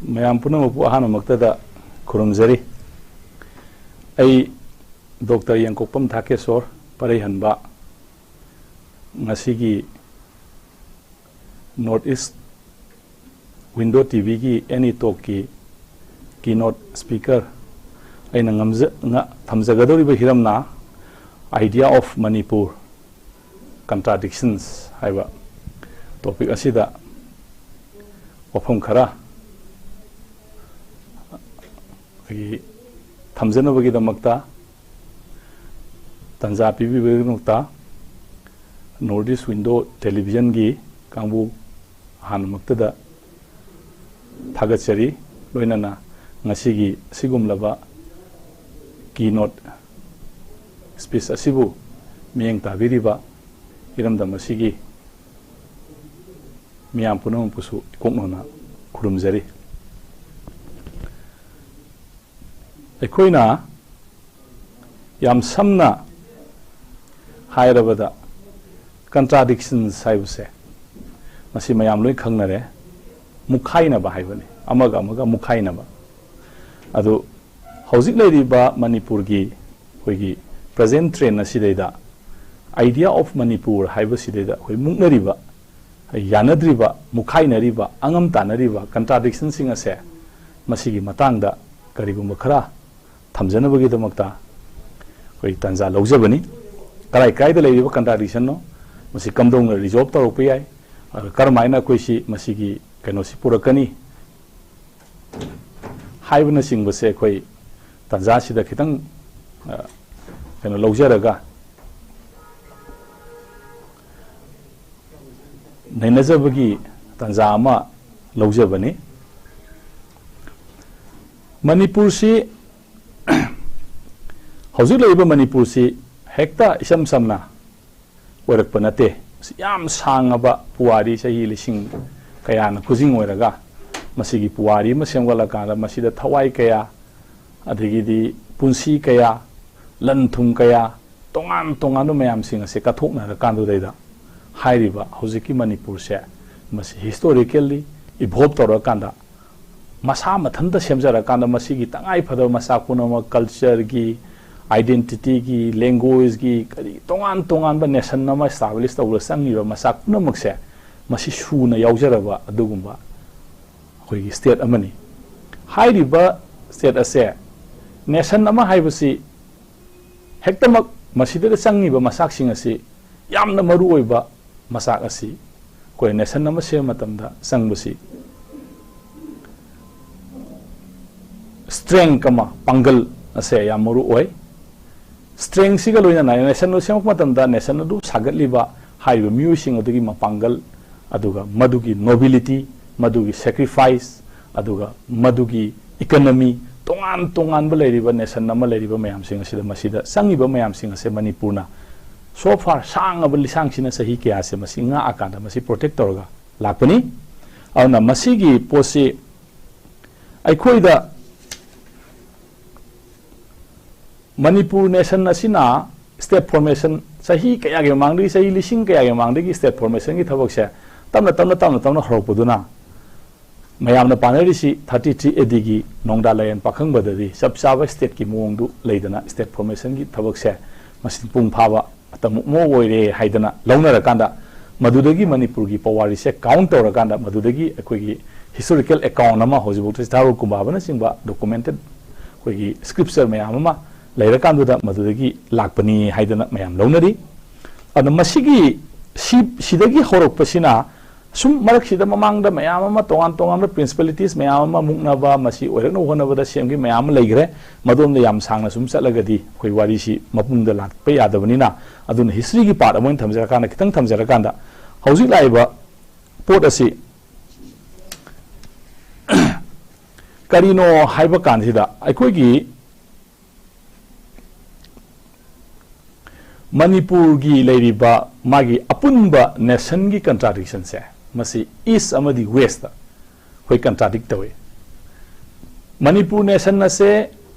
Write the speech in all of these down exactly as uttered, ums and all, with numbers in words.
ꯃꯌꯥꯝ ꯄꯨꯝꯅꯃꯛꯄꯨ ꯑꯍꯥꯟꯕꯃꯛꯇꯗ ꯈꯨꯔꯨꯝꯖꯔꯤ꯫ ꯑꯩ ꯗꯣꯛꯇꯔ ꯌꯦꯡꯀꯣꯛꯄꯝ ꯊꯥꯀꯦꯁꯣꯔ ꯄꯔꯩꯍꯟꯕ, ꯉꯁꯤꯒꯤ North East Window ꯇꯤ ꯚꯤꯒꯤ ꯑꯦꯅꯤ ꯇꯣꯛꯀꯤ keynote speaker ꯑꯩꯅ ꯉꯝꯖ-, ꯉ-, ꯊꯝꯖꯒꯗꯧꯔꯤꯕ ꯍꯤꯔꯝꯅ Idea of Manipur, Contradictions ꯍꯥꯏꯕ topic ꯑꯁꯤꯗ ꯋꯥꯐꯝ ꯈꯔ ꯑꯩꯈꯣꯏꯒꯤ ꯊꯝꯖꯅꯕꯒꯤꯗꯃꯛꯇ ꯇꯥꯟꯖꯥ ꯄꯤꯕꯤꯕꯒꯤꯗꯃꯛꯇ North East Window Televisionꯒꯤ ꯀꯥꯡꯕꯨ ꯑꯍꯥꯟꯕꯃꯛꯇꯗ ꯊꯥꯒꯠꯆꯔꯤ꯫ ꯂꯣꯏꯅꯅ ꯉꯁꯤꯒꯤ ꯑꯁꯤꯒꯨꯝꯂꯕ keynote speech ꯑꯁꯤꯕꯨ ꯃꯤꯠꯌꯦꯡ ꯇꯥꯕꯤꯔꯤꯕ ꯏꯔꯝꯗꯝ ꯑꯁꯤꯒꯤ ꯃꯤꯌꯥꯝ ꯄꯨꯝꯅꯃꯛꯄꯨꯁꯨ ꯏꯀꯣꯛꯅꯅ ꯈꯨꯔꯨꯝꯖꯔꯤ꯫ ꯑꯩꯈꯣꯏꯅ ꯌꯥꯝ ꯁꯝꯅ ꯍꯥꯏꯔꯕꯗ, contradictions ꯍꯥꯏꯕꯁꯦ ꯃꯁꯤ ꯃꯌꯥꯝ ꯂꯣꯏ ꯈꯪꯅꯔꯦ, ꯃꯨꯛꯈꯥꯏꯅꯕ ꯍꯥꯏꯕꯅꯤ, ꯑꯃꯒ ꯑꯃꯒ ꯃꯨꯛꯈꯥꯏꯅꯕ꯫ ꯑꯗꯨ ꯍꯧꯖꯤꯛ ꯂꯩꯔꯤꯕ ꯃꯅꯤꯄꯨꯔꯒꯤ ꯑꯩꯈꯣꯏꯒꯤ present trend ꯑꯁꯤꯗꯩꯗ Idea of Manipur ꯍꯥꯏꯕꯁꯤꯗꯩꯗ ꯑꯩꯈꯣꯏ ꯃꯨꯛꯅꯔꯤꯕ, ꯌꯥꯅꯗ꯭ꯔꯤꯕ, ꯃꯨꯛꯈꯥꯏꯅꯔꯤꯕ, ꯑꯉꯝ ꯇꯥꯅꯔꯤꯕ contradictionꯁꯤꯡ ꯑꯁꯦ, ꯃꯁꯤꯒꯤ ꯃꯇꯥꯡꯗ ꯀꯔꯤꯒꯨꯝꯕ ꯈꯔ ꯊꯝꯖꯅꯕꯒꯤꯗꯃꯛꯇ ꯑꯩꯈꯣꯏ ꯇꯥꯟꯖꯥ ꯂꯧꯖꯕꯅꯤ꯫ ꯀꯔꯥꯏ ꯀꯔꯥꯏꯗ ꯂꯩꯔꯤꯕ contradictionꯅꯣ, ꯃꯁꯤ ꯀꯝꯗꯧꯅ resolve ꯇꯧꯔꯛꯄ ꯌꯥꯏ, ꯑꯗꯨꯒ ꯀꯔꯝꯍꯥꯏꯅ ꯑꯩꯈꯣꯏꯁꯤ ꯃꯁꯤꯒꯤ ꯀꯩꯅꯣꯁꯤ ꯄꯨꯔꯛꯀꯅꯤ ꯍꯥꯏꯕꯅꯆꯤꯡꯕꯁꯦ ꯑꯩꯈꯣꯏ ꯇꯥꯟꯖꯥꯁꯤꯗ ꯈꯤꯇꯪ, ꯑ, ꯀꯩꯅꯣ ꯂꯧꯖꯔꯒ ꯅꯩꯅꯖꯕꯒꯤ ꯇꯥꯟꯖꯥ ꯑꯃ ꯂꯧꯖꯕꯅꯤ꯫ ꯃꯅꯤꯄꯨꯔꯁꯤ, ꯍꯧꯖꯤꯛ ꯂꯩꯔꯤꯕ ꯃꯅꯤꯄꯨꯔꯁꯤ ꯍꯦꯛꯇ ꯏꯁꯝ ꯁꯝꯅ ꯑꯣꯏꯔꯛꯄ ꯅꯠꯇꯦ꯫ ꯃꯁꯤ ꯌꯥꯝ ꯁꯥꯡꯉꯕ ꯄꯨꯋꯥꯔꯤ, ꯆꯍꯤ ꯂꯤꯁꯤꯡ ꯀꯌꯥꯅ ꯈꯨꯖꯤꯡ ꯑꯣꯏꯔꯒ ꯃꯁꯤꯒꯤ ꯄꯨꯋꯥꯔꯤ ꯑꯃ ꯁꯦꯝꯒꯠꯂꯀꯥꯟꯗ ꯃꯁꯤꯗ ꯊꯋꯥꯏ ꯀꯌꯥ, ꯑꯗꯒꯤꯗꯤ ꯄꯨꯟꯁꯤ ꯀꯌꯥ, ꯂꯟ ꯊꯨꯝ ꯀꯌꯥ, ꯇꯣꯉꯥꯟ ꯇꯣꯉꯥꯟꯕ ꯃꯌꯥꯝꯁꯤꯡ ꯑꯁꯦ ꯀꯠꯊꯣꯛꯅꯔꯀꯥꯟꯗꯨꯗꯩꯗ ꯍꯥꯏꯔꯤꯕ ꯍꯧꯖꯤꯛꯀꯤ ꯃꯅꯤꯄꯨꯔꯁꯦ, ꯃꯁꯤ historically evolve ꯇꯧꯔꯀꯥꯟꯗ ꯃꯁꯥ ꯃꯊꯟꯇ ꯁꯦꯝꯖꯔꯀꯥꯟꯗ ꯃꯁꯤꯒꯤ ꯇꯉꯥꯏ ꯐꯗꯕ ꯃꯆꯥꯛ ꯄꯨꯝꯅꯃꯛ, ꯀꯜꯆꯔꯒꯤ, ꯑꯥꯏꯗꯦꯟꯇꯤꯇꯤꯒꯤ, ꯂꯦꯡꯒ꯭ꯋꯦꯖꯀꯤ, ꯀꯔꯤ ꯇꯣꯉꯥꯟ ꯇꯣꯉꯥꯟꯕ ꯅꯦꯁꯟ ꯑꯃ ꯏꯁꯇꯥꯕ꯭ꯂꯤꯁ ꯇꯧꯕꯗ ꯆꯪꯉꯤꯕ ꯃꯆꯥꯛ ꯄꯨꯝꯅꯃꯛꯁꯦ ꯃꯁꯤ ꯁꯨꯅ ꯌꯥꯎꯖꯔꯕ ꯑꯗꯨꯒꯨꯝꯕ ꯑꯩꯈꯣꯏꯒꯤ ꯁ꯭ꯇꯦꯠ ꯑꯃꯅꯤ꯫ ꯍꯥꯏꯔꯤꯕ ꯁ꯭ꯇꯦꯠ ꯑꯁꯦ, ꯅꯦꯁꯟ ꯑꯃ ꯍꯥꯏꯕꯁꯤ ꯍꯦꯛꯇꯃꯛ ꯃꯁꯤꯗ ꯆꯪꯉꯤꯕ ꯃꯆꯥꯛꯁꯤꯡ ꯑꯁꯤ ꯌꯥꯝꯅ ꯃꯔꯨ ꯑꯣꯏꯕ ꯃꯆꯥꯛ ꯑꯁꯤ ꯑꯩꯈꯣꯏ ꯅꯦꯁꯟ ꯑꯃ ꯁꯦꯝꯕ ꯃꯇꯝꯗ ꯆꯪꯕꯁꯤ ꯁ꯭ꯇ꯭ꯔꯦꯡ ꯑꯃ, ꯄꯥꯡꯒꯜ ꯑꯁꯦ ꯌꯥꯝ ꯃꯔꯨ ꯑꯣꯏ꯫ ꯁ꯭ꯇ꯭ꯔꯦꯡꯁꯤꯒ ꯂꯣꯏꯅꯅ ꯅꯦꯁꯟ ꯑꯗꯨ ꯁꯦꯝꯃꯛꯄ ꯃꯇꯝꯗ ꯅꯦꯁꯟ ꯑꯗꯨ ꯁꯥꯒꯠꯂꯤꯕ ꯍꯥꯏꯔꯤꯕ ꯃꯤꯑꯣꯏꯁꯤꯡ ꯑꯗꯨꯒꯤ ꯃꯄꯥꯡꯒꯜ, ꯑꯗꯨꯒ ꯃꯗꯨꯒꯤ ꯅꯣꯕꯤꯂꯤꯇꯤ, ꯃꯗꯨꯒꯤ ꯁꯦꯀ꯭ꯔꯤꯐꯥꯏꯁ, ꯑꯗꯨꯒ ꯃꯗꯨꯒꯤ ꯏꯀꯅꯃꯤ, ꯇꯣꯉꯥꯟ ꯇꯣꯉꯥꯟꯕ ꯂꯩꯔꯤꯕ ꯅꯦꯁꯟ ꯑꯃ ꯂꯩꯔꯤꯕ ꯃꯌꯥꯝꯁꯤꯡ ꯑꯁꯤꯗ, ꯃꯁꯤꯗ ꯆꯪꯉꯤꯕ ꯃꯌꯥꯝꯁꯤꯡ ꯑꯁꯦ ꯃꯅꯤꯄꯨꯔꯅ so far ꯁꯥꯡꯉꯕ ꯂꯤꯁꯥꯡꯁꯤꯅ ꯆꯍꯤ ꯀꯌꯥꯁꯦ ꯃꯁꯤ ꯉꯥꯛꯑꯀꯥꯟꯗ ꯃꯁꯤ ꯄ꯭ꯔꯣꯇꯦꯛ ꯇꯧꯔꯒ ꯂꯥꯛꯄꯅꯤ꯫ ꯑꯗꯨꯅ ꯃꯁꯤꯒꯤ ꯄꯣꯠꯁꯤ ꯑꯩꯈꯣꯏꯗ ꯃꯅꯤꯄꯨꯔ ꯅꯦꯁꯟ ꯑꯁꯤꯅ ꯁ꯭ꯇꯦꯠ ꯐꯣꯔꯃꯦꯁꯟ, ꯆꯍꯤ ꯀꯌꯥꯒꯤ ꯃꯃꯥꯡꯗꯒꯤ, ꯆꯍꯤ ꯂꯤꯁꯤꯡ ꯀꯌꯥꯒꯤ ꯃꯃꯥꯡꯗꯒꯤ ꯁ꯭ꯇꯦꯠ ꯐꯣꯔꯃꯦꯁꯟꯒꯤ ꯊꯕꯛꯁꯦ ꯇꯞꯅ ꯇꯞꯅ, ꯇꯞꯅ ꯇꯞꯅ ꯍꯧꯔꯛꯄꯗꯨꯅ ꯃꯌꯥꯝꯅ ꯄꯥꯅꯔꯤꯁꯤ thirty three A Dꯒꯤ ꯅꯣꯡꯗꯥ ꯂꯥꯏꯔꯦꯟ ꯄꯥꯈꯪꯕꯗꯗꯤ ꯆꯞ ꯆꯥꯕ ꯁ꯭ꯇꯦꯠꯀꯤ ꯃꯑꯣꯡꯗꯨ ꯂꯩꯗꯅ, ꯁ꯭ꯇꯦꯠ ꯐꯣꯔꯃꯦꯁꯟꯒꯤ ꯊꯕꯛꯁꯦ ꯃꯁꯤ ꯃꯄꯨꯡ ꯐꯥꯕ ꯃꯇꯝ ꯑꯃ ꯑꯣꯏꯔꯦ ꯍꯥꯏꯗꯅ ꯂꯧꯅꯔꯀꯥꯟꯗ, ꯃꯗꯨꯗꯒꯤ ꯃꯅꯤꯄꯨꯔꯒꯤ ꯄꯨꯋꯥꯔꯤꯁꯦ ꯀꯥꯎꯟ ꯇꯧꯔꯀꯥꯟꯗ, ꯃꯗꯨꯗꯒꯤ ꯑꯩꯈꯣꯏꯒꯤ ꯍꯤꯁꯇꯣꯔꯤꯀꯦꯜ ꯑꯦꯀꯥꯎꯟ ꯑꯃ ꯍꯧꯖꯤꯛꯐꯥꯎꯗ ꯆꯤꯊꯥꯔꯣꯜ ꯀꯨꯝꯕꯥꯕꯅꯆꯤꯡꯕ ꯗꯣꯀꯨꯃꯦꯟꯇꯦꯠ ꯑꯩꯈꯣꯏꯒꯤ ꯁ꯭ꯀ꯭ꯔꯤꯞꯆꯔ ꯃꯌꯥꯝ ꯑꯃ ꯂꯩꯔꯀꯥꯟꯗꯨꯗ ꯃꯗꯨꯗꯒꯤ ꯂꯥꯛꯄꯅꯤ ꯍꯥꯏꯗꯅ ꯃꯌꯥꯝ ꯂꯧꯅꯔꯤ꯫ ꯑꯗꯨꯅ ꯃꯁꯤꯒꯤ, ꯁꯤ, ꯁꯤꯗꯒꯤ ꯍꯧꯔꯛꯄꯁꯤꯅ ꯁꯨꯝ ꯃꯔꯛꯁꯤꯗ ꯃꯃꯥꯡꯗ ꯃꯌꯥꯝ ꯑꯃ, ꯇꯣꯉꯥꯟ ꯇꯣꯉꯥꯟꯕ ꯄ꯭ꯔꯤꯟꯁꯤꯄꯥꯂꯤꯇꯤꯁ ꯃꯌꯥꯝ ꯑꯃ ꯃꯨꯛꯅꯕ, ꯃꯁꯤ ꯑꯣꯏꯔꯛꯅꯕ ꯍꯣꯠꯅꯕꯗ ꯁꯦꯝꯈꯤ ꯃꯌꯥꯝ ꯑꯃ ꯂꯩꯈ꯭ꯔꯦ꯫ ꯃꯗꯣꯝꯗ ꯌꯥꯝ ꯁꯥꯡꯅ ꯁꯨꯝ ꯆꯠꯂꯒꯗꯤ ꯑꯩꯈꯣꯏ ꯋꯥꯔꯤꯁꯤ ꯃꯄꯨꯡꯗ ꯂꯥꯛꯄ ꯌꯥꯗꯕꯅꯤꯅ, ꯑꯗꯨꯅ ꯍꯤꯁꯇ꯭ꯔꯤꯒꯤ ꯄꯥꯔꯠ ꯑꯃ ꯑꯣꯏꯅ ꯊꯝꯖꯔꯀꯥꯟꯗ, ꯈꯤꯇꯪ ꯊꯝꯖꯔꯀꯥꯟꯗ, ꯍꯧꯖꯤꯛ ꯂꯥꯛꯏꯕ ꯄꯣꯠ ꯑꯁꯤ ꯀꯔꯤꯅꯣ ꯍꯥꯏꯕ ꯀꯥꯟꯁꯤꯗ, ꯑꯩꯈꯣꯏꯒꯤ ꯃꯅꯤꯄꯨꯔꯒꯤ ꯂꯩꯔꯤꯕ ꯃꯥꯒꯤ ꯑꯄꯨꯟꯕ ꯅꯦꯁꯟꯒꯤ ꯀꯟꯇ꯭ꯔꯥꯗꯤꯛꯁꯟꯁꯦ, ꯃꯁꯤ ꯏꯁ ꯑꯃꯗꯤ ꯋꯦꯁꯇ ꯑꯩꯈꯣꯏ ꯀꯟꯇ꯭ꯔꯥꯗꯤꯛ ꯇꯧꯏ꯫ ꯃꯅꯤꯄꯨꯔ ꯅꯦꯁꯟ ꯑꯁꯦ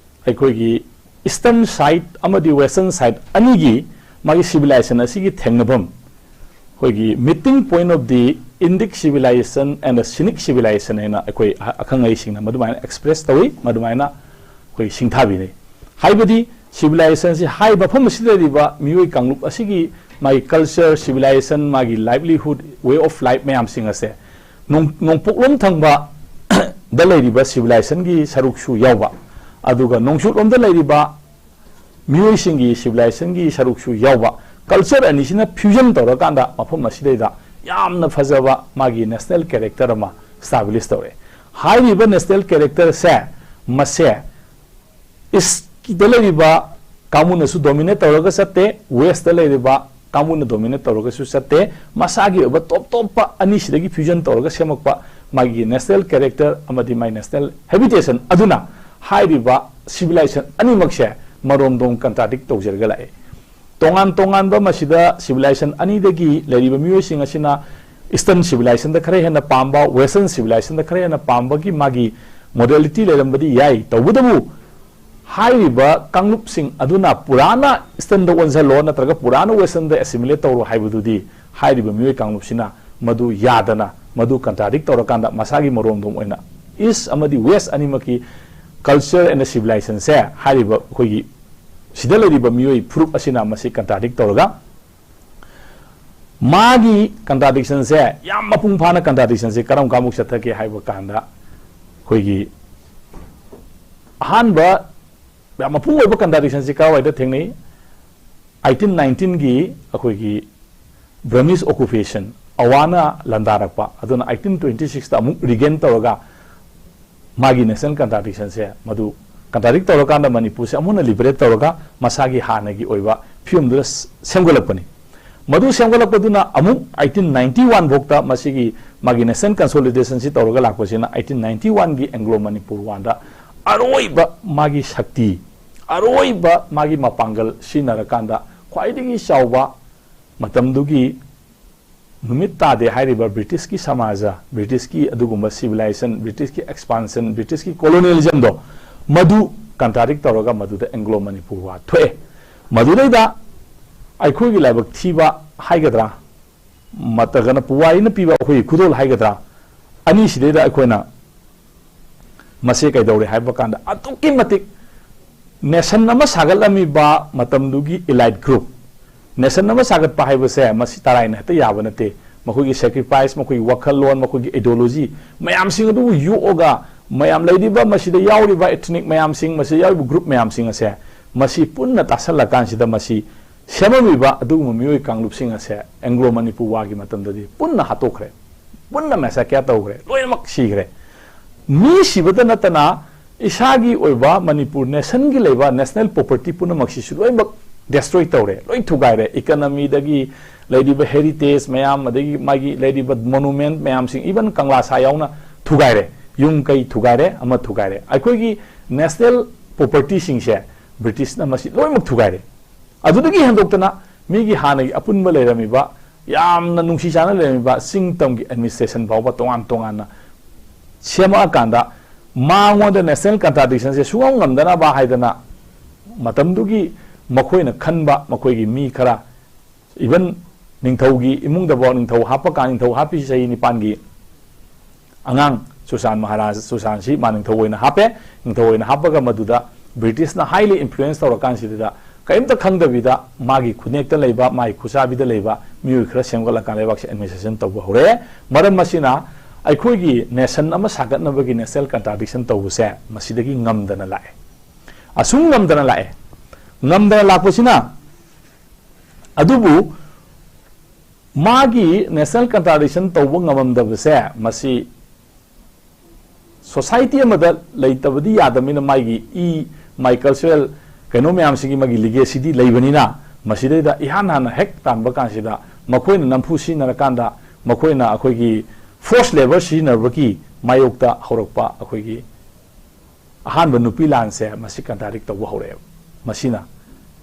ꯑꯩꯈꯣꯏꯒꯤ ꯏꯁꯇꯔꯟ ꯁꯥꯏꯠ ꯑꯃꯗꯤ ꯋꯦꯁꯇꯔꯟ ꯁꯥꯏꯠ ꯑꯅꯤꯒꯤ ꯃꯥꯒꯤ ꯁꯤꯚꯤꯂꯥꯏꯖꯦꯁꯟ ꯑꯁꯤꯒꯤ ꯊꯦꯡꯅꯐꯝ, ꯑꯩꯈꯣꯏꯒꯤ meeting point of the Indic civilization and the Sinic civilization ꯍꯥꯏꯅ ꯑꯩꯈꯣꯏ ꯑꯈꯪ ꯑꯍꯩꯁꯤꯡꯅ ꯃꯗꯨꯃꯥꯏꯅ express ꯇꯧꯏ, ꯃꯗꯨꯃꯥꯏꯅ ꯑꯩꯈꯣꯏ ꯁꯤꯡꯊꯥꯕꯤꯅꯩ꯫ ꯍꯥꯏꯕꯗꯤ civilizationꯁꯤ ꯍꯥꯏ ꯃꯐꯝ ꯑꯁꯤꯗ ꯂꯩꯔꯤꯕ ꯃꯤꯑꯣꯏ ꯀꯥꯡꯂꯨꯞ ꯑꯁꯤꯒꯤ ꯃꯥꯒꯤ culture, civilization, ꯃꯥꯒꯤ livelihood, way of life ꯃꯌꯥꯝꯁꯤꯡ ꯑꯁꯦ ꯅꯣꯡ-, ꯅꯣꯡꯄꯣꯛꯂꯣꯝ ꯊꯪꯕ ꯗ ꯂꯩꯔꯤꯕ civilizationꯒꯤ ꯁꯔꯨꯛꯁꯨ ꯌꯥꯎꯕ, ꯑꯗꯨꯒ ꯅꯣꯡꯆꯨꯞꯂꯣꯝꯗ ꯂꯩꯔꯤꯕ ꯃꯤꯑꯣꯏꯁꯤꯡꯒꯤ civilizationꯒꯤ ꯁꯔꯨꯛꯁꯨ ꯌꯥꯎꯕ, culture ꯑꯅꯤꯁꯤꯅ fusion ꯇꯧꯔꯀꯥꯟꯗ ꯃꯐꯝ ꯑꯁꯤꯗꯩꯗ ꯌꯥꯝꯅ ꯐꯖꯕ ꯃꯥꯒꯤ national character ꯑꯃ establish ꯇꯧꯔꯛꯑꯦ꯫ ꯍꯥꯏꯔꯤꯕ national characterꯁꯦ ꯃꯁꯦ Eastꯗ ꯂꯩꯔꯤꯕ ꯀꯥꯡꯕꯨꯅꯁꯨ dominate ꯇꯧꯔꯒ ꯆꯠꯇꯦ, Westꯇ ꯂꯩꯔꯤꯕ ꯀꯥꯡꯕꯨꯅ dominate ꯇꯧꯔꯒꯁꯨ ꯆꯠꯇꯦ꯫ ꯃꯁꯥꯒꯤ ꯑꯣꯏꯕ ꯇꯣꯞ ꯇꯣꯞꯄ ꯑꯅꯤꯁꯤꯗꯒꯤ fusion ꯇꯧꯔꯒ ꯁꯦꯝꯃꯛꯄ ꯃꯥꯒꯤ national character ꯑꯃꯗꯤ ꯃꯥꯒꯤ national habitation ꯑꯗꯨꯅ ꯍꯥꯏꯔꯤꯕ civilization ꯑꯅꯤꯃꯛꯁꯦ ꯃꯔꯣꯝꯗꯣꯝ contradict ꯇꯧꯖꯔꯒ ꯂꯥꯛꯑꯦ꯫ ꯇꯣꯉꯥꯟ ꯇꯣꯉꯥꯟꯕ ꯃꯁꯤꯗ civilization ꯑꯅꯤꯗꯒꯤ ꯂꯩꯔꯤꯕ ꯃꯤꯑꯣꯏꯁꯤꯡ ꯑꯁꯤꯅ Eastern civilizationꯗ ꯈꯔ ꯍꯦꯟꯅ ꯄꯥꯝꯕ, Western civilizationꯗ ꯈꯔ ꯍꯦꯟꯅ ꯄꯥꯝꯕꯒꯤ ꯃꯥꯒꯤ modality ꯂꯩꯔꯝꯕꯗꯤ ꯌꯥꯏ꯫ ꯇꯧꯕꯇꯕꯨ ꯍꯥꯏꯔꯤꯕ ꯀꯥꯡꯂꯨꯞꯁꯤꯡ ꯑꯗꯨꯅ ꯄꯨꯔꯥꯅ Easternꯗ ꯑꯣꯟꯁꯤꯜꯂꯣ ꯅꯠꯇ꯭ꯔꯒ ꯄꯨꯔꯥꯅ Westernꯗ assimilate ꯇꯧꯔꯣ ꯍꯥꯏꯕꯗꯨꯗꯤ ꯍꯥꯏꯔꯤꯕ ꯃꯤꯑꯣꯏ ꯀꯥꯡꯂꯨꯞꯁꯤꯅ ꯃꯗꯨ ꯌꯥꯗꯅ, ꯃꯗꯨ contradict ꯇꯧꯔꯀꯥꯟꯗ ꯃꯁꯥꯒꯤ ꯃꯔꯣꯝꯗꯣꯝ ꯑꯣꯏꯅ East ꯑꯃꯗꯤ West ꯑꯅꯤꯃꯛꯀꯤ culture and civilizationꯁꯦ ꯍꯥꯏꯔꯤꯕ ꯑꯩꯈꯣꯏꯒꯤ ꯁꯤꯗ ꯂꯩꯔꯤꯕ ꯃꯤꯑꯣꯏ ꯐꯨꯔꯨꯞ ꯑꯁꯤꯅ ꯃꯁꯤ contradict ꯇꯧꯔꯒ ꯃꯥꯒꯤ contradictionꯁꯦ ꯌꯥꯝ ꯃꯄꯨꯡ ꯐꯥꯅ contradictionꯁꯦ ꯀꯔꯝ ꯀꯥꯟꯃꯨꯛ ꯆꯠꯊꯒꯦ ꯍꯥꯏꯕ ꯀꯥꯟꯗ ꯑꯩꯈꯣꯏꯒꯤ ꯑꯍꯥꯟꯕ ꯌꯥꯝ ꯃꯄꯨꯡ ꯑꯣꯏꯕ contradictionꯁꯦ ꯀꯔꯥꯏꯋꯥꯏꯗ ꯊꯦꯡꯅꯩ? eighteen nineteenꯒꯤ ꯑꯩꯈꯣꯏꯒꯤ Burmese occupation, ꯑꯋꯥꯅ ꯂꯥꯟꯗꯥꯔꯛꯄ, ꯑꯗꯨꯅ eighteen twenty sixꯇ ꯑꯃꯨꯛ regain ꯇꯧꯔꯒ ꯃꯥꯒꯤ national contradictionꯁꯦ ꯃꯗꯨ contradict ꯇꯧꯔꯀꯥꯟꯗ ꯃꯅꯤꯄꯨꯔꯁꯦ ꯑꯃꯨꯛ ꯍꯟꯅ liberate ꯇꯧꯔꯒ ꯃꯁꯥꯒꯤ ꯍꯥꯟꯅꯒꯤ ꯑꯣꯏꯕ ꯐꯤꯕꯝꯗꯨꯗ ꯁ-, ꯁꯦꯝꯒꯠꯂꯛꯄꯅꯤ꯫ ꯃꯗꯨ ꯁꯦꯝꯒꯠꯂꯛꯄꯗꯨꯅ ꯑꯃꯨꯛ eighteen ninety one ꯐꯥꯎꯇ ꯃꯁꯤꯒꯤ ꯃꯥꯒꯤ national consolidationꯁꯤ ꯇꯧꯔꯒ ꯂꯥꯛꯄꯁꯤꯅ eighteen ninety oneꯒꯤ Anglo Manipur warꯗ ꯑꯔꯣꯏꯕ ꯃꯥꯒꯤ ꯁꯛꯇꯤ, ꯑꯔꯣꯏꯕ ꯃꯥꯒꯤ ꯃꯄꯥꯡꯒꯜ ꯁꯤꯖꯤꯟꯅꯔꯀꯥꯟꯗ ꯈ꯭ꯋꯥꯏꯗꯒꯤ ꯆꯥꯎꯕ ꯃꯇꯝꯗꯨꯒꯤ ꯅꯨꯃꯤꯠ ꯇꯥꯗꯦ ꯍꯥꯏꯔꯤꯕ Britishꯀꯤ ꯁꯃꯥꯖ, Britishꯀꯤ ꯑꯗꯨꯒꯨꯝꯕ civilization, Britishꯀꯤ expansion, Britishꯀꯤ colonialismꯗꯣ ꯃꯗꯨ contradict ꯇꯧꯔꯒ ꯃꯗꯨꯗ Anglo Manipur war ꯊꯣꯛꯑꯦ꯫ ꯃꯗꯨꯗꯩꯗ ꯑꯩꯈꯣꯏꯒꯤ ꯂꯥꯏꯕꯛ ꯊꯤꯕ ꯍꯥꯏꯒꯗ꯭ꯔꯥ, ꯅꯠꯇ꯭ꯔꯒꯅ ꯄꯨꯋꯥꯔꯤꯅ ꯄꯤꯕ ꯑꯩꯈꯣꯏꯒꯤ ꯈꯨꯗꯣꯜ ꯍꯥꯏꯒꯗ꯭ꯔꯥ, ꯑꯅꯤꯁꯤꯗꯩꯗ ꯑꯩꯈꯣꯏꯅ ꯃꯁꯤ ꯀꯩꯗꯧꯔꯦ ꯍꯥꯏꯕ ꯀꯥꯟꯗ, ꯑꯗꯨꯛꯀꯤ ꯃꯇꯤꯛ ꯅꯦꯁꯟ ꯑꯃ ꯁꯥꯒꯠꯂꯝꯃꯤꯕ ꯃꯇꯝꯗꯨꯒꯤ ꯏꯂꯥꯏꯠ ꯒ꯭ꯔꯨꯞ, ꯅꯦꯁꯟ ꯑꯃ ꯁꯥꯒꯠꯄ ꯍꯥꯏꯕꯁꯦ ꯃꯁꯤ ꯇꯔꯥꯏꯅ ꯍꯦꯛꯇ ꯌꯥꯕ ꯅꯠꯇꯦ꯫ ꯃꯈꯣꯏꯒꯤ ꯁꯦꯀ꯭ꯔꯤꯐꯥꯏꯁ, ꯃꯈꯣꯏꯒꯤ ꯋꯥꯈꯜꯂꯣꯟ, ꯃꯈꯣꯏꯒꯤ ꯑꯥꯏꯗꯤꯌꯣꯂꯣꯖꯤ ꯃꯌꯥꯝꯁꯤꯡ ꯑꯗꯨꯕꯨ ꯌꯣꯛꯑꯒ, ꯃꯌꯥꯝ ꯂꯩꯔꯤꯕ ꯃꯁꯤꯗ ꯌꯥꯎꯔꯤꯕ ꯏꯊꯅꯤꯛ ꯃꯌꯥꯝꯁꯤꯡ, ꯃꯁꯤꯗ ꯌꯥꯎꯔꯤꯕ ꯒ꯭ꯔꯨꯞ ꯃꯌꯥꯝꯁꯤꯡ ꯑꯁꯦ, ꯃꯁꯤ ꯄꯨꯟꯅ ꯇꯥꯁꯜꯂꯀꯥꯟꯁꯤꯗ ꯃꯁꯤ ꯁꯦꯝꯃꯝꯃꯤꯕ ꯑꯗꯨꯒꯨꯝꯕ ꯃꯤꯑꯣꯏ ꯀꯥꯡꯂꯨꯞꯁꯤꯡ ꯑꯁꯦ ꯑꯦꯡꯒ꯭ꯂꯣ ꯃꯅꯤꯄꯨꯔ ꯋꯥꯔꯒꯤ ꯃꯇꯝꯗꯗꯤ ꯄꯨꯟꯅ ꯍꯥꯠꯇꯣꯛꯈ꯭ꯔꯦ, ꯄꯨꯟꯅ ꯃꯦꯁꯥꯀ꯭ꯌꯥ ꯇꯧꯈ꯭ꯔꯦ, ꯂꯣꯏꯅꯃꯛ ꯁꯤꯈ꯭ꯔꯦ꯫ ꯃꯤ ꯁꯤꯕꯇ ꯅꯠꯇꯅ ꯏꯁꯥꯒꯤ ꯑꯣꯏꯕ ꯃꯅꯤꯄꯨꯔ ꯅꯦꯁꯟꯒꯤ ꯂꯩꯕ ꯅꯦꯁꯅꯦꯜ ꯄ꯭ꯔꯣꯄꯔꯇꯤ ꯄꯨꯝꯅꯃꯛꯁꯤꯁꯨ ꯂꯣꯏꯅꯃꯛ ꯗꯦꯁꯇ꯭ꯔꯣꯏ ꯇꯧꯔꯦ, ꯂꯣꯏ ꯊꯨꯒꯥꯏꯔꯦ꯫ ꯏꯀꯅꯃꯤꯗꯒꯤ ꯂꯩꯔꯤꯕ ꯍꯦꯔꯤꯇꯦꯖ ꯃꯌꯥꯝ, ꯑꯗꯒꯤ ꯃꯥꯒꯤ ꯂꯩꯔꯤꯕ ꯃꯣꯅꯨꯃꯦꯟꯠ ꯃꯌꯥꯝꯁꯤꯡ, ꯏꯚꯟ ꯀꯪꯂꯥ ꯁꯥ ꯌꯥꯎꯅ ꯊꯨꯒꯥꯏꯔꯦ, ꯌꯨꯝ ꯀꯩ ꯊꯨꯒꯥꯏꯔꯦ, ꯑꯃ ꯊꯨꯒꯥꯏꯔꯦ꯫ ꯑꯩꯈꯣꯏꯒꯤ ꯅꯦꯁꯅꯦꯜ ꯄ꯭ꯔꯣꯄꯔꯇꯤꯁꯤꯡꯁꯦ ꯕ꯭ꯔꯤꯇꯤꯁꯅ ꯃꯁꯤ ꯂꯣꯏꯅꯃꯛ ꯊꯨꯒꯥꯏꯔꯦ꯫ ꯑꯗꯨꯗꯒꯤ ꯍꯦꯟꯗꯣꯛꯇꯅ ꯃꯤꯒꯤ ꯍꯥꯟꯅꯒꯤ ꯑꯄꯨꯟꯕ ꯂꯩꯔꯝꯃꯤꯕ ꯌꯥꯝꯅ ꯅꯨꯡꯁꯤ ꯆꯥꯟꯅ ꯂꯩꯔꯝꯃꯤꯕ ꯆꯤꯡ ꯇꯝꯒꯤ ꯑꯦꯗꯃꯤꯅꯤꯁꯇ꯭ꯔꯦꯁꯟ ꯐꯥꯎꯕ ꯇꯣꯉꯥꯟ ꯇꯣꯉꯥꯟꯅ ꯁꯦꯝꯃꯛꯑꯀꯥꯟꯗ, ꯃꯉꯣꯟꯗ ꯅꯦꯁꯅꯦꯜ ꯀꯟꯇ꯭ꯔꯥꯗꯤꯛꯁꯟꯁꯦ ꯁꯨꯡꯉꯝ ꯉꯝꯗꯅꯕ ꯍꯥꯏꯗꯅ, ꯃꯇꯝꯗꯨꯒꯤ ꯃꯈꯣꯏꯅ ꯈꯟꯕ ꯃꯈꯣꯏꯒꯤ ꯃꯤ ꯈꯔ, ꯏꯚꯟ ꯅꯤꯡꯊꯧꯒꯤ ꯏꯃꯨꯡꯗꯐꯥꯎ, ꯅꯤꯡꯊꯧ ꯍꯥꯞꯄ ꯀꯥꯟ, ꯅꯤꯡꯊꯧ ꯍꯥꯞꯄꯤꯁꯤ ꯆꯍꯤ ꯅꯤꯄꯥꯟꯒꯤ ꯑꯉꯥꯡ ꯁꯨꯁꯥꯟ ꯃꯍꯥꯔꯥꯖ, ꯁꯨꯁꯥꯟꯁꯤ ꯃꯥ ꯅꯤꯡꯊꯧ ꯑꯣꯏꯅ ꯍꯥꯞꯄꯦ꯫ ꯅꯤꯡꯊꯧ ꯑꯣꯏꯅ ꯍꯥꯞꯄꯒ ꯃꯗꯨꯗ ꯕ꯭ꯔꯤꯇꯤꯁꯅ ꯍꯥꯏꯂꯤ ꯏꯟꯐ꯭ꯂꯨꯌꯦꯟꯁ ꯇꯧꯔꯀꯥꯟꯁꯤꯗ ꯀꯔꯤꯝꯇ ꯈꯪꯗꯕꯤꯗ ꯃꯥꯒꯤ ꯈꯨꯅꯦꯛꯇ ꯂꯩꯕ, ꯃꯥꯒꯤ ꯈꯨꯠꯁꯥꯕꯤꯗ ꯂꯩꯕ ꯃꯤꯑꯣꯏ ꯈꯔ ꯁꯦꯝꯒꯠꯂꯀꯥꯟ ꯂꯩꯕꯥꯛꯁꯦ ꯑꯦꯗꯃꯤꯅꯤꯁꯇ꯭ꯔꯦꯁꯟ ꯇꯧꯕ ꯍꯧꯔꯦ꯫ ꯃꯔꯝ ꯑꯁꯤꯅ ꯑꯩꯈꯣꯏꯒꯤ ꯅꯦꯁꯟ ꯑꯃ ꯁꯥꯒꯠꯅꯕꯒꯤ ꯅꯦꯁꯅꯦꯜ ꯀꯟꯇ꯭ꯔꯥꯗꯤꯛꯁꯟ ꯇꯧꯕꯁꯦ ꯃꯁꯤꯗꯒꯤ ꯉꯝꯗꯅ ꯂꯥꯛꯑꯦ꯫ ꯑꯁꯨꯝ ꯉꯝꯗꯅ ꯂꯥꯛꯑꯦ꯫ ꯉꯝꯗꯅ ꯂꯥꯛꯄꯁꯤꯅ, ꯑꯗꯨꯕꯨ ꯃꯥꯒꯤ ꯅꯦꯁꯅꯦꯜ ꯀꯟꯇ꯭ꯔꯥꯗꯤꯛꯁꯟ ꯇꯧꯕ ꯉꯝꯃꯝꯗꯕꯁꯦ ꯃꯁꯤ ꯁꯣꯁꯥꯏꯇꯤ ꯑꯃꯗ ꯂꯩꯇꯕꯗꯤ ꯌꯥꯗꯕꯅꯤꯅ, ꯃꯥꯒꯤ ꯏ, ꯃꯥꯏ ꯀꯜꯆꯔꯦꯜ ꯀꯩꯅꯣ ꯃꯌꯥꯝꯁꯤꯒꯤ ꯃꯥꯒꯤ ꯂꯤꯒꯦꯁꯤꯗꯤ ꯂꯩꯕꯅꯤꯅ, ꯃꯁꯤꯗꯩꯗ ꯏꯍꯥꯟ ꯍꯥꯟꯅ ꯍꯦꯛ ꯇꯥꯟꯕ ꯀꯥꯟꯁꯤꯗ ꯃꯈꯣꯏꯅ ꯅꯝꯐꯨ ꯁꯤꯖꯤꯟꯅꯔꯀꯥꯟꯗ, ꯃꯈꯣꯏꯅ ꯑꯩꯈꯣꯏꯒꯤ ꯐꯣꯔꯁ ꯂꯦꯕꯔ ꯁꯤꯖꯤꯟꯅꯕꯒꯤ ꯃꯥꯌꯣꯛꯇ ꯍꯧꯔꯛꯄ ꯑꯩꯈꯣꯏꯒꯤ ꯑꯍꯥꯟꯕ ꯅꯨꯄꯤ ꯂꯥꯟꯁꯦ ꯃꯁꯤ ꯀꯟꯇ꯭ꯔꯥꯗꯤꯛ ꯇꯧꯕ ꯍꯧꯔꯛꯑꯦꯕ꯫ ꯃꯁꯤꯅ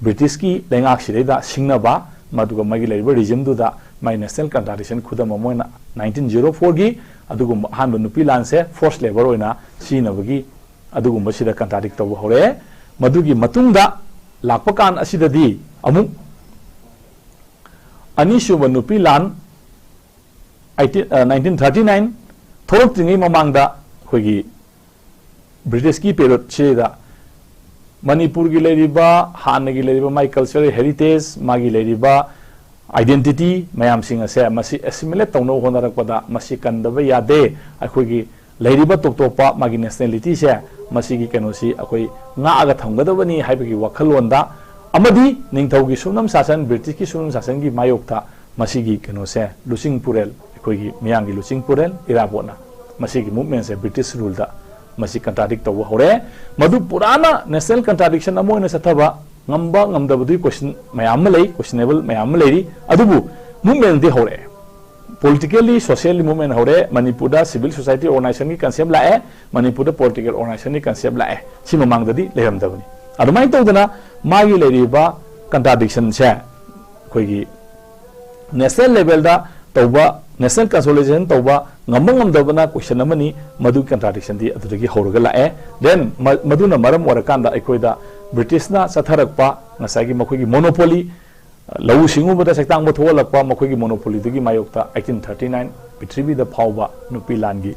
ꯕ꯭ꯔꯤꯇꯤꯁꯀꯤ ꯂꯩꯉꯥꯛꯁꯤꯗꯩꯗ ꯁꯤꯡꯅꯕ, ꯃꯗꯨꯒ ꯃꯥꯒꯤ ꯂꯩꯔꯤꯕ ꯔꯤꯖꯤꯝꯗꯨꯗ ꯃꯥꯏ ꯅꯦꯁꯅꯦꯜ ꯀꯟꯇ꯭ꯔꯥꯗꯤꯛꯁꯟ ꯈꯨꯗꯝ ꯑꯃ ꯑꯣꯏꯅ ꯅꯥꯏꯟꯇꯤꯟ ꯖꯤꯔꯣ ꯐꯣꯔꯒꯤ ꯑꯗꯨꯒꯨꯝꯕ ꯑꯍꯥꯟꯕ ꯅꯨꯄꯤ ꯂꯥꯟꯁꯦ ꯐꯣꯔꯁ ꯂꯦꯕꯔ ꯑꯣꯏꯅ ꯁꯤꯖꯤꯟꯅꯕꯒꯤ ꯑꯗꯨꯒꯨꯝꯕꯁꯤꯗ ꯀꯟꯇ꯭ꯔꯥꯗꯤꯛ ꯇꯧꯕ ꯍꯧꯔꯛꯑꯦ꯫ ꯃꯗꯨꯒꯤ ꯃꯇꯨꯡꯗ ꯂꯥꯛꯄ ꯀꯥꯟ ꯑꯁꯤꯗꯗꯤ ꯑꯃꯨꯛ ꯑꯅꯤꯁꯨꯕ ꯅꯨꯄꯤ ꯂꯥꯟ ꯑꯩꯠꯇꯤꯟ ꯅꯥꯏꯟꯇꯤꯟ ꯊꯥꯔꯇꯤ ꯅꯥꯏꯟ ꯊꯣꯛꯂꯛꯇ꯭ꯔꯤꯉꯩ ꯃꯃꯥꯡꯗ ꯑꯩꯈꯣꯏꯒꯤ ꯕ꯭ꯔꯤꯇꯤꯁꯀꯤ ꯄꯦꯔꯣꯠꯁꯤꯗ ꯃꯅꯤꯄꯨꯔꯒꯤ ꯂꯩꯔꯤꯕ, ꯍꯥꯟꯅꯒꯤ ꯂꯩꯔꯤꯕ ꯃꯥꯒꯤ ꯀꯜꯆꯔꯦꯜ ꯍꯦꯔꯤꯇꯦꯖ, ꯃꯥꯒꯤ ꯂꯩꯔꯤꯕ ꯑꯥꯏꯗꯦꯟꯇꯤꯇꯤ ꯃꯌꯥꯝꯁꯤꯡ ꯑꯁꯦ ꯃꯁꯤ ꯑꯦꯁꯤꯃꯤꯂꯦꯠ ꯇꯧꯅꯕ ꯍꯣꯠꯅꯔꯛꯄꯗ ꯃꯁꯤ ꯀꯟꯗꯕ ꯌꯥꯗꯦ꯫ ꯑꯩꯈꯣꯏꯒꯤ ꯂꯩꯔꯤꯕ ꯇꯣꯞ ꯇꯣꯞꯄ ꯃꯥꯒꯤ ꯅꯦꯁꯅꯦꯂꯤꯇꯤꯁꯦ, ꯃꯁꯤꯒꯤ ꯀꯩꯅꯣꯁꯤ ꯑꯩꯈꯣꯏ ꯉꯥꯛꯑꯒ ꯊꯝꯒꯗꯕꯅꯤ ꯍꯥꯏꯕꯒꯤ ꯋꯥꯈꯜꯂꯣꯟꯗ, ꯑꯃꯗꯤ ꯅꯤꯡꯊꯧꯒꯤ ꯁꯨꯞꯅꯝ ꯁꯥꯁꯟ, ꯕ꯭ꯔꯤꯇꯤꯁꯀꯤ ꯁꯨꯞꯅꯝ ꯁꯥꯁꯟꯒꯤ ꯃꯥꯌꯣꯛꯇ ꯃꯁꯤꯒꯤ ꯀꯩꯅꯣꯁꯦ, ꯂꯨꯆꯤꯡ ꯄꯨꯔꯦꯜ, ꯑꯩꯈꯣꯏꯒꯤ ꯃꯤꯌꯥꯝꯒꯤ ꯂꯨꯆꯤꯡ ꯄꯨꯔꯦꯜ ꯏꯔꯥꯕꯣꯠꯅ ꯃꯁꯤꯒꯤ ꯃꯨꯞꯃꯦꯟꯁꯦ ꯕ꯭ꯔꯤꯇꯤꯁ ꯔꯨꯜꯗ ꯃꯁꯤ ꯀꯟꯇ꯭ꯔꯥꯗꯤꯛ ꯇꯧꯕ ꯍꯧꯔꯛꯑꯦ꯫ ꯃꯗꯨ ꯄꯨꯔꯥꯅ ꯅꯦꯁꯅꯦꯜ ꯀꯟꯇ꯭ꯔꯥꯗꯤꯛꯁꯟ ꯑꯃ ꯑꯣꯏꯅ ꯆꯠꯊꯕ ꯉꯝꯕ ꯉꯝꯗꯕꯗꯨꯒꯤ ꯀꯣꯏꯁꯟ ꯃꯌꯥꯝ ꯑꯃ ꯂꯩ, ꯀꯣꯏꯁꯟꯅꯦꯕꯜ ꯃꯌꯥꯝ ꯑꯃ ꯂꯩꯔꯤ꯫ ꯑꯗꯨꯕꯨ ꯃꯨꯞꯃꯦꯟꯗꯤ ꯍꯧꯔꯛꯑꯦ꯫ ꯄꯣꯂꯤꯇꯤꯀꯦꯜꯂꯤ, ꯁꯣꯁꯤꯌꯦꯜꯂꯤ ꯃꯨꯞꯃꯦꯟ ꯍꯧꯔꯦ꯫ ꯃꯅꯤꯄꯨꯔꯗ ꯁꯤꯚꯤꯜ ꯁꯣꯁꯥꯏꯇꯤ ꯑꯣꯔꯒꯅꯥꯏꯖꯦꯁꯟꯒꯤ ꯀꯟꯁꯦꯞ ꯂꯥꯛꯑꯦ, ꯃꯅꯤꯄꯨꯔꯗ ꯄꯣꯂꯤꯇꯤꯀꯦꯜ ꯑꯣꯔꯒꯅꯥꯏꯖꯦꯁꯟꯒꯤ ꯀꯟꯁꯦꯞ ꯂꯥꯛꯑꯦ꯫ ꯁꯤ ꯃꯃꯥꯡꯗꯗꯤ ꯂꯩꯔꯝꯗꯕꯅꯤ꯫ ꯑꯗꯨꯃꯥꯏꯅ ꯇꯧꯗꯅ ꯃꯥꯒꯤ ꯂꯩꯔꯤꯕ ꯀꯟꯇ꯭ꯔꯥꯗꯤꯛꯁꯟꯁꯦ ꯑꯩꯈꯣꯏꯒꯤ ꯅꯦꯁꯅꯦꯜ ꯂꯦꯚꯦꯜꯗ ꯇꯧꯕ, ꯅꯦꯁꯅꯦꯜ ꯀꯟꯁꯣꯂꯤꯗꯦꯁꯟ ꯇꯧꯕ ꯉꯝꯕ ꯉꯝꯗꯕꯅ ꯀꯣꯏꯁꯟ ꯑꯃꯅꯤ꯫ ꯃꯗꯨꯒꯤ ꯀꯟꯇ꯭ꯔꯥꯗꯤꯛꯁꯟꯗꯤ ꯑꯗꯨꯗꯒꯤ ꯍꯧꯔꯒ ꯂꯥꯛꯑꯦ꯫ ꯗꯦꯟ ꯃꯗꯨꯅ ꯃꯔꯝ ꯑꯣꯏꯔꯀꯥꯟꯗ ꯑꯩꯈꯣꯏꯗ ꯕ꯭ꯔꯤꯇꯤꯁꯅ ꯆꯠꯊꯔꯛꯄ ꯉꯁꯥꯏꯒꯤ ꯃꯈꯣꯏꯒꯤ ꯃꯣꯅꯣꯄꯣꯂꯤ, ꯂꯧꯎ ꯁꯤꯡꯎꯕꯗ ꯁꯛꯇꯥꯡꯕ ꯊꯣꯛꯍꯜꯂꯛꯄ ꯃꯈꯣꯏꯒꯤ ꯃꯣꯅꯣꯄꯣꯂꯤꯗꯨꯒꯤ ꯃꯥꯌꯣꯛꯇ ꯑꯩꯠꯇꯤꯟ ꯊꯥꯔꯇꯤ ꯅꯥꯏꯟ ꯄ꯭ꯔꯤꯊꯤꯕꯤꯗ ꯐꯥꯎꯕ ꯅꯨꯄꯤ ꯂꯥꯟꯒꯤ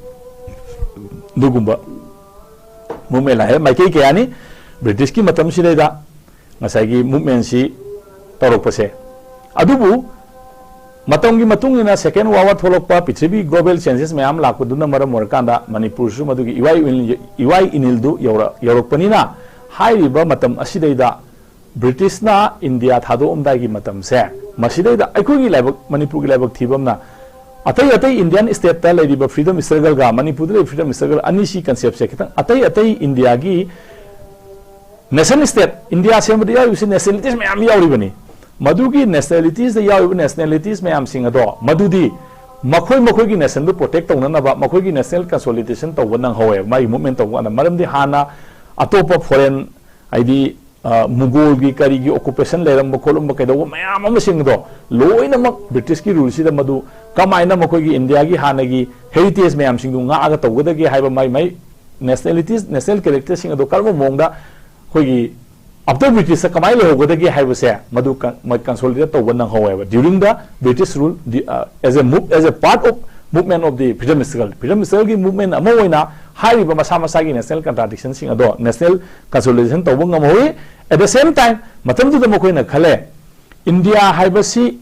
ꯑꯗꯨꯒꯨꯝꯕ ꯃꯨꯞꯃꯦꯟ ꯂꯥꯛꯑꯦ꯫ ꯃꯥꯏꯀꯩ ꯀꯌꯥꯅꯤ ꯕ꯭ꯔꯤꯇꯤꯁꯀꯤ ꯃꯇꯝꯁꯤꯗꯩꯗ ꯉꯁꯥꯏꯒꯤ ꯃꯨꯞꯃꯦꯟꯁꯤ ꯇꯧꯔꯛꯄꯁꯦ꯫ ꯑꯗꯨꯕꯨ ꯃꯇꯝꯒꯤ ꯃꯇꯨꯡ ꯏꯟꯅ ꯁꯦꯀꯦꯟ ꯋꯥꯔꯜ ꯋꯥꯔ ꯊꯣꯛꯂꯛꯄ, ꯄ꯭ꯔꯤꯊꯤꯕꯤ ꯒ꯭ꯂꯣꯕꯦꯜ ꯆꯦꯟꯖꯦꯁ ꯃꯌꯥꯝ ꯂꯥꯛꯄꯗꯨꯅ ꯃꯔꯝ ꯑꯣꯏꯔꯀꯥꯟꯗ ꯃꯅꯤꯄꯨꯔꯁꯨ ꯃꯗꯨꯒꯤ ꯏꯋꯥꯏ ꯏꯅꯤꯜ-, ꯏꯋꯥꯏ ꯏꯅꯤꯜꯗꯨ ꯌꯧꯔ-, ꯌꯧꯔꯛꯄꯅꯤꯅ, ꯍꯥꯏꯔꯤꯕ ꯃꯇꯝ ꯑꯁꯤꯗꯩꯗ ꯕ꯭ꯔꯤꯇꯤꯁꯅ ꯏꯟꯗꯤꯌꯥ ꯊꯥꯗꯣꯛꯑꯝꯗꯥꯏꯒꯤ ꯃꯇꯝꯁꯦ, ꯃꯁꯤꯗꯩꯗ ꯑꯩꯈꯣꯏꯒꯤ ꯂꯥꯏꯕꯛ, ꯃꯅꯤꯄꯨꯔꯒꯤ ꯂꯥꯏꯕꯛ ꯊꯤꯕ ꯑꯃꯅ, ꯑꯇꯩ ꯑꯇꯩ ꯏꯟꯗꯤꯌꯥꯟ ꯁ꯭ꯇꯦꯠꯇ ꯂꯩꯔꯤꯕ ꯐ꯭ꯔꯤꯗꯝ ꯁ꯭ꯇ꯭ꯔꯒꯜꯒ ꯃꯅꯤꯄꯨꯔꯗ ꯂꯩꯔꯤꯕ ꯐ꯭ꯔꯤꯗꯝ ꯁ꯭ꯇ꯭ꯔꯒꯜ ꯑꯅꯤꯁꯤ ꯀꯟꯁꯦꯞꯁꯦ ꯈꯤꯇꯪ ꯑꯇꯩ ꯑꯇꯩ ꯏꯟꯗꯤꯌꯥꯒꯤ ꯅꯦꯁꯟ ꯁ꯭ꯇꯦꯠ, ꯏꯟꯗꯤꯌꯥ ꯁꯦꯝꯕꯗ ꯌꯥꯎꯔꯤꯕꯁꯤ ꯅꯦꯁꯅꯦꯂꯤꯇꯤꯁ ꯃꯌꯥꯝ ꯌꯥꯎꯔꯤꯕꯅꯤ꯫ ꯃꯗꯨꯒꯤ ꯅꯦꯁꯅꯦꯂꯤꯇꯤꯁꯇ ꯌꯥꯎꯔꯤꯕ ꯅꯦꯁꯅꯦꯂꯤꯇꯤꯁ ꯃꯌꯥꯝꯁꯤꯡ ꯑꯗꯣ, ꯃꯗꯨꯗꯤ ꯃꯈꯣꯏ ꯃꯈꯣꯏꯒꯤ ꯅꯦꯁꯟꯗꯨ ꯄ꯭ꯔꯣꯇꯦꯛ ꯇꯧꯅꯅꯕ, ꯃꯈꯣꯏꯒꯤ ꯅꯦꯁꯅꯦꯜ ꯀꯟꯁꯣꯂꯤꯗꯦꯁꯟ ꯇꯧꯕ ꯅꯪꯍꯧꯋꯦꯕ, ꯃꯥꯒꯤ ꯃꯨꯞꯃꯦꯟ ꯇꯧꯕ ꯀꯥꯟꯗ꯫ ꯃꯔꯝꯗꯤ ꯍꯥꯟꯅ ꯑꯇꯣꯞꯄ ꯐꯣꯔꯦꯟ, ꯍꯥꯏꯗꯤ, ꯑ, ꯃꯨꯒꯣꯜꯒꯤ ꯀꯔꯤꯒꯤ ꯑꯣꯀꯨꯄꯦꯁꯟ ꯂꯩꯔꯝꯕ ꯈꯣꯠꯂꯝꯕ ꯀꯩꯗꯧꯕ ꯃꯌꯥꯝ ꯑꯃꯁꯤꯡꯗꯣ ꯂꯣꯏꯅꯃꯛ ꯕ꯭ꯔꯤꯇꯤꯁꯀꯤ ꯔꯨꯜꯁꯤꯗ ꯃꯗꯨ ꯀꯃꯥꯏꯅ ꯃꯈꯣꯏꯒꯤ ꯏꯟꯗꯤꯌꯥꯒꯤ ꯍꯥꯟꯅꯒꯤ ꯍꯦꯔꯤꯇꯦꯖ ꯃꯌꯥꯝꯁꯤꯡꯗꯨ ꯉꯥꯛꯑꯒ ꯇꯧꯒꯗꯒꯦ ꯍꯥꯏꯕ ꯃꯥꯏ ꯃꯥꯏ ꯅꯦꯁꯅꯦꯂꯤꯇꯤꯁ, ꯅꯦꯁꯅꯦꯜ ꯀꯦꯔꯦꯛꯇꯔꯁꯤꯡ ꯑꯗꯣ ꯀꯔꯝꯕ ꯃꯑꯣꯡꯗ ꯑꯩꯈꯣꯏꯒꯤ After British ꯀꯃꯥꯏꯅ ꯂꯩꯍꯧꯒꯗꯒꯦ ꯍꯥꯏꯕꯁꯦ ꯃꯗꯨ ꯃꯣꯏ consolidate ꯇꯧꯕ ꯅꯪꯍꯧꯋꯦꯕ during the British rule, as a move, as a part of movement of the freedom struggle. Freedom struggle ꯒꯤ movement ꯑꯃ ꯑꯣꯏꯅ ꯍꯥꯏꯔꯤꯕ ꯃꯁꯥ ꯃꯁꯥꯒꯤ national contradiction ꯁꯤꯡ ꯑꯗꯣ national consolidation ꯇꯧꯕ ꯉꯝꯍꯧꯏ꯫ At the same time, ꯃꯇꯝꯗꯨꯗ ꯃꯈꯣꯏꯅ ꯈꯜꯂꯦ, ꯏꯟꯗꯤꯌꯥ ꯍꯥꯏꯕꯁꯤ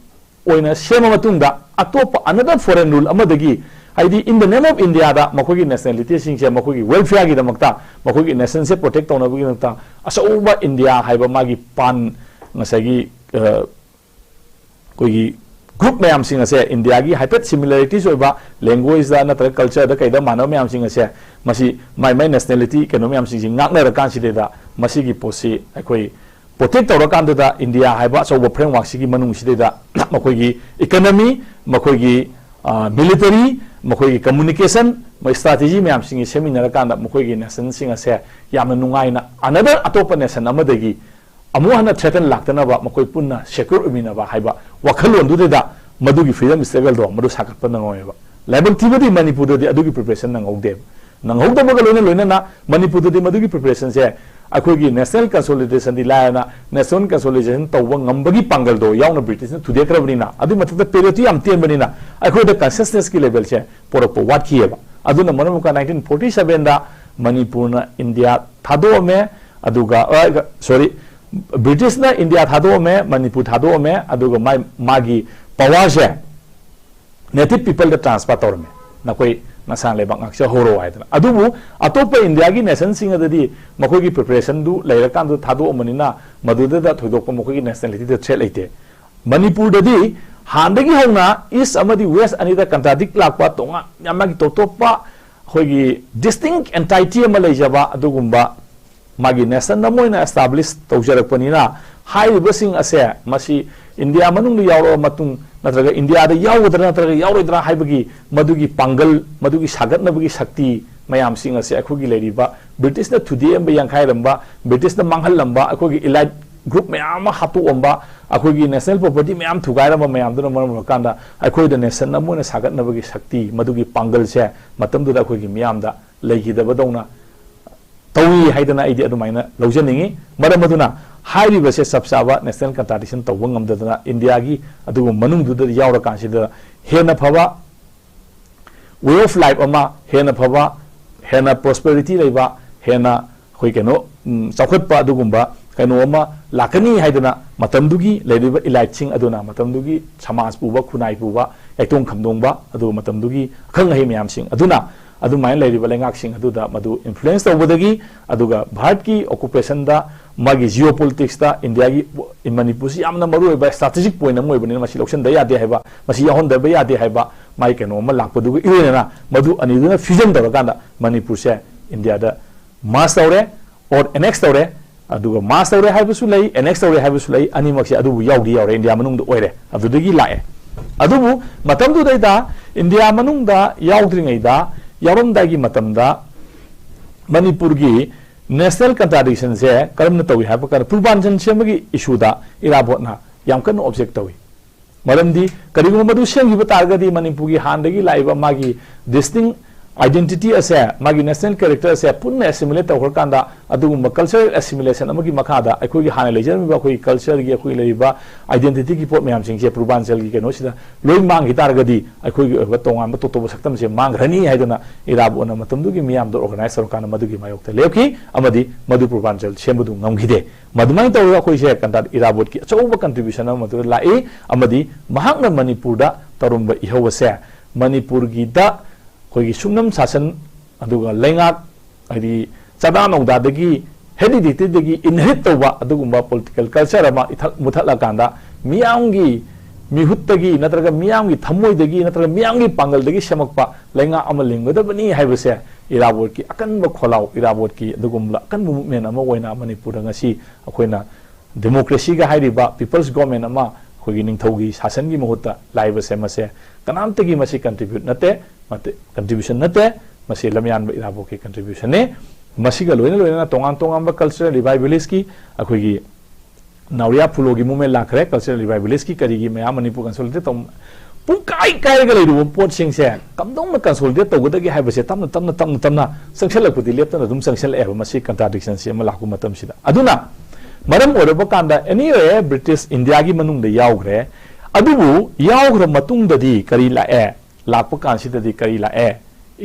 ꯑꯣꯏꯅ ꯁꯦꯝꯃ ꯃꯇꯨꯡꯗ ꯑꯇꯣꯞꯄ another foreign rule ꯑꯃꯗꯒꯤ, ꯍꯥꯏꯗꯤ in the name of India ꯗ ꯃꯈꯣꯏꯒꯤ nationality ꯁꯤꯡꯁꯦ ꯃꯈꯣꯏꯒꯤ welfare ꯒꯤꯗꯃꯛꯇ, ꯃꯈꯣꯏꯒꯤ nation ꯁꯦ protect ꯇꯧꯅꯕꯒꯤꯗꯃꯛꯇ ꯑꯆꯧꯕ ꯏꯟꯗꯤꯌꯥ ꯍꯥꯏꯕ ꯃꯥꯒꯤ pan, ꯉꯁꯥꯏꯒꯤ ꯑꯩꯈꯣꯏꯒꯤ group ꯃꯌꯥꯝꯁꯤꯡ ꯑꯁꯦ ꯏꯟꯗꯤꯌꯥꯒꯤ ꯍꯥꯏꯐꯦꯠ similarities ꯑꯣꯏꯕ language ꯗ ꯅꯠꯇ꯭ꯔꯒ culture ꯗ ꯀꯩꯗ ꯃꯥꯟꯅꯕ ꯃꯌꯥꯝꯁꯤꯡ ꯑꯁꯦ, ꯃꯁꯤ ꯃꯥꯏ ꯃꯥꯏ nationality ꯀꯩꯅꯣ ꯃꯌꯥꯝꯁꯤꯡꯁꯤ ꯉꯥꯛꯅꯔꯀꯥꯟꯁꯤꯗꯩꯗ ꯃꯁꯤꯒꯤ ꯄꯣꯠꯁꯤ ꯑꯩꯈꯣꯏ protect ꯇꯧꯔꯀꯥꯟꯗꯨꯗ ꯏꯟꯗꯤꯌꯥ ꯍꯥꯏꯕ ꯑꯆꯧꯕ framework ꯁꯤꯒꯤ ꯃꯅꯨꯡꯁꯤꯗꯩꯗ ꯃꯈꯣꯏꯒꯤ economy, ꯃꯈꯣꯏꯒꯤ military, ꯃꯈꯣꯏꯒꯤ communication, ꯃꯣꯏ strategy ꯃꯌꯥꯝꯁꯤꯡꯒꯤ ꯁꯦꯝꯃꯤꯟꯅꯔꯀꯥꯟꯗ ꯃꯈꯣꯏꯒꯤ nation ꯁꯤꯡ ꯑꯁꯦ ꯌꯥꯝꯅ ꯅꯨꯡꯉꯥꯏꯅ another ꯑꯇꯣꯞꯄ nation ꯑꯃꯗꯒꯤ ꯑꯃꯨꯛ ꯍꯟꯅ threaten ꯂꯥꯛꯇꯅꯕ ꯃꯈꯣꯏ ꯄꯨꯟꯅ secure ꯑꯣꯏꯃꯤꯟꯅꯕ ꯍꯥꯏꯕ ꯋꯥꯈꯜꯂꯣꯟꯗꯨꯗꯩꯗ ꯃꯗꯨꯒꯤ freedom struggle ꯗꯣ ꯃꯗꯨ ꯁꯥꯒꯠꯄ ꯅꯪꯍꯧꯋꯦꯕ꯫ ꯂꯥꯏꯕꯛ ꯊꯤꯕꯗꯤ ꯃꯅꯤꯄꯨꯔꯗꯗꯤ ꯑꯗꯨꯒꯤ preparation ꯅꯪꯍꯧꯗꯦꯕ꯫ ꯅꯪꯍꯧꯗꯕꯒ ꯂꯣꯏꯅ ꯂꯣꯏꯅꯅ ꯃꯅꯤꯄꯨꯔꯗꯗꯤ ꯃꯗꯨꯒꯤ preparation ꯁꯦ ꯑꯩꯈꯣꯏꯒꯤ national consolidation ꯗꯤ ꯂꯥꯏꯔꯅ national consolidation ꯇꯧꯕ ꯉꯝꯕꯒꯤ ꯄꯥꯡꯒꯜꯗꯣ ꯌꯥꯎꯅ British ꯅ ꯊꯨꯗꯦꯛꯈ꯭ꯔꯕꯅꯤꯅ, ꯑꯗꯨꯒꯤ ꯃꯊꯛꯇ period ꯇꯨ ꯌꯥꯝ ꯇꯦꯟꯕꯅꯤꯅ ꯑꯩꯈꯣꯏꯗ consciousness ꯀꯤ level ꯁꯦ ꯄꯨꯔꯛꯄ ꯋꯥꯠꯈꯤꯑꯕ꯫ ꯑꯗꯨꯅ ꯃꯔꯝ ꯑꯣꯏꯔꯀꯥꯟꯗ nineteen forty seven ꯗ ꯃꯅꯤꯄꯨꯔꯅ ꯏꯟꯗꯤꯌꯥ ꯊꯥꯗꯣꯛꯑꯝꯃꯦ, ꯑꯗꯨꯒ, sorry, British ꯅ ꯏꯟꯗꯤꯌꯥ ꯊꯥꯗꯣꯛꯑꯝꯃꯦ, ꯃꯅꯤꯄꯨꯔ ꯊꯥꯗꯣꯛꯑꯝꯃꯦ, ꯑꯗꯨꯒ ꯃꯥꯏ, ꯃꯥꯒꯤ power ꯁꯦ native people ꯗ transfer ꯇꯧꯔꯝꯃꯦ꯫ ꯅꯈꯣꯏ ꯅꯁꯥꯅ ꯂꯩꯕꯥꯛ ꯉꯥꯛꯆꯍꯧꯔꯣ ꯍꯥꯏꯗꯅ꯫ ꯑꯗꯨꯕꯨ ꯑꯇꯣꯞꯄ ꯏꯟꯗꯤꯌꯥꯒꯤ nation ꯁꯤꯡ ꯑꯗꯗꯤ ꯃꯈꯣꯏꯒꯤ preparation ꯗꯨ ꯂꯩꯔꯀꯥꯟꯗ ꯊꯥꯗꯣꯛꯑꯝꯕꯅꯤꯅ ꯃꯗꯨꯗ ꯊꯣꯏꯗꯣꯛꯄ ꯃꯈꯣꯏꯒꯤ nationality ꯗ threat ꯂꯩꯇꯦ꯫ ꯃꯅꯤꯄꯨꯔꯗꯗꯤ ꯍꯥꯟꯅꯗꯒꯤ ꯍꯧꯅ East ꯑꯃꯗꯤ West ꯑꯅꯤꯗ contradict ꯂꯥꯛꯄ, ꯇꯣꯉꯥꯟ ꯃꯥꯒꯤ ꯇꯣꯞ ꯇꯣꯞꯄ ꯑꯩꯈꯣꯏꯒꯤ distinct entity ꯑꯃ ꯂꯩꯖꯕ ꯑꯗꯨꯒꯨꯝꯕ ꯃꯥꯒꯤ nation ꯑꯃ ꯑꯣꯏꯅ establish ꯇꯧꯖꯔꯛꯄꯅꯤꯅ, ꯍꯥꯏꯔꯤꯕꯁꯤꯡ ꯑꯁꯦ ꯃꯁꯤ ꯏꯟꯗꯤꯌꯥ ꯃꯅꯨꯡꯗ ꯌꯥꯎꯔꯕ ꯃꯇꯨꯡ ꯅꯠꯇ꯭ꯔꯒ ꯏꯟꯗꯤꯌꯥꯗ ꯌꯥꯎꯒꯗ꯭ꯔꯥ ꯅꯠꯇ꯭ꯔꯒ ꯌꯥꯎꯔꯣꯏꯗ꯭ꯔꯥ ꯍꯥꯏꯕꯒꯤ ꯃꯗꯨꯒꯤ ꯄꯥꯡꯒꯜ, ꯃꯗꯨꯒꯤ ꯁꯥꯒꯠꯅꯕꯒꯤ ꯁꯛꯇꯤ ꯃꯌꯥꯝꯁꯤꯡ ꯑꯁꯦ ꯑꯩꯈꯣꯏꯒꯤ ꯂꯩꯔꯤꯕ British ꯅ ꯊꯨꯗꯦꯛꯑꯝꯕ, ꯌꯥꯡꯈꯥꯏꯔꯝꯕ, British ꯅ ꯃꯥꯡꯍꯜꯂꯝꯕ, ꯑꯩꯈꯣꯏꯒꯤ elite group ꯃꯌꯥꯝ ꯑꯃ ꯍꯥꯠꯇꯣꯛꯑꯝꯕ, ꯑꯩꯈꯣꯏꯒꯤ national property ꯃꯌꯥꯝ ꯊꯨꯒꯥꯏꯔꯝꯕ ꯃꯌꯥꯝꯗꯨꯅ ꯃꯔꯝ ꯑꯣꯏꯔꯀꯥꯟꯗ ꯑꯩꯈꯣꯏꯗ nation ꯑꯃ ꯑꯣꯏꯅ ꯁꯥꯒꯠꯅꯕꯒꯤ ꯁꯛꯇꯤ, ꯃꯗꯨꯒꯤ ꯄꯥꯡꯒꯜꯁꯦ ꯃꯇꯝꯗꯨꯗ ꯑꯩꯈꯣꯏꯒꯤ ꯃꯤꯌꯥꯝꯗ ꯂꯩꯈꯤꯗꯕꯗꯧꯅ ꯇꯧꯏ ꯍꯥꯏꯗꯅ ꯑꯩꯗꯤ ꯑꯗꯨꯃꯥꯏꯅ ꯂꯧꯖꯅꯤꯡꯏ꯫ ꯃꯔꯝ ꯑꯗꯨꯅ ꯍꯥꯏꯔꯤꯕꯁꯦ ꯆꯞ ꯆꯥꯕ national contradiction ꯇꯧꯕ ꯉꯝꯗꯗꯅ, ꯏꯟꯗꯤꯌꯥꯒꯤ ꯑꯗꯨꯒꯨꯝꯕ ꯃꯅꯨꯡꯗꯨꯗ ꯌꯥꯎꯔꯀꯥꯟꯁꯤꯗ ꯍꯦꯟꯅ ꯐꯕ way of life ꯑꯃ, ꯍꯦꯟꯅ ꯐꯕ, ꯍꯦꯟꯅ prosperity ꯂꯩꯕ, ꯍꯦꯟꯅ ꯑꯩꯈꯣꯏ ꯀꯩꯅꯣ, ꯎꯝ, ꯆꯥꯎꯈꯠꯄ ꯑꯗꯨꯒꯨꯝꯕ ꯀꯩꯅꯣ ꯑꯃ ꯂꯥꯛꯀꯅꯤ ꯍꯥꯏꯗꯅ ꯃꯇꯝꯗꯨꯒꯤ ꯂꯩꯔꯤꯕ eliteꯁꯤꯡ ꯑꯗꯨꯅ, ꯃꯇꯝꯗꯨꯒꯤ ꯁꯃꯥꯖ ꯄꯨꯕ, ꯈꯨꯟꯅꯥꯏ ꯄꯨꯕ, ꯌꯥꯏꯇꯣꯡ ꯈꯝꯗꯣꯡꯕ, ꯑꯗꯨꯒ ꯃꯇꯝꯗꯨꯒꯤ ꯑꯈꯪ ꯑꯍꯩ ꯃꯌꯥꯝꯁꯤꯡ ꯑꯗꯨꯅ ꯑꯗꯨꯃꯥꯏꯅ ꯂꯩꯔꯤꯕ ꯂꯩꯉꯥꯛꯁꯤꯡ ꯑꯗꯨꯗ ꯃꯗꯨ influence ꯇꯧꯕꯗꯒꯤ, ꯑꯗꯨꯒ ꯚꯥꯔꯠꯀꯤ occupationꯗ, ꯃꯥꯒꯤ geopoliticsꯇ ꯏꯟꯗꯤꯌꯥꯒꯤ, ꯃꯅꯤꯄꯨꯔꯁꯤ ꯌꯥꯝꯅ ꯃꯔꯨꯑꯣꯏꯕ strategic point ꯑꯃ ꯑꯣꯏꯕꯅꯤꯅ ꯃꯁꯤ ꯂꯧꯁꯤꯟꯗ ꯌꯥꯗꯦ ꯍꯥꯏꯕ, ꯃꯁꯤ ꯌꯥꯎꯍꯟꯗꯕ ꯌꯥꯗꯦ ꯍꯥꯏꯕ ꯃꯥꯒꯤ ꯀꯩꯅꯣ ꯑꯃ ꯂꯥꯛꯄꯗꯨꯒ ꯏꯔꯣꯏꯅꯅ ꯃꯗꯨ ꯑꯅꯤꯗꯨꯅ fusion ꯇꯧꯔꯀꯥꯟꯗ ꯃꯅꯤꯄꯨꯔꯁꯦ ꯏꯟꯗꯤꯌꯥꯗ merge ꯇꯧꯔꯦ, or annex ꯇꯧꯔꯦ꯫ ꯑꯗꯨꯒ merge ꯇꯧꯔꯦ ꯍꯥꯏꯕꯁꯨ ꯂꯩ, annex ꯇꯧꯔꯦ ꯍꯥꯏꯕꯁꯨ ꯂꯩ꯫ ꯑꯅꯤꯃꯛꯁꯦ ꯑꯗꯨꯕꯨ ꯌꯥꯎꯗꯤ ꯌꯥꯎꯔꯦ, ꯏꯟꯗꯤꯌꯥ ꯃꯅꯨꯡꯗ ꯑꯣꯏꯔꯦ, ꯑꯗꯨꯗꯒꯤ ꯂꯥꯛꯑꯦ꯫ ꯑꯗꯨꯕꯨ ꯃꯇꯝꯗꯨꯗꯩꯗ ꯏꯟꯗꯤꯌꯥ ꯃꯅꯨꯡꯗ ꯌꯥꯎꯗ꯭ꯔꯤꯉꯩꯗ, ꯌꯥꯎꯔꯝꯗꯥꯏꯒꯤ ꯃꯇꯝꯗ ꯃꯅꯤꯄꯨꯔꯒꯤ national contradictionꯁꯦ ꯀꯔꯝꯅ ꯇꯧꯏ ꯍꯥꯏꯕ ꯀꯥꯟꯗ, ꯄꯨꯔꯕꯥꯟꯆꯜ ꯁꯦꯝꯕꯒꯤ issueꯗ ꯏꯔꯥꯕꯣꯠꯅ ꯌꯥꯝ ꯀꯟꯅ object ꯇꯧꯏ꯫ ꯃꯔꯝꯗꯤ ꯀꯔꯤꯒꯨꯝꯕ ꯃꯗꯨ ꯁꯦꯝꯈꯤꯕ ꯇꯥꯔꯒꯗꯤ ꯃꯅꯤꯄꯨꯔꯒꯤ ꯍꯥꯟꯅꯗꯒꯤ ꯂꯥꯛꯏꯕ ꯃꯥꯒꯤ distinct identity ꯑꯁꯦ, ꯃꯥꯒꯤ national character ꯑꯁꯦ ꯄꯨꯟꯅ assimilate ꯇꯧꯈ꯭ꯔꯀꯥꯟꯗ, ꯑꯗꯨꯒꯨꯝꯕ cultural assimilation ꯑꯃꯒꯤ ꯃꯈꯥꯗ ꯑꯩꯈꯣꯏꯒꯤ ꯍꯥꯟꯅ ꯂꯩꯖꯔꯝꯃꯤꯕ ꯑꯩꯈꯣꯏꯒꯤ cultureꯒꯤ, ꯑꯩꯈꯣꯏꯒꯤ ꯂꯩꯔꯤꯕ identityꯒꯤ ꯄꯣꯠ ꯃꯌꯥꯝꯁꯤꯡꯁꯦ ꯄꯨꯔꯕꯥꯟꯆꯜꯒꯤ ꯀꯩꯅꯣꯁꯤꯗ ꯂꯣꯏ ꯃꯥꯡꯈꯤ ꯇꯥꯔꯒꯗꯤ ꯑꯩꯈꯣꯏꯒꯤ ꯑꯣꯏꯕ ꯇꯣꯉꯥꯟꯕ ꯇꯣꯞ ꯇꯣꯞꯄ ꯁꯛꯇꯝꯁꯦ ꯃꯥꯡꯈ꯭ꯔꯅꯤ ꯍꯥꯏꯗꯅ ꯏꯔꯥꯕꯣꯠꯅ ꯃꯇꯝꯗꯨꯒꯤ ꯃꯤꯌꯥꯝꯗ organize ꯇꯧꯔꯀꯥꯟꯗ ꯃꯗꯨꯒꯤ ꯃꯥꯌꯣꯛꯇ ꯂꯦꯞꯈꯤ ꯑꯃꯗꯤ ꯃꯗꯨ ꯄꯨꯔꯕꯥꯟꯆꯜ ꯁꯦꯝꯕꯗꯨ ꯉꯝꯈꯤꯗꯦ꯫ ꯃꯗꯨꯃꯥꯏꯅ ꯇꯧꯔꯒ ꯑꯩꯈꯣꯏꯁꯦ ꯀꯟꯗꯥ ꯏꯔꯥꯕꯣꯠꯀꯤ ꯑꯆꯧꯕ contribution ꯑꯃ ꯃꯗꯨꯗ ꯂꯥꯛꯏ ꯑꯃꯗꯤ ꯃꯍꯥꯛꯅ ꯃꯅꯤꯄꯨꯔꯗ ꯇꯧꯔꯝꯕ ꯏꯍꯧ ꯑꯁꯦ ꯃꯅꯤꯄꯨꯔꯒꯤꯗ ꯑꯩꯈꯣꯏꯒꯤ ꯁꯨꯞꯅꯝ ꯁꯥꯁꯟ, ꯑꯗꯨꯒ ꯂꯩꯉꯥꯛ, ꯍꯥꯏꯗꯤ ꯆꯥꯗꯥ ꯅꯧꯗꯥꯗꯒꯤ, ꯍꯦꯔꯤꯗꯤꯇꯤꯗꯒꯤ inherit ꯇꯧꯕ ꯑꯗꯨꯒꯨꯝꯕ political culture ꯑꯃ ꯏꯊꯛ ꯃꯨꯊꯠꯂꯀꯥꯟꯗ ꯃꯤꯌꯥꯝꯒꯤ ꯃꯤꯍꯨꯠꯇꯒꯤ ꯅꯠꯇ꯭ꯔꯒ ꯃꯤꯌꯥꯝꯒꯤ ꯊꯃꯣꯏꯗꯒꯤ ꯅꯠꯇ꯭ꯔꯒ ꯃꯤꯌꯥꯝꯒꯤ ꯄꯥꯡꯒꯜꯗꯒꯤ ꯁꯦꯝꯃꯛꯄ ꯂꯩꯉꯥꯛ ꯑꯃ ꯂꯤꯡꯒꯗꯕꯅꯤ ꯍꯥꯏꯕꯁꯦ ꯏꯔꯥꯕꯣꯠꯀꯤ ꯑꯀꯟꯕ ꯈꯣꯜꯂꯥꯎ, ꯏꯔꯥꯕꯣꯠꯀꯤ ꯑꯗꯨꯒꯨꯝꯕ ꯑꯀꯟꯕ movement ꯑꯃ ꯑꯣꯏꯅ ꯃꯅꯤꯄꯨꯔꯗ ꯉꯁꯤ ꯑꯩꯈꯣꯏꯅ democracyꯒ ꯍꯥꯏꯔꯤꯕ people's government ꯑꯃ ꯑꯩꯈꯣꯏꯒꯤ ꯅꯤꯡꯊꯧꯒꯤ ꯁꯥꯁꯟꯒꯤ ꯃꯍꯨꯠꯇ ꯂꯥꯛꯏꯕꯁꯦ, ꯃꯁꯦ ꯀꯅꯥꯝꯇꯒꯤ ꯃꯁꯤ contribute ꯅꯠꯇꯦ, ꯃꯇꯦ-, contribution ꯅꯠꯇꯦ, ꯃꯁꯤ ꯂꯝꯌꯥꯟꯕ ꯏꯔꯥꯕꯣꯠꯀꯤ contributionꯅꯤ꯫ ꯃꯁꯤꯒ ꯂꯣꯏꯅ ꯂꯣꯏꯅꯅ ꯇꯣꯉꯥꯟ ꯇꯣꯉꯥꯟꯕ cultural revivalistꯀꯤ ꯑꯩꯈꯣꯏꯒꯤ ꯅꯥꯎꯔꯤꯌꯥ ꯐꯨꯂꯣꯒꯤ movement ꯂꯥꯛꯈ꯭ꯔꯦ꯫ Cultural revivalistꯀꯤ ꯀꯔꯤꯒꯤ ꯃꯌꯥꯝ ꯃꯅꯤꯄꯨꯔ consolidate ꯇꯧ-, ꯄꯨꯡꯀꯥꯏ ꯀꯥꯏꯔꯒ ꯂꯩꯔꯨꯕ ꯄꯣꯠꯁꯤꯡꯁꯦ ꯀꯝꯗꯧꯅ ꯀꯟꯁꯣꯂꯤꯗꯦꯠ ꯇꯧꯒꯗꯒꯦ ꯍꯥꯏꯕꯁꯦ ꯇꯞꯅ ꯇꯞꯅ ꯇꯞꯅ ꯇꯞꯅ ꯆꯪꯁꯤꯜꯂꯛꯄꯗꯤ ꯂꯦꯞꯇꯅ ꯑꯗꯨꯝ ꯆꯪꯁꯤꯜꯂꯛꯑꯦꯕ꯫ ꯃꯁꯤ ꯀꯟꯇ꯭ꯔꯥꯗꯤꯛꯁꯟꯁꯤ ꯑꯃ ꯂꯥꯛꯄ ꯃꯇꯝꯁꯤꯗ꯫ ꯑꯗꯨꯅ ꯃꯔꯝ ꯑꯣꯏꯔꯕ ꯀꯥꯟꯗ ꯑꯦꯅꯤꯋꯦ ꯕ꯭ꯔꯤꯇꯤꯁ ꯏꯟꯗꯤꯌꯥꯒꯤ ꯃꯅꯨꯡꯗ ꯌꯥꯎꯈ꯭ꯔꯦ꯫ ꯑꯗꯨꯕꯨ ꯌꯥꯎꯈ꯭ꯔ ꯃꯇꯨꯡꯗꯗꯤ ꯀꯔꯤ ꯂꯥꯛꯑꯦ? ꯂꯥꯛꯄ ꯀꯥꯟꯁꯤꯗꯗꯤ ꯀꯔꯤ ꯂꯥꯛꯑꯦ?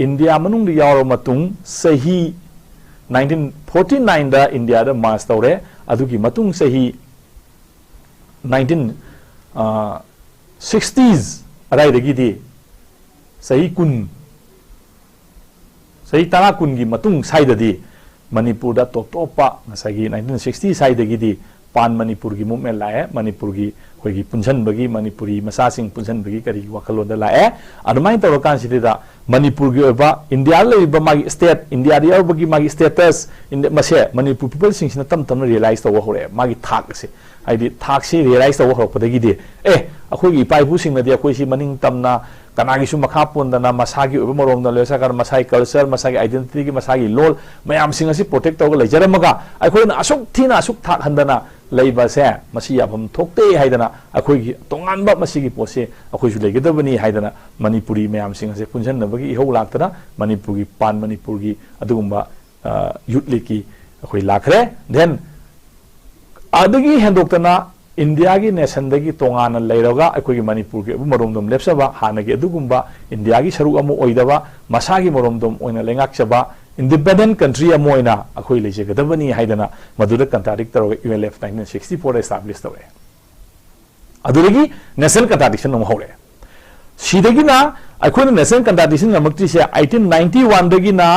ꯏꯟꯗꯤꯌꯥ ꯃꯅꯨꯡꯗ ꯌꯥꯎꯔꯕ ꯃꯇꯨꯡ ꯆꯍꯤ ꯅꯥꯏꯟꯇꯤꯟ ꯐꯣꯔꯇꯤ ꯅꯥꯏꯟꯗ ꯏꯟꯗꯤꯌꯥꯗ ꯃꯥꯔꯁ ꯇꯧꯔꯦ꯫ ꯑꯗꯨꯒꯤ ꯃꯇꯨꯡ ꯆꯍꯤ ꯅꯥꯏꯟꯇꯤꯟ ꯁꯤꯛꯁꯇꯤꯁ ꯑꯗꯥꯏꯗꯒꯤꯗꯤ ꯆꯍꯤ ꯀꯨꯟ, ꯆꯍꯤ ꯇꯔꯥ ꯀꯨꯟꯒꯤ ꯃꯇꯨꯡ ꯁ꯭ꯋꯥꯏꯗꯗꯤ ꯃꯅꯤꯄꯨꯔꯗ ꯇꯣꯞ ꯇꯣꯞꯄ ꯉꯁꯥꯏꯒꯤ ꯅꯥꯏꯟꯇꯤꯟ ꯁꯤꯛꯁꯇꯤ ꯁ꯭ꯋꯥꯏꯗꯒꯤꯗꯤ ꯄꯥꯟ ꯃꯅꯤꯄꯨꯔꯒꯤ ꯃꯨꯞꯃꯦꯟ ꯂꯥꯛꯑꯦ꯫ ꯃꯅꯤꯄꯨꯔꯒꯤ ꯑꯩꯈꯣꯏꯒꯤ ꯄꯨꯟꯁꯤꯟꯕꯒꯤ, ꯃꯅꯤꯄꯨꯔꯤ ꯃꯆꯥꯁꯤꯡ ꯄꯨꯟꯁꯤꯟꯕꯒꯤ ꯀꯔꯤꯒꯤ ꯋꯥꯈꯜꯂꯣꯟꯗ ꯂꯥꯛꯑꯦ꯫ ꯑꯗꯨꯃꯥꯏꯅ ꯇꯧꯔꯀꯥꯟꯁꯤꯗ ꯃꯅꯤꯄꯨꯔꯒꯤ ꯑꯣꯏꯕ ꯏꯟꯗꯤꯌꯥꯗ ꯂꯩꯔꯤꯕ ꯃꯥꯒꯤ ꯁ꯭ꯇꯦꯠ, ꯏꯟꯗꯤꯌꯥꯗ ꯌꯥꯎꯕꯒꯤ ꯃꯥꯒꯤ ꯁ꯭ꯇꯦꯇꯁ, ꯃꯁꯦ ꯃꯅꯤꯄꯨꯔ ꯄꯤꯄꯜꯁꯤꯡꯁꯤꯅ ꯇꯞ ꯇꯞꯅ ꯔꯤꯌꯦꯂꯥꯏꯁ ꯇꯧꯕ ꯍꯧꯔꯛꯑꯦ, ꯃꯥꯒꯤ ꯊꯥꯛ ꯑꯁꯦ꯫ ꯍꯥꯏꯗꯤ ꯊꯥꯛꯁꯤ ꯔꯤꯌꯦꯂꯥꯏꯁ ꯇꯧꯕ ꯍꯧꯔꯛꯄꯗꯒꯤꯗꯤ, ꯑꯦ, ꯑꯩꯈꯣꯏꯒꯤ ꯏꯄꯥ ꯏꯄꯨꯁꯤꯡꯅꯗꯤ ꯑꯩꯈꯣꯏꯁꯤ ꯃꯅꯤꯡ ꯇꯝꯅ, ꯀꯅꯥꯒꯤꯁꯨ ꯃꯈꯥ ꯄꯣꯟꯗꯅ, ꯃꯁꯥꯒꯤ ꯑꯣꯏꯕ ꯃꯔꯣꯝꯗ ꯂꯣꯏ ꯁꯥꯀꯥꯟꯗ ꯃꯁꯥꯒꯤ ꯀꯜꯆꯔ, ꯃꯁꯥꯒꯤ ꯑꯥꯏꯗꯦꯟꯇꯤꯇꯤꯒꯤ, ꯃꯁꯥꯒꯤ ꯂꯣꯜ ꯃꯌꯥꯝꯁꯤꯡ ꯑꯁꯤ ꯄ꯭ꯔꯣꯇꯦꯛ ꯇꯧꯔꯒ ꯂꯩꯖꯔꯝꯃꯒ, ꯑꯩꯈꯣꯏꯅ ꯑꯁꯨꯛ ꯊꯤꯅ ꯑꯁꯨꯛ ꯊꯥꯛ ꯍꯟꯗꯅ ꯂꯩꯕꯁꯦ ꯃꯁꯤ ꯌꯥꯐꯝ ꯊꯣꯛꯇꯦ ꯍꯥꯏꯗꯅ, ꯑꯩꯈꯣꯏꯒꯤ ꯇꯣꯉꯥꯟꯕ ꯃꯁꯤꯒꯤ ꯄꯣꯠꯁꯦ ꯑꯩꯈꯣꯏꯁꯨ ꯂꯩꯒꯗꯕꯅꯤ ꯍꯥꯏꯗꯅ ꯃꯅꯤꯄꯨꯔꯤ ꯃꯌꯥꯝꯁꯤꯡ ꯑꯁꯦ ꯄꯨꯟꯁꯤꯟꯅꯕꯒꯤ ꯏꯍꯧ ꯂꯥꯛꯇꯅ ꯃꯅꯤꯄꯨꯔꯒꯤ ꯄꯥꯟ ꯃꯅꯤꯄꯨꯔꯒꯤ ꯑꯗꯨꯒꯨꯝꯕ ꯌꯨꯠ ꯂꯤꯛꯀꯤ ꯑꯩꯈꯣꯏ ꯂꯥꯛꯈ꯭ꯔꯦ꯫ ꯗꯦꯟ ꯑꯗꯨꯒꯤ ꯍꯦꯟꯗꯣꯛꯇꯅ ꯏꯟꯗꯤꯌꯥꯒꯤ ꯅꯦꯁꯟꯗꯒꯤ ꯇꯣꯉꯥꯟꯅ ꯂꯩꯔꯒ ꯑꯩꯈꯣꯏꯒꯤ ꯃꯅꯤꯄꯨꯔꯒꯤ ꯑꯣꯏꯕ ꯃꯔꯣꯝꯗꯣꯝ ꯂꯦꯞꯆꯕ, ꯍꯥꯟꯅꯒꯤ ꯑꯗꯨꯒꯨꯝꯕ ꯏꯟꯗꯤꯌꯥꯒꯤ ꯁꯔꯨꯛ ꯑꯃ ꯑꯣꯏꯗꯕ, ꯃꯁꯥꯒꯤ ꯃꯔꯣꯝꯗꯣꯝ ꯑꯣꯏꯅ ꯂꯩꯉꯥꯛꯆꯕ, ꯏꯟꯗꯤꯄꯦꯟꯗꯦꯟ ꯀꯟꯇ꯭ꯔꯤ ꯑꯃ ꯑꯣꯏꯅ ꯑꯩꯈꯣꯏ ꯂꯩꯖꯒꯗꯕꯅꯤ ꯍꯥꯏꯗꯅ ꯃꯗꯨꯗ ꯀꯟꯇ꯭ꯔꯥꯗꯤꯛ ꯇꯧꯔꯒ U L F nineteen sixty ꯐꯣꯔꯗ ꯑꯦꯁꯇꯥꯕ꯭ꯂꯤꯁ ꯇꯧꯔꯛꯑꯦ꯫ ꯑꯗꯨꯗꯒꯤ ꯅꯦꯁꯅꯦꯜ ꯀꯟꯇ꯭ꯔꯥꯗꯤꯛꯁꯟ ꯑꯃꯨꯛ ꯍꯧꯔꯛꯑꯦ꯫ ꯁꯤꯗꯒꯤꯅ ꯑꯩꯈꯣꯏꯅ ꯅꯦꯁꯅꯦꯜ ꯀꯟꯇ꯭ꯔꯥꯗꯤꯛꯁꯟ ꯉꯝꯃꯛꯇ꯭ꯔꯤꯁꯦ ꯑꯩꯇꯤꯟ ꯅꯥꯏꯟꯇꯤ ꯋꯥꯟꯗꯒꯤꯅ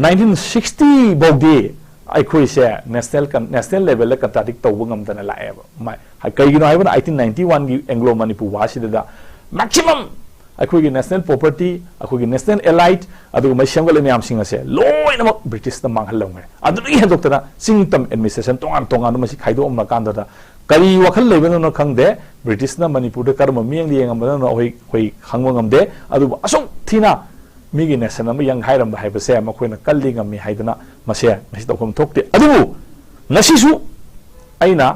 ꯅꯥꯏꯟꯇꯤꯟ ꯁꯤꯛꯁꯇꯤ ꯐꯥꯎꯗꯤ ꯑꯩꯈꯣꯏꯁꯦ ꯅꯦꯁꯅꯦꯜ ꯀꯟ-, ꯅꯦꯁꯅꯦꯜ ꯂꯦꯚꯦꯜꯗ ꯀꯟꯇ꯭ꯔꯥꯗꯤꯛ ꯇꯧꯕ ꯉꯝꯗꯅ ꯂꯥꯛꯑꯦꯕ꯫ ꯃꯥꯏ-, ꯍꯥꯏ-, ꯀꯩꯒꯤꯅꯣ ꯍꯥꯏꯕꯅ ꯑꯩꯇꯤꯟ ꯅꯥꯏꯟꯇꯤ ꯋꯥꯟꯒꯤ ꯑꯦꯡꯒ꯭ꯂꯣ ꯃꯅꯤꯄꯨꯔ ꯋꯥꯔꯁꯤꯗ ꯃꯦꯛꯁꯤꯃꯝ ꯑꯩꯈꯣꯏꯒꯤ ꯅꯦꯁꯅꯦꯜ ꯄ꯭ꯔꯣꯄꯔꯇꯤ, ꯑꯩꯈꯣꯏꯒꯤ ꯅꯦꯁꯅꯦꯜ ꯑꯦꯂꯥꯏꯠ, ꯑꯗꯨꯒꯨꯝꯕ ꯁꯦꯝꯒꯠꯂꯛꯏ ꯃꯌꯥꯝꯁꯤꯡ ꯑꯁꯦ ꯂꯣꯏꯅꯃꯛ ꯕ꯭ꯔꯤꯇꯤꯁꯇ ꯃꯥꯡꯍꯜꯂꯝꯃꯦ꯫ ꯑꯗꯨꯗꯒꯤ ꯍꯦꯟꯗꯣꯛꯇꯅ ꯆꯤꯡ ꯇꯝ ꯑꯦꯗꯃꯤꯅꯤꯁꯇ꯭ꯔꯦꯁꯟ ꯇꯣꯉꯥꯟ ꯇꯣꯉꯥꯟꯕ ꯃꯁꯤ ꯈꯥꯏꯗꯣꯛꯑꯝꯃ ꯀꯥꯟꯗꯗ ꯀꯔꯤ ꯋꯥꯈꯜ ꯂꯩꯕꯅꯣꯅ ꯈꯪꯗꯦ꯫ ꯕ꯭ꯔꯤꯇꯤꯁꯅ ꯃꯅꯤꯄꯨꯔꯗ ꯀꯔꯝꯕ ꯃꯤꯠꯌꯦꯡꯗ ꯌꯦꯡꯉꯝꯕꯅꯣ ꯑꯩꯈꯣꯏ, ꯑꯩꯈꯣꯏ ꯈꯪꯕ ꯉꯝꯗꯦ꯫ ꯑꯗꯨꯕꯨ ꯑꯁꯨꯛ ꯊꯤꯅ ꯃꯤꯒꯤ ꯅꯦꯁꯟ ꯑꯃ ꯌꯪꯈꯥꯏꯔꯝꯕ ꯍꯥꯏꯕꯁꯦ ꯃꯈꯣꯏꯅ ꯀꯜꯂꯤ ꯉꯝꯃꯤ ꯍꯥꯏꯗꯅ ꯃꯁꯦ ꯉꯁꯤ ꯇꯧꯐꯝ ꯊꯣꯛꯇꯦ꯫ ꯑꯗꯨꯕꯨ ꯉꯁꯤꯁꯨ ꯑꯩꯅ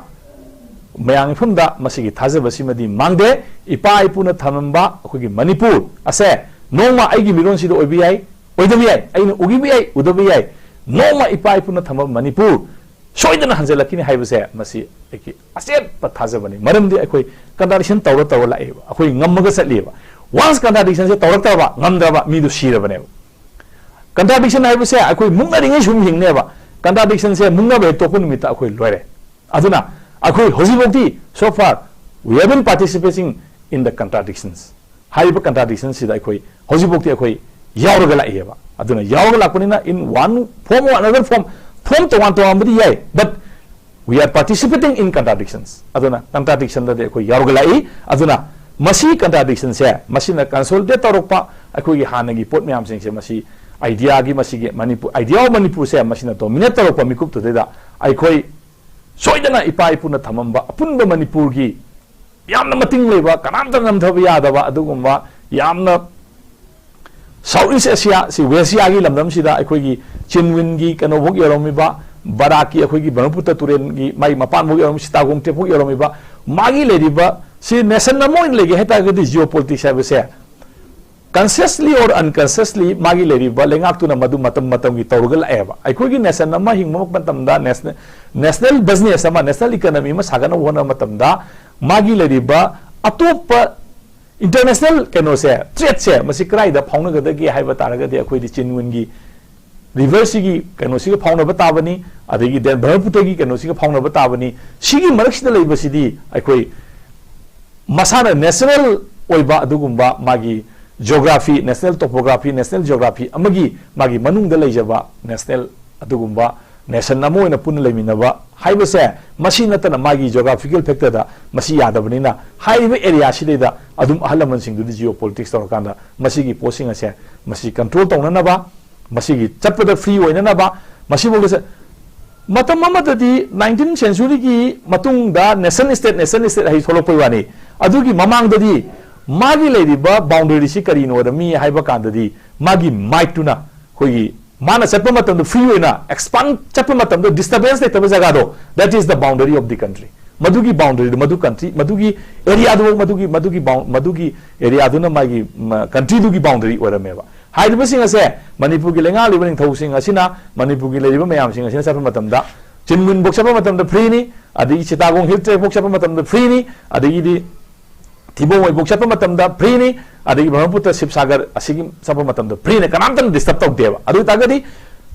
ꯃꯌꯥꯝ ꯃꯤꯐꯝꯗ ꯃꯁꯤꯒꯤ ꯊꯥꯖꯕꯁꯤꯃꯗꯤ ꯃꯥꯡꯗꯦ꯫ ꯏꯄꯥ ꯏꯄꯨꯅ ꯊꯝꯂꯝꯕ ꯑꯩꯈꯣꯏꯒꯤ ꯃꯅꯤꯄꯨꯔ ꯑꯁꯦ ꯅꯣꯡꯃ ꯑꯩꯒꯤ ꯃꯤꯔꯣꯟꯁꯤꯗ ꯑꯣꯏꯕ ꯌꯥꯏ, ꯑꯣꯏꯗꯕ ꯌꯥꯏ, ꯑꯩꯅ ꯎꯈꯤꯕ ꯌꯥꯏ, ꯎꯗꯕ ꯌꯥꯏ, ꯅꯣꯡꯃ ꯏꯄꯥ ꯏꯄꯨꯅ ꯊꯝꯕ ꯃꯅꯤꯄꯨꯔ ꯁꯣꯏꯗꯅ ꯍꯟꯖꯤꯜꯂꯛꯈꯤꯅꯤ ꯍꯥꯏꯕꯁꯦ ꯃꯁꯤ ꯑꯩꯒꯤ ꯑꯆꯦꯠꯄ ꯊꯥꯖꯕꯅꯤ꯫ ꯃꯔꯝꯗꯤ ꯑꯩꯈꯣꯏ ꯀꯟꯇ꯭ꯔꯥꯗꯤꯛꯁꯟ ꯇꯧꯔ ꯇꯧꯔ ꯂꯥꯛꯑꯦꯕ, ꯑꯩꯈꯣꯏ ꯉꯝꯃꯒ ꯆꯠꯂꯤꯕ꯫ ꯋꯥꯟꯁ ꯀꯟꯇ꯭ꯔꯥꯗꯤꯛꯁꯟꯁꯦ ꯇꯧꯔꯛꯇ꯭ꯔꯕ, ꯉꯝꯗ꯭ꯔꯕ, ꯃꯤꯗꯨ ꯁꯤꯔꯕꯅꯦꯕ꯫ ꯀꯟꯇ꯭ꯔꯥꯗꯤꯛꯁꯟ ꯍꯥꯏꯕꯁꯦ ꯑꯩꯈꯣꯏ ꯃꯨꯛꯅꯔꯤꯉꯩ ꯁꯨꯝ ꯍꯤꯡꯅꯦꯕ꯫ ꯀꯟꯇ꯭ꯔꯥꯗꯤꯛꯁꯟꯁꯦ ꯃꯨꯛꯅꯕ ꯍꯦꯛ ꯇꯣꯛꯄ ꯅꯨꯃꯤꯠꯇ ꯑꯩꯈꯣꯏ ꯂꯣꯏꯔꯦ꯫ ꯑꯗꯨꯅ ꯑꯩꯈꯣꯏ ꯍꯧꯖꯤꯛꯐꯥꯎꯗꯤ, so far, we have been participating in the contradictions. ꯍꯥꯏꯔꯤꯕ ꯀꯟꯇ꯭ꯔꯥꯗꯤꯛꯁꯟꯁꯤꯗ ꯑꯩꯈꯣꯏ ꯍꯧꯖꯤꯛꯐꯥꯎꯗꯤ ꯑꯩꯈꯣꯏ ꯌꯥꯎꯔꯒ ꯂꯥꯛꯏꯑꯕ꯫ ꯑꯗꯨꯅ ꯌꯥꯎꯔꯒ ꯂꯥꯛꯄꯅꯤꯅ, in one form or another form, form ꯇꯣꯉꯥꯟ ꯇꯣꯉꯥꯟꯕꯗꯤ ꯌꯥꯏ, but we are participating in contradictions. ꯑꯗꯨꯅ ꯀꯟꯇ꯭ꯔꯥꯗꯤꯛꯁꯟꯗꯗꯤ ꯑꯩꯈꯣꯏ ꯌꯥꯎꯔꯒ ꯂꯥꯛꯏ꯫ ꯑꯗꯨꯅ ꯃꯁꯤ ꯀꯟꯇ꯭ꯔꯥꯗꯤꯛꯁꯟꯁꯦ ꯃꯁꯤꯅ ꯀꯟꯁꯣꯂꯤꯗꯦꯠ ꯇꯧꯔꯛꯄ ꯑꯩꯈꯣꯏꯒꯤ ꯍꯥꯟꯅꯒꯤ ꯄꯣꯠ ꯃꯌꯥꯝꯁꯤꯡꯁꯦ, ꯃꯁꯤ ꯑꯥꯏꯗꯤꯌꯥꯒꯤ, ꯃꯁꯤꯒꯤ ꯃꯅꯤꯄꯨꯔ, idea of ꯃꯅꯤꯄꯨꯔꯁꯦ ꯃꯁꯤꯅ ꯗꯣꯃꯤꯅꯦꯠ ꯇꯧꯔꯛꯄ ꯃꯤꯀꯨꯞꯇꯨꯗꯩꯗ ꯑꯩꯈꯣꯏ ꯁꯣꯏꯗꯅ ꯏꯄꯥ ꯏꯄꯨꯅ ꯊꯝꯃꯝꯕ ꯑꯄꯨꯟꯕ ꯃꯅꯤꯄꯨꯔꯒꯤ ꯌꯥꯝꯅ ꯃꯇꯤꯡ ꯂꯩꯕ, ꯀꯅꯥꯝꯇ ꯅꯝꯊꯕ ꯌꯥꯗꯕ ꯑꯗꯨꯒꯨꯝꯕ ꯌꯥꯝꯅ South East Asia, ꯁꯤ West Asiaꯒꯤ ꯂꯝꯗꯝꯁꯤꯗ ꯑꯩꯈꯣꯏꯒꯤ ꯆꯤꯟꯋꯤꯟꯒꯤ ꯀꯩꯅꯣꯐꯥꯎ ꯌꯧꯔꯝꯃꯤꯕ, ꯕꯔꯥꯛꯀꯤ ꯑꯩꯈꯣꯏꯒꯤ ꯕ꯭ꯔꯍ꯭ꯃꯄꯨꯇ꯭ꯔ ꯇꯨꯔꯦꯜꯒꯤ ꯃꯥꯏ ꯃꯄꯥꯟꯐꯥꯎ ꯌꯧꯔꯝꯃꯤ, ꯁꯤꯇꯥꯒꯣꯡ ꯇ꯭ꯔꯦꯞꯐꯥꯎ ꯌꯧꯔꯝꯃꯤꯕ, ꯃꯥꯒꯤ ꯂꯩꯔꯤꯕ, ꯁꯤ ꯅꯦꯁꯟ ꯑꯃ ꯑꯣꯏꯅ ꯂꯩꯒꯦ ꯍꯥꯏ ꯇꯥꯔꯒꯗꯤ ꯖꯤꯑꯣ ꯄꯣꯂꯤꯇꯤꯛꯁ ꯍꯥꯏꯕꯁꯦ consciously or unconsciously ꯃꯥꯒꯤ ꯂꯩꯔꯤꯕ ꯂꯩꯉꯥꯛꯇꯨꯅ ꯃꯗꯨ ꯃꯇꯝ ꯃꯇꯝꯒꯤ ꯇꯧꯔꯒ ꯂꯥꯛꯑꯦꯕ꯫ ꯑꯩꯈꯣꯏꯒꯤ ꯅꯦꯁꯟ ꯑꯃ ꯍꯤꯡꯕ ꯃꯇꯝꯗ ꯅꯦꯁꯅꯦꯜ, ꯅꯦꯁꯅꯦꯜ ꯕꯤꯖꯤꯅꯦꯁ ꯑꯃ, ꯅꯦꯁꯅꯦꯜ ꯏꯀꯣꯅꯣꯃꯤ ꯑꯃ ꯁꯥꯒꯠꯅꯕ ꯍꯣꯠꯅꯕ ꯃꯇꯝꯗ ꯃꯥꯒꯤ ꯂꯩꯔꯤꯕ ꯑꯇꯣꯞꯄ ꯏꯟꯇꯔꯅꯦꯁꯅꯦꯜ ꯀꯩꯅꯣꯁꯦ, ꯊ꯭ꯔꯦꯠꯁꯦ, ꯃꯁꯤ ꯀꯗꯥꯏꯗ ꯐꯥꯎꯅꯒꯗꯒꯦ ꯍꯥꯏꯕ ꯇꯥꯔꯒꯗꯤ ꯑꯩꯈꯣꯏꯗꯤ ꯆꯤꯟꯋꯤꯟꯒꯤ ꯔꯤꯚꯔꯁꯤꯒꯤ ꯀꯩꯅꯣꯁꯤꯒ ꯐꯥꯎꯅꯕ ꯇꯥꯕꯅꯤ, ꯑꯗꯒꯤ ꯗꯦꯟ ꯕ꯭ꯔꯍ꯭ꯃꯄꯨꯇ꯭ꯔꯒꯤ ꯀꯩꯅꯣꯁꯤꯒ ꯐꯥꯎꯅꯕ ꯇꯥꯕꯅꯤ꯫ ꯁꯤꯒꯤ ꯃꯔꯛꯁꯤꯗ ꯂꯩꯕꯁꯤꯗꯤ ꯑꯩꯈꯣꯏ ꯃꯁꯥꯅ ꯅꯦꯆꯔꯦꯜ ꯑꯣꯏꯕ ꯑꯗꯨꯒꯨꯝꯕ ꯃꯥꯒꯤ geography, national topography, national geography ꯑꯃꯒꯤ ꯃꯥꯒꯤ ꯃꯅꯨꯡꯗ ꯂꯩꯖꯕ ꯅꯦꯁꯅꯦꯜ ꯑꯗꯨꯒꯨꯝꯕ ꯅꯦꯁꯟ ꯑꯃ ꯑꯣꯏꯅ ꯄꯨꯟꯅ ꯂꯩꯃꯤꯟꯅꯕ ꯍꯥꯏꯕꯁꯦ, ꯃꯁꯤ ꯅꯠꯇꯅ ꯃꯥꯒꯤ ꯖꯤꯑꯣꯒ꯭ꯔꯥꯐꯤꯀꯦꯜ ꯐꯦꯛꯇꯔꯗ ꯃꯁꯤ ꯌꯥꯗꯕꯅꯤꯅ, ꯍꯥꯏꯔꯤꯕ ꯑꯦꯔꯤꯌꯥꯁꯤꯗꯩꯗ ꯑꯗꯨꯝ ꯑꯍꯜ ꯂꯃꯟꯁꯤꯡꯗꯨꯗꯤ ꯖꯤꯑꯣ ꯄꯣꯂꯤꯇꯤꯛꯁ ꯇꯧꯔꯀꯥꯟꯗ ꯃꯁꯤꯒꯤ ꯄꯣꯠꯁꯤꯡ ꯑꯁꯦ ꯃꯁꯤ ꯀꯟꯇ꯭ꯔꯣꯜ ꯇꯧꯅꯅꯕ, ꯃꯁꯤꯒꯤ ꯆꯠꯄꯗ ꯐ꯭ꯔꯤ ꯑꯣꯏꯅꯅꯕ, ꯃꯁꯤꯐꯥꯎꯗ ꯆꯠ-, ꯃꯇꯝ ꯑꯃꯗꯗꯤ ꯅꯥꯏꯟꯇꯤꯟ ꯁꯦꯟꯆꯨꯔꯤꯒꯤ ꯃꯇꯨꯡꯗ ꯅꯦꯁꯟ ꯁ꯭ꯇꯦꯠ, ꯅꯦꯁꯟ ꯁ꯭ꯇꯦꯠ ꯍꯥꯏ ꯊꯣꯛꯂꯛꯄꯩ ꯋꯥꯅꯤ꯫ ꯑꯗꯨꯒꯤ ꯃꯃꯥꯡꯗꯗꯤ ꯃꯥꯒꯤ ꯂꯩꯔꯤꯕ ꯕꯥꯎꯟꯗꯔꯤꯁꯤ ꯀꯔꯤꯅꯣꯗ ꯃꯤ ꯍꯥꯏꯕ ꯀꯥꯟꯗꯗꯤ ꯃꯥꯒꯤ ꯃꯥꯏꯠꯇꯨꯅ ꯑꯩꯈꯣꯏꯒꯤ ꯃꯥꯅ ꯆꯠꯄ ꯃꯇꯝꯗ ꯐ꯭ꯔꯤ ꯑꯣꯏꯅ ꯑꯦꯛꯁꯄꯥꯟ ꯆꯠꯄ ꯃꯇꯝꯗ ꯗꯤꯁꯇꯔꯕꯦꯟꯁ ꯂꯩꯇꯕ ꯖꯒꯥꯗꯣ, that is the boundary of the country. ꯃꯗꯨꯒꯤ ꯕꯥꯎꯟꯗꯔꯤꯗꯨ, ꯃꯗꯨ ꯀꯟꯇ꯭ꯔꯤ, ꯃꯗꯨꯒꯤ ꯑꯦꯔꯤꯌꯥꯗꯨ, ꯃꯗꯨꯒꯤ ꯃꯗꯨꯒꯤ ꯕꯥꯎꯟ- ꯃꯗꯨꯒꯤ ꯑꯦꯔꯤꯌꯥꯗꯨꯅ ꯃꯥꯒꯤ ꯀꯟꯇ꯭ꯔꯤꯗꯨꯒꯤ ꯕꯥꯎꯟꯗꯔꯤ ꯑꯣꯏꯔꯝꯃꯦꯕ꯫ ꯍꯥꯏꯔꯤꯕꯁꯤꯡ ꯑꯁꯦ ꯃꯅꯤꯄꯨꯔꯒꯤ ꯂꯩꯉꯥꯛꯂꯤꯕ ꯅꯤꯡꯊꯧꯁꯤꯡ ꯑꯁꯤꯅ ꯃꯅꯤꯄꯨꯔꯒꯤ ꯂꯩꯔꯤꯕ ꯃꯌꯥꯝꯁꯤꯡ ꯑꯁꯤꯅ ꯆꯠꯄ ꯃꯇꯝꯗ, ꯆꯤꯟꯃꯤꯟꯐꯧ ꯆꯠꯄ ꯃꯇꯝꯗ ꯐ꯭ꯔꯤꯅꯤ, ꯑꯗꯒꯤ ꯆꯤꯇꯥꯒꯣꯡ ꯍꯤꯜ ꯇ꯭ꯔꯦꯛꯐꯧ ꯆꯠꯄ ꯃꯇꯝꯗ ꯐ꯭ꯔꯤꯅꯤ, ꯑꯗꯒꯤꯗꯤ ꯊꯤꯕꯣꯡꯃꯩꯐꯧ ꯆꯠꯄ ꯃꯇꯝꯗ ꯐ꯭ꯔꯤꯅꯤ, ꯑꯗꯒꯤ ꯕ꯭ꯔꯍꯃꯄꯨꯇ꯭ꯔ ꯁꯤꯕꯁꯥꯒꯔ ꯑꯁꯤꯒꯤ ꯆꯠꯄ ꯃꯇꯝꯗ ꯐ꯭ꯔꯤꯅꯤ, ꯀꯅꯥꯝꯇꯅ ꯗꯤꯁꯇꯔꯕ ꯇꯧꯗꯦꯕ꯫ ꯑꯗꯨ ꯑꯣꯏꯇꯥꯔꯒꯗꯤ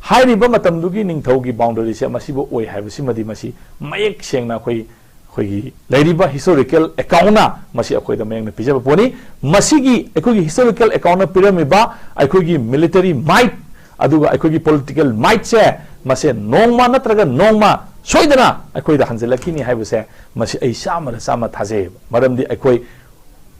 ꯍꯥꯏꯔꯤꯕ ꯃꯇꯝꯗꯨꯒꯤ ꯅꯤꯡꯊꯧꯒꯤ ꯕꯥꯎꯟꯗꯔꯤꯁꯦ ꯃꯁꯤꯕꯨ ꯑꯣꯏ ꯍꯥꯏꯕꯁꯤꯃꯗꯤ ꯃꯁꯤ ꯃꯌꯦꯛ ꯁꯦꯡꯅ ꯑꯩꯈꯣꯏ ꯑꯩꯈꯣꯏꯒꯤ ꯂꯩꯔꯤꯕ ꯍꯤꯁꯇꯣꯔꯤꯀꯦꯜ ꯑꯦꯀꯥꯎꯟꯅ ꯃꯁꯤ ꯑꯩꯈꯣꯏꯗ ꯃꯌꯦꯛꯅ ꯄꯤꯖꯕ ꯄꯣꯠꯅꯤ꯫ ꯃꯁꯤꯒꯤ ꯑꯩꯈꯣꯏꯒꯤ ꯍꯤꯁꯇꯣꯔꯤꯀꯦꯜ ꯑꯦꯀꯥꯎꯟꯅ ꯄꯤꯔꯝꯃꯤꯕ ꯑꯩꯈꯣꯏꯒꯤ ꯃꯤꯂꯤꯇꯔꯤ ꯃꯥꯏꯠ, ꯑꯗꯨꯒ ꯑꯩꯈꯣꯏꯒꯤ ꯄꯣꯂꯤꯇꯤꯀꯦꯜ ꯃꯥꯏꯠꯁꯦ, ꯃꯁꯦ ꯅꯣꯡꯃ ꯅꯠꯇ꯭ꯔꯒ ꯅꯣꯡꯃ ꯁꯣꯏꯗꯅ ꯑꯩꯈꯣꯏꯗ ꯍꯟꯖꯤꯜꯂꯛꯈꯤꯅꯤ ꯍꯥꯏꯕꯁꯦ ꯃꯁꯤ ꯑꯩ ꯆꯥꯝꯃꯗ ꯆꯥꯝꯃ ꯊꯥꯖꯩꯌꯦꯕ꯫ ꯃꯔꯝꯗꯤ ꯑꯩꯈꯣꯏ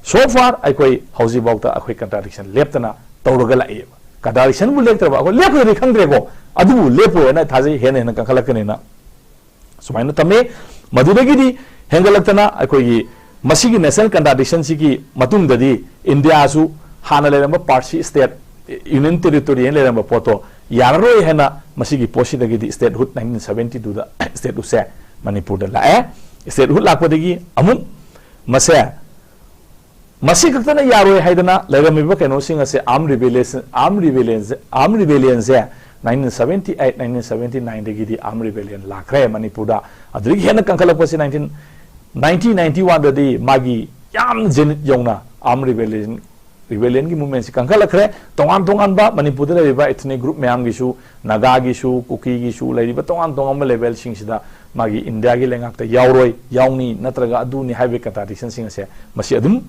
so far ꯑꯩꯈꯣꯏ ꯍꯧꯖꯤꯛꯐꯥꯎꯗ ꯑꯩꯈꯣꯏ ꯀꯟꯇ꯭ꯔꯥꯗꯤꯛꯁꯟ ꯂꯦꯞꯇꯅ ꯇꯧꯔꯒ ꯂꯥꯛꯏꯌꯦꯕ꯫ ꯀꯟꯇ꯭ꯔꯥꯗꯤꯛꯁꯟꯕꯨ ꯂꯦꯞꯇ꯭ꯔꯕ, ꯑꯩꯈꯣꯏ ꯂꯦꯞꯄꯗꯤ ꯈꯪꯗ꯭ꯔꯦꯀꯣ, ꯑꯗꯨꯕꯨ ꯂꯦꯞꯄꯣꯏ ꯍꯥꯏꯅ ꯊꯥꯖꯩ, ꯍꯦꯟꯅ ꯍꯦꯟꯅ ꯀꯟꯈꯠꯂꯛꯀꯅꯤꯅ꯫ ꯁꯨꯃꯥꯏꯅ ꯇꯝꯃꯦ꯫ ꯃꯗꯨꯗꯒꯤꯗꯤ ꯍꯦꯟꯒꯠꯂꯛꯇꯅ ꯑꯩꯈꯣꯏꯒꯤ ꯃꯁꯤꯒꯤ ꯅꯦꯁꯅꯦꯜ ꯀꯟꯇ꯭ꯔꯥꯗꯤꯛꯁꯟꯁꯤꯒꯤ ꯃꯇꯨꯡꯗꯗꯤ ꯏꯟꯗꯤꯌꯥꯁꯨ ꯍꯥꯟꯅ ꯂꯩꯔꯝꯕ ꯄꯥꯔꯁꯤ ꯁ꯭ꯇꯦꯠ, ꯌꯨꯅꯤꯌꯟ ꯇꯦꯔꯤꯇꯣꯔꯤ ꯍꯥꯏꯅ ꯂꯩꯔꯝꯕ ꯄꯣꯠꯇꯣ ꯌꯥꯔꯔꯣꯏ ꯍꯥꯏꯅ ꯃꯁꯤꯒꯤ ꯄꯣꯠꯁꯤꯗꯒꯤꯗꯤ ꯁ꯭ꯇꯦꯠꯍꯨꯗ ꯅꯥꯏꯟꯇꯤꯟ ꯁꯕꯦꯟꯇꯤ ꯇꯨꯗ ꯁ꯭ꯇꯦꯠꯍꯨꯗꯁꯦ ꯃꯅꯤꯄꯨꯔꯗ ꯂꯥꯛꯑꯦ꯫ ꯁ꯭ꯇꯦꯠꯍꯨꯗ ꯂꯥꯛꯄꯗꯒꯤ ꯑꯃꯨꯛ ꯃꯁꯦ ꯃꯁꯤ ꯈꯛꯇꯅ ꯌꯥꯔꯣꯏ ꯍꯥꯏꯗꯅ ꯂꯩꯔꯝꯃꯤꯕ ꯀꯩꯅꯣꯁꯤꯡ ꯑꯁꯦ, ꯑꯥꯔꯝ ꯔꯤꯕꯦꯂꯤꯌꯟ, ꯑꯥꯔꯝ ꯔꯤꯕꯦꯂꯤꯌꯟꯁꯦ, ꯑꯥꯔꯝ ꯔꯤꯕꯦꯂꯤꯌꯟꯁꯦ nineteen seventy eight, nineteen seventy ꯅꯥꯏꯟꯗꯒꯤꯗꯤ ꯑꯥꯔꯝ ꯔꯤꯕꯦꯂꯤꯌꯟ ꯂꯥꯛꯈ꯭ꯔꯦ ꯃꯅꯤꯄꯨꯔꯗ꯫ ꯑꯗꯨꯗꯒꯤ ꯍꯦꯟꯅ ꯀꯟꯈꯠꯂꯛꯄꯁꯤ ꯅꯥꯏꯟꯇꯤꯟ, ꯅꯥꯏꯟꯇꯤꯟ ꯅꯥꯏꯟꯇꯤ ꯋꯥꯟꯗꯗꯤ ꯃꯥꯒꯤ ꯌꯥꯝ ꯖꯦꯅꯤꯠ ꯌꯧꯅ ꯑꯥꯔꯝ ꯔꯤꯕꯦꯂꯤꯌꯟ, ꯔꯤꯕꯦꯂꯤꯌꯟꯒꯤ ꯃꯨꯞꯃꯦꯟꯁꯤ ꯀꯟꯈꯠꯂꯛꯈ꯭ꯔꯦ꯫ ꯇꯣꯉꯥꯟ ꯇꯣꯉꯥꯟꯕ ꯃꯅꯤꯄꯨꯔꯗ ꯂꯩꯔꯤꯕ ꯏꯊꯅꯤꯛ ꯒ꯭ꯔꯨꯞ ꯃꯌꯥꯝꯒꯤꯁꯨ, ꯅꯥꯒꯥꯒꯤꯁꯨ, ꯀꯨꯀꯤꯒꯤꯁꯨ, ꯂꯩꯔꯤꯕ ꯇꯣꯉꯥꯟ ꯇꯣꯉꯥꯟꯕ ꯂꯦꯕꯦꯜꯁꯤꯡꯁꯤꯗ ꯃꯥꯒꯤ ꯏꯟꯗꯤꯌꯥꯒꯤ ꯂꯩꯉꯥꯛꯇ ꯌꯥꯎꯔꯣꯏ, ꯌꯥꯎꯅꯤ ꯅꯠꯇ꯭ꯔꯒ ꯑꯗꯨꯅꯤ ꯍꯥꯏꯕꯒꯤ ꯀꯟꯇ꯭ꯔꯥꯗꯤꯛꯁꯟꯁꯤꯡ ꯑꯁꯦ ꯃꯁꯤ ꯑꯗꯨꯝ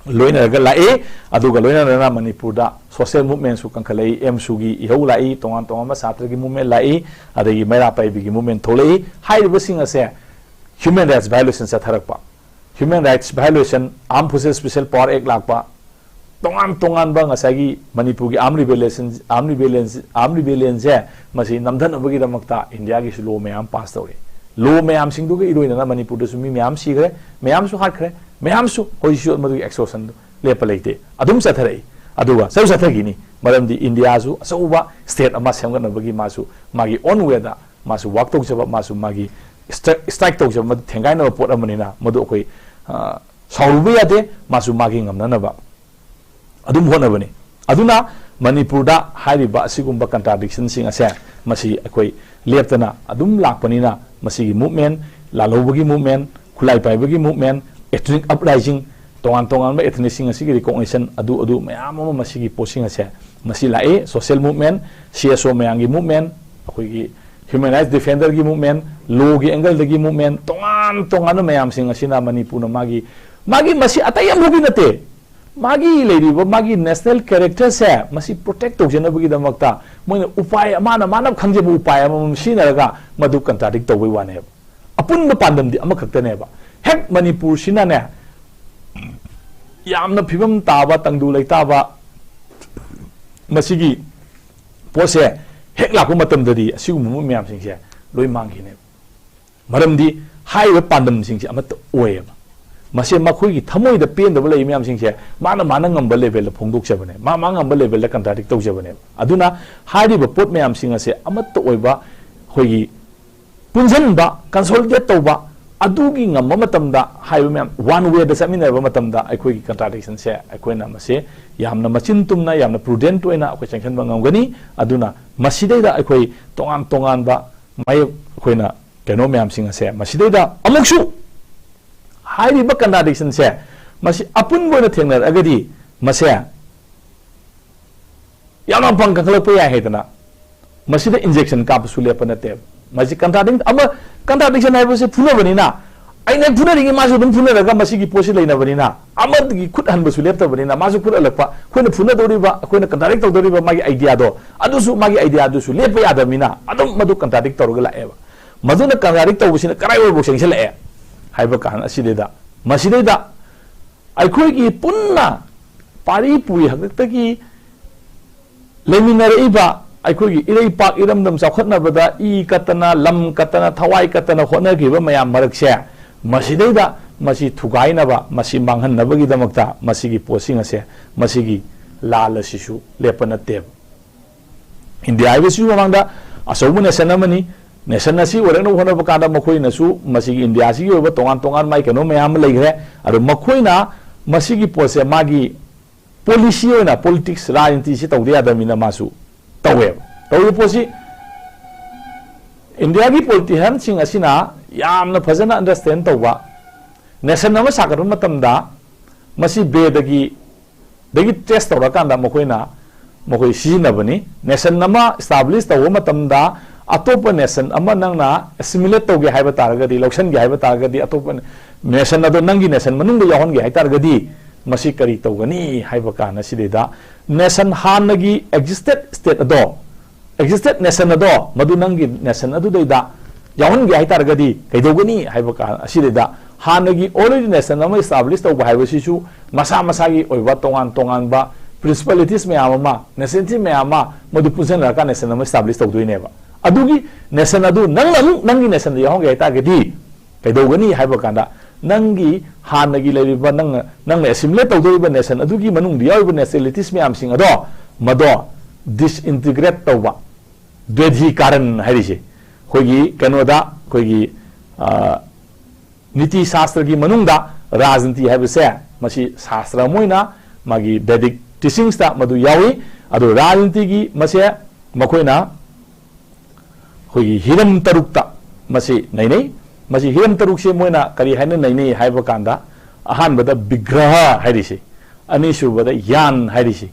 ꯂꯣꯏꯅꯔꯒ ꯂꯥꯛꯏ꯫ ꯑꯗꯨꯒ ꯂꯣꯏꯅꯅ ꯃꯅꯤꯄꯨꯔꯗ ꯁꯣꯁꯤꯌꯦꯜ ꯃꯨꯞꯃꯦꯟꯁꯨ ꯀꯟꯈꯠꯂꯛꯏ, ꯑꯦꯝꯁꯨꯒꯤ ꯏꯍꯧ ꯂꯥꯛꯏ, ꯇꯣꯉꯥꯟ ꯇꯣꯉꯥꯟꯕ ꯁꯥꯇ꯭ꯔꯒꯤ ꯃꯨꯞꯃꯦꯟ ꯂꯥꯛꯏ, ꯑꯗꯒꯤ ꯃꯩꯔꯥ ꯄꯥꯏꯕꯤꯒꯤ ꯃꯨꯞꯃꯦꯟ ꯊꯣꯛꯂꯛꯏ꯫ ꯍꯥꯏꯔꯤꯕꯁꯤꯡ ꯑꯁꯦ ꯍ꯭ꯌꯨꯃꯦꯟ ꯔꯥꯏꯠꯁ ꯚꯥꯏꯑꯣꯂꯦꯁꯟ ꯆꯠꯊꯔꯛꯄ, human rights violation, armed forces special power act ꯂꯥꯛꯄ, ꯇꯣꯉꯥꯟ ꯇꯣꯉꯥꯟꯕ ꯉꯁꯥꯏꯒꯤ ꯃꯅꯤꯄꯨꯔꯒꯤ ꯑꯥꯔꯝ ꯔꯤꯕꯦꯂꯦꯁꯟ, ꯑꯥꯔꯝ ꯔꯤꯕꯦꯂꯦꯟꯁ, ꯑꯥꯔꯝ ꯔꯤꯕꯦꯂꯦꯟꯁꯦ ꯃꯁꯤ ꯅꯝꯊꯅꯕꯒꯤꯗꯃꯛꯇ ꯏꯟꯗꯤꯌꯥꯒꯤꯁꯨ ꯂꯣ ꯃꯌꯥꯝ ꯄꯥꯁ ꯇꯧꯔꯤ꯫ ꯂꯣ ꯃꯌꯥꯝꯁꯤꯡꯗꯨꯒ ꯏꯔꯣꯏꯅꯅ ꯃꯅꯤꯄꯨꯔꯗꯁꯨ ꯃꯤ ꯃꯌꯥꯝ ꯁꯤꯈ꯭ꯔꯦ, ꯃꯌꯥꯝꯁꯨ ꯍꯥꯠꯈ꯭ꯔꯦ, ꯃꯌꯥꯝꯁꯨ ꯍꯧꯖꯤꯛꯁꯨ ꯃꯗꯨꯒꯤ ꯑꯦꯛꯁꯣꯔꯁꯟꯗꯨ ꯂꯦꯞꯄ ꯂꯩꯇꯦ, ꯑꯗꯨꯝ ꯆꯠꯊꯔꯛꯏ꯫ ꯑꯗꯨꯒ ꯆꯠꯁꯨ ꯆꯠꯊꯈꯤꯅꯤ, ꯃꯔꯝꯗꯤ ꯏꯟꯗꯤꯌꯥꯁꯨ ꯑꯆꯧꯕ ꯁ꯭ꯇꯦꯠ ꯑꯃ ꯁꯦꯝꯒꯠꯅꯕꯒꯤ ꯃꯥꯁꯨ ꯃꯥꯒꯤ ꯑꯣꯟ ꯋꯦꯗ ꯃꯥꯁꯨ ꯋꯥꯛ ꯇꯧꯖꯕ, ꯃꯥꯁꯨ ꯃꯥꯒꯤ strike ꯇꯧꯖꯕ, ꯃꯗꯨ ꯊꯦꯡꯒꯥꯏꯅꯕ ꯄꯣꯠ ꯑꯃꯅꯤꯅ, ꯃꯗꯨ ꯑꯩꯈꯣꯏ ꯁꯥꯎꯔꯨꯕ ꯌꯥꯗꯦ꯫ ꯃꯥꯁꯨ ꯃꯥꯒꯤ ꯉꯝꯅꯅꯕ ꯑꯗꯨꯝ ꯍꯣꯠꯅꯕꯅꯤ꯫ ꯑꯗꯨꯅ ꯃꯅꯤꯄꯨꯔꯗ ꯍꯥꯏꯔꯤꯕ ꯑꯁꯤꯒꯨꯝꯕ ꯀꯟꯇ꯭ꯔꯥꯗꯤꯛꯁꯟꯁꯤꯡ ꯑꯁꯦ, ꯃꯁꯤ ꯑꯩꯈꯣꯏ ꯂꯦꯞꯇꯅ ꯑꯗꯨꯝ ꯂꯥꯛꯄꯅꯤꯅ, ꯃꯁꯤꯒꯤ ꯃꯨꯞꯃꯦꯟ, ꯂꯥꯜꯍꯧꯕꯒꯤ ꯃꯨꯞꯃꯦꯟ, ꯈꯨꯠꯂꯥꯏ ꯄꯥꯏꯕꯒꯤ ꯃꯨꯞꯃꯦꯟ, ethnic uprising, ꯇꯣꯉꯥꯟ ꯇꯣꯉꯥꯟꯕ ethnicꯁꯤꯡ ꯑꯁꯤꯒꯤ recognition, ꯑꯗꯨ ꯑꯗꯨ ꯃꯌꯥꯝ ꯑꯃ, ꯃꯁꯤꯒꯤ ꯄꯣꯠꯁꯤꯡ ꯑꯁꯦ ꯃꯁꯤ ꯂꯥꯛꯏ꯫ Social movement, CSO ꯃꯌꯥꯝꯒꯤ movement, ꯑꯩꯈꯣꯏꯒꯤ human rights defenderꯒꯤ movement, lawꯒꯤ angleꯗꯒꯤ movement, ꯇꯣꯉꯥꯟ ꯇꯣꯉꯥꯟꯕ ꯃꯌꯥꯝꯁꯤꯡ ꯑꯁꯤꯅ ꯃꯅꯤꯄꯨꯔꯅ ꯃꯥꯒꯤ, ꯃꯥꯒꯤ ꯃꯁꯤ ꯑꯇꯩ ꯑꯃꯐꯥꯎꯒꯤ ꯅꯠꯇꯦ, ꯃꯥꯒꯤ ꯂꯩꯔꯤꯕ ꯃꯥꯒꯤ national characterꯁꯦ ꯃꯁꯤ protect ꯇꯧꯖꯅꯕꯒꯤꯗꯃꯛꯇ ꯃꯣꯏꯅ ꯎꯄꯥꯏ, ꯃꯥꯅ, ꯃꯥꯅ ꯈꯪꯖꯕ ꯎꯄꯥꯏ ꯑꯃꯃꯝ ꯁꯤꯖꯤꯟꯅꯔꯒ ꯃꯗꯨ contradict ꯇꯧꯕꯩ ꯋꯥꯅꯦꯕ꯫ ꯑꯄꯨꯟꯕ ꯄꯥꯟꯗꯝꯗꯤ ꯑꯃꯈꯛꯇꯅꯦꯕ꯫ ꯍꯦꯛ ꯃꯅꯤꯄꯨꯔꯁꯤꯅꯅꯦ ꯌꯥꯝꯅ ꯐꯤꯕꯝ ꯇꯥꯕ, ꯇꯪꯗꯨ ꯂꯩꯇꯥꯕ, ꯃꯁꯤꯒꯤ ꯄꯣꯠꯁꯦ ꯍꯦꯛ ꯂꯥꯛꯄ ꯃꯇꯝꯗꯗꯤ ꯑꯁꯤꯒꯨꯝꯕ ꯃꯌꯥꯝꯁꯤꯡꯁꯦ ꯂꯣꯏ ꯃꯥꯡꯈꯤꯅꯦꯕ꯫ ꯃꯔꯝꯗꯤ ꯍꯥꯏꯔꯤꯕ ꯄꯥꯟꯗꯝꯁꯤꯡꯁꯦ ꯑꯃꯠꯇ ꯑꯣꯏꯌꯦꯕ꯫ ꯃꯁꯦ ꯃꯈꯣꯏꯒꯤ ꯊꯃꯣꯏꯗ ꯄꯦꯟꯗꯕ ꯂꯩꯔꯤ ꯃꯌꯥꯝꯁꯤꯡꯁꯦ ꯃꯥꯅ, ꯃꯥꯅ ꯉꯝꯕ levelꯗ ꯐꯣꯡꯗꯣꯛꯆꯕꯅꯦ, ꯃꯥ, ꯃꯥ ꯉꯝꯕ levelꯗ contradict ꯇꯧꯖꯕꯅꯦꯕ꯫ ꯑꯗꯨꯅ ꯍꯥꯏꯔꯤꯕ ꯄꯣꯠ ꯃꯌꯥꯝꯁꯤꯡ ꯑꯁꯦ ꯑꯃꯠꯇ ꯑꯣꯏꯕ, ꯑꯩꯈꯣꯏꯒꯤ ꯄꯨꯟꯁꯤꯟꯕ, consolidate ꯇꯧꯕ, ꯑꯗꯨꯒꯤ ꯉꯝꯕ ꯃꯇꯝꯗ, ꯍꯥꯏꯕ ꯃꯌꯥꯝ one wayꯗ ꯆꯠꯃꯤꯟꯅꯔꯕ ꯃꯇꯝꯗ, ꯑꯩꯈꯣꯏꯒꯤ contradictionꯁꯦ ꯑꯩꯈꯣꯏꯅ ꯃꯁꯦ ꯌꯥꯝꯅ ꯃꯆꯤꯟ ꯇꯨꯝꯅ, ꯌꯥꯝꯅ prudent ꯑꯣꯏꯅ ꯑꯩꯈꯣꯏ ꯆꯪꯁꯤꯟꯕ ꯉꯝꯒꯅꯤ꯫ ꯑꯗꯨꯅ ꯃꯁꯤꯗꯩꯗ ꯑꯩꯈꯣꯏ ꯇꯣꯉꯥꯟ ꯇꯣꯉꯥꯟꯕ ꯃꯥꯌꯣꯛ, ꯑꯩꯈꯣꯏꯅ ꯀꯩꯅꯣ ꯃꯌꯥꯝꯁꯤꯡ ꯑꯁꯦ, ꯃꯁꯤꯗꯩꯗ ꯑꯃꯨꯛꯁꯨ ꯍꯥꯏꯔꯤꯕ contradictionꯁꯦ ꯃꯁꯤ ꯑꯄꯨꯟꯕ ꯑꯣꯏꯅ ꯊꯦꯡꯅꯔꯛꯑꯒꯗꯤ, ꯃꯁꯦ ꯌꯥꯝꯅ ꯃꯄꯥꯡ ꯀꯟꯈꯠꯂꯛꯄ ꯌꯥꯏ ꯍꯥꯏꯗꯅ ꯃꯁꯤꯗ injection ꯀꯥꯞꯄꯁꯨ ꯂꯦꯞꯄ ꯅꯠꯇꯦꯕ꯫ ꯃꯁꯤ contradict ꯑꯃ, contradiction ꯍꯥꯏꯕꯁꯤ ꯐꯨꯅꯕꯅꯤꯅ, ꯑꯩꯅ ꯍꯦꯛ ꯐꯨꯅꯔꯤꯉꯩ ꯃꯥꯁꯨ ꯑꯗꯨꯝ ꯐꯨꯅꯔꯒ ꯃꯁꯤꯒꯤ ꯄꯣꯠꯁꯤ ꯂꯩꯅꯕꯅꯤꯅ, ꯑꯃꯗꯒꯤ ꯈꯨꯠ ꯍꯟꯕꯁꯨ ꯂꯦꯞꯇꯕꯅꯤꯅ, ꯃꯥꯁꯨ ꯈꯨꯠ ꯍꯜꯂꯛꯄ, ꯑꯩꯈꯣꯏꯅ ꯐꯨꯅꯗꯧꯔꯤꯕ, ꯑꯩꯈꯣꯏꯅ contradict ꯇꯧꯗꯧꯔꯤꯕ ꯃꯥꯒꯤ ideaꯗꯣ, ꯑꯗꯨꯁꯨ, ꯃꯥꯒꯤ ideaꯗꯨꯁꯨ ꯂꯦꯞꯄ ꯌꯥꯗꯕꯅꯤꯅ ꯑꯗꯨꯝ ꯃꯗꯨ contradict ꯇꯧꯔꯒ ꯂꯥꯛꯑꯦꯕ꯫ ꯃꯗꯨꯅ contradict ꯇꯧꯕꯁꯤꯅ ꯀꯗꯥꯏꯋꯥꯏꯐꯥꯎ ꯆꯪꯁꯤꯜꯂꯛꯑꯦ ꯍꯥꯏꯕ ꯀꯥꯟ ꯑꯁꯤꯗꯩꯗ, ꯃꯁꯤꯗꯩꯗ ꯑꯩꯈꯣꯏꯒꯤ ꯄꯨꯟꯅ ꯄꯥꯔꯤ ꯄꯨꯔꯤ ꯍꯥꯛꯇꯛꯇꯒꯤ ꯂꯩꯃꯤꯟꯅꯔꯛꯏꯕ, ꯑꯩꯈꯣꯏꯒꯤ ꯏꯔꯩꯄꯥꯛ ꯏꯔꯝꯗꯝ ꯆꯥꯎꯈꯠꯅꯕꯗ ꯏ ꯀꯠꯇꯅ, ꯂꯝ ꯀꯠꯇꯅ, ꯊꯋꯥꯏ ꯀꯠꯇꯅ ꯍꯣꯠꯅꯈꯤꯕ ꯃꯌꯥꯝ ꯃꯔꯛꯁꯦ, ꯃꯁꯤꯗꯩꯗ ꯃꯁꯤ ꯊꯨꯒꯥꯏꯅꯕ, ꯃꯁꯤ ꯃꯥꯡꯍꯟꯅꯕꯒꯤꯗꯃꯛꯇ ꯃꯁꯤꯒꯤ ꯄꯣꯠꯁꯤꯡ ꯑꯁꯦ, ꯃꯁꯤꯒꯤ ꯂꯥꯜ ꯑꯁꯤꯁꯨ ꯂꯦꯞꯄ ꯅꯠꯇꯦꯕ꯫ ꯏꯟꯗꯤꯌꯥ ꯍꯥꯏꯕꯁꯤꯁꯨ ꯃꯃꯥꯡꯗ ꯑꯆꯧꯕ nation ꯑꯃꯅꯤ, ꯅꯦꯁꯟ ꯑꯁꯤ ꯑꯣꯏꯔꯛꯅꯕ ꯍꯣꯠꯅꯕ ꯀꯥꯟꯗ ꯃꯈꯣꯏꯅꯁꯨ ꯃꯁꯤꯒꯤ ꯏꯟꯗꯤꯌꯥꯁꯤꯒꯤ ꯑꯣꯏꯕ ꯇꯣꯉꯥꯟ ꯇꯣꯉꯥꯟ ꯃꯥꯏ ꯀꯩꯅꯣ ꯃꯌꯥꯝ ꯑꯃ ꯂꯩꯈ꯭ꯔꯦ꯫ ꯑꯗꯣ ꯃꯈꯣꯏꯅ ꯃꯁꯤꯒꯤ ꯄꯣꯠꯁꯦ ꯃꯥꯒꯤ ꯄꯣꯂꯤꯁꯤ ꯑꯣꯏꯅ, ꯄꯣꯂꯤꯇꯤꯛꯁ, ꯔꯥꯖꯅꯤꯇꯤꯁꯤ ꯇꯧꯗ ꯌꯥꯗꯕꯅꯤꯅ ꯃꯥꯁꯨ ꯇꯧꯋꯦꯕ꯫ ꯇꯧꯔꯤꯕ ꯄꯣꯠꯁꯤ ꯏꯟꯗꯤꯌꯥꯒꯤ ꯄꯣꯂꯤꯇꯤꯁꯤꯌꯥꯟꯁꯤꯡ ꯑꯁꯤꯅ ꯌꯥꯝꯅ ꯐꯖꯅ ꯑꯟꯗꯔꯁꯇꯦꯟ ꯇꯧꯕ, ꯅꯦꯁꯟ ꯑꯃ ꯁꯥꯒꯠꯄ ꯃꯇꯝꯗ ꯃꯁꯤ ꯕꯦꯗꯒꯤ, ꯗꯒꯤ ꯇ꯭ꯔꯦꯁ ꯇꯧꯔꯀꯥꯟꯗ ꯃꯈꯣꯏꯅ, ꯃꯈꯣꯏ ꯁꯤꯖꯤꯟꯅꯕꯅꯤ꯫ ꯅꯦꯁꯟ ꯑꯃ ꯏꯁꯇꯥꯕ꯭ꯂꯤꯁ ꯇꯧꯕ ꯃꯇꯝꯗ ꯑꯇꯣꯞꯄ ꯅꯦꯁꯟ ꯑꯃ ꯅꯪꯅ ꯑꯦꯁꯤꯃꯤꯂꯦꯠ ꯇꯧꯒꯦ ꯍꯥꯏꯕ ꯇꯥꯔꯒꯗꯤ, ꯂꯧꯁꯤꯟꯒꯦ ꯍꯥꯏꯕ ꯇꯥꯔꯒꯗꯤ, ꯑꯇꯣꯞꯄ ꯅꯦꯁꯟ ꯑꯗꯣ ꯅꯪꯒꯤ ꯅꯦꯁꯟ ꯃꯅꯨꯡꯗ ꯌꯥꯎꯍꯟꯒꯦ ꯍꯥꯏ ꯇꯥꯔꯒꯗꯤ, ꯃꯁꯤ ꯀꯔꯤ ꯇꯧꯒꯅꯤ ꯍꯥꯏꯕ ꯀꯥꯟꯗ ꯁꯤꯗꯩꯗ ꯅꯦꯁꯟ ꯍꯥꯟꯅꯒꯤ ꯑꯦꯛꯖꯤꯁꯇꯦꯠ ꯁ꯭ꯇꯦꯠ ꯑꯗꯣ, ꯑꯦꯛꯖꯤꯁꯇꯦꯠ ꯅꯦꯁꯟ ꯑꯗꯣ, ꯃꯗꯨ ꯅꯪꯒꯤ ꯅꯦꯁꯟ ꯑꯗꯨꯗꯩꯗ ꯌꯥꯎꯍꯟꯒꯦ ꯍꯥꯏ ꯇꯥꯔꯒꯗꯤ ꯀꯩꯗꯧꯒꯅꯤ ꯍꯥꯏꯕ ꯀꯥꯟ ꯑꯁꯤꯗꯩꯗ ꯍꯥꯟꯅꯒꯤ ꯑꯣꯜꯔꯦꯗꯤ ꯅꯦꯁꯟ ꯑꯃ ꯏꯁꯇꯥꯕ꯭ꯂꯤꯁ ꯇꯧꯕ ꯍꯥꯏꯕꯁꯤꯁꯨ ꯃꯁꯥ ꯃꯁꯥꯒꯤ ꯑꯣꯏꯕ ꯇꯣꯉꯥꯟ ꯇꯣꯉꯥꯟꯕ ꯄ꯭ꯔꯤꯟꯁꯤꯄꯥꯂꯤꯇꯤꯁ ꯃꯌꯥꯝ ꯑꯃ, ꯅꯦꯁꯅꯦꯂꯤꯇꯤ ꯃꯌꯥꯝ ꯑꯃ ꯃꯗꯨ ꯄꯨꯟꯁꯤꯟꯅꯔꯀꯥꯟꯗ ꯅꯦꯁꯟ ꯑꯃ ꯏꯁꯇꯥꯕ꯭ꯂꯤꯁ ꯇꯧꯗꯣꯏꯅꯦꯕ꯫ ꯑꯗꯨꯒꯤ ꯅꯦꯁꯟ ꯑꯗꯨ ꯅꯪꯅ ꯑꯃꯨꯛ ꯅꯪꯒꯤ ꯅꯦꯁꯟꯗ ꯌꯥꯎꯍꯟꯒꯦ ꯍꯥꯏ ꯇꯥꯔꯒꯗꯤ ꯀꯩꯗꯧꯒꯅꯤ ꯍꯥꯏꯕ ꯀꯥꯟꯗ ꯅꯪꯒꯤ ꯍꯥꯟꯅꯒꯤ ꯂꯩꯔꯤꯕ ꯅꯪꯅ, ꯅꯪꯅ ꯑꯦꯁꯤꯃꯤꯂꯦꯠ ꯇꯧꯗꯧꯔꯤꯕ ꯅꯦꯁꯟ ꯑꯗꯨꯒꯤ ꯃꯅꯨꯡꯗ ꯌꯥꯎꯔꯤꯕ ꯅꯦꯁꯅꯦꯂꯤꯇꯤꯁ ꯃꯌꯥꯝꯁꯤꯡ ꯑꯗꯣ ꯃꯗꯣ ꯗꯤꯁꯏꯟꯇꯤꯒ꯭ꯔꯦꯠ ꯇꯧꯕ, ꯗ꯭ꯋꯦꯙꯤꯀꯥꯔꯟ ꯍꯥꯏꯔꯤꯁꯦ꯫ ꯑꯩꯈꯣꯏꯒꯤ ꯀꯩꯅꯣꯗ, ꯑꯩꯈꯣꯏꯒꯤ, ꯑ, ꯅꯤꯇꯤ ꯁꯥꯁꯇ꯭ꯔꯒꯤ ꯃꯅꯨꯡꯗ ꯔꯥꯖꯅꯤꯇꯤ ꯍꯥꯏꯕꯁꯦ ꯃꯁꯤ ꯁꯥꯁꯇ꯭ꯔ ꯑꯃ ꯑꯣꯏꯅ ꯃꯥꯒꯤ ꯚꯦꯗꯤꯛ ꯇꯤꯆꯤꯡꯁꯇ ꯃꯗꯨ ꯌꯥꯎꯏ꯫ ꯑꯗꯨ ꯔꯥꯖꯅꯤꯇꯤꯒꯤ ꯃꯁꯦ ꯃꯈꯣꯏꯅ ꯑꯩꯈꯣꯏꯒꯤ ꯍꯤꯔꯝ ꯇꯔꯨꯛꯇ ꯃꯁꯤ ꯅꯩꯅꯩ꯫ ꯃꯁꯤ ꯍꯤꯔꯝ ꯇꯔꯨꯛꯁꯦ ꯃꯣꯏꯅ ꯀꯔꯤ ꯍꯥꯏꯅ ꯅꯩꯅꯩ ꯍꯥꯏꯕ ꯀꯥꯟꯗ, ꯑꯍꯥꯟꯕꯗ ꯕꯤꯒ꯭ꯔꯍ ꯍꯥꯏꯔꯤꯁꯤ, ꯑꯅꯤꯁꯨꯕꯗ ꯌꯥꯟ ꯍꯥꯏꯔꯤꯁꯤ,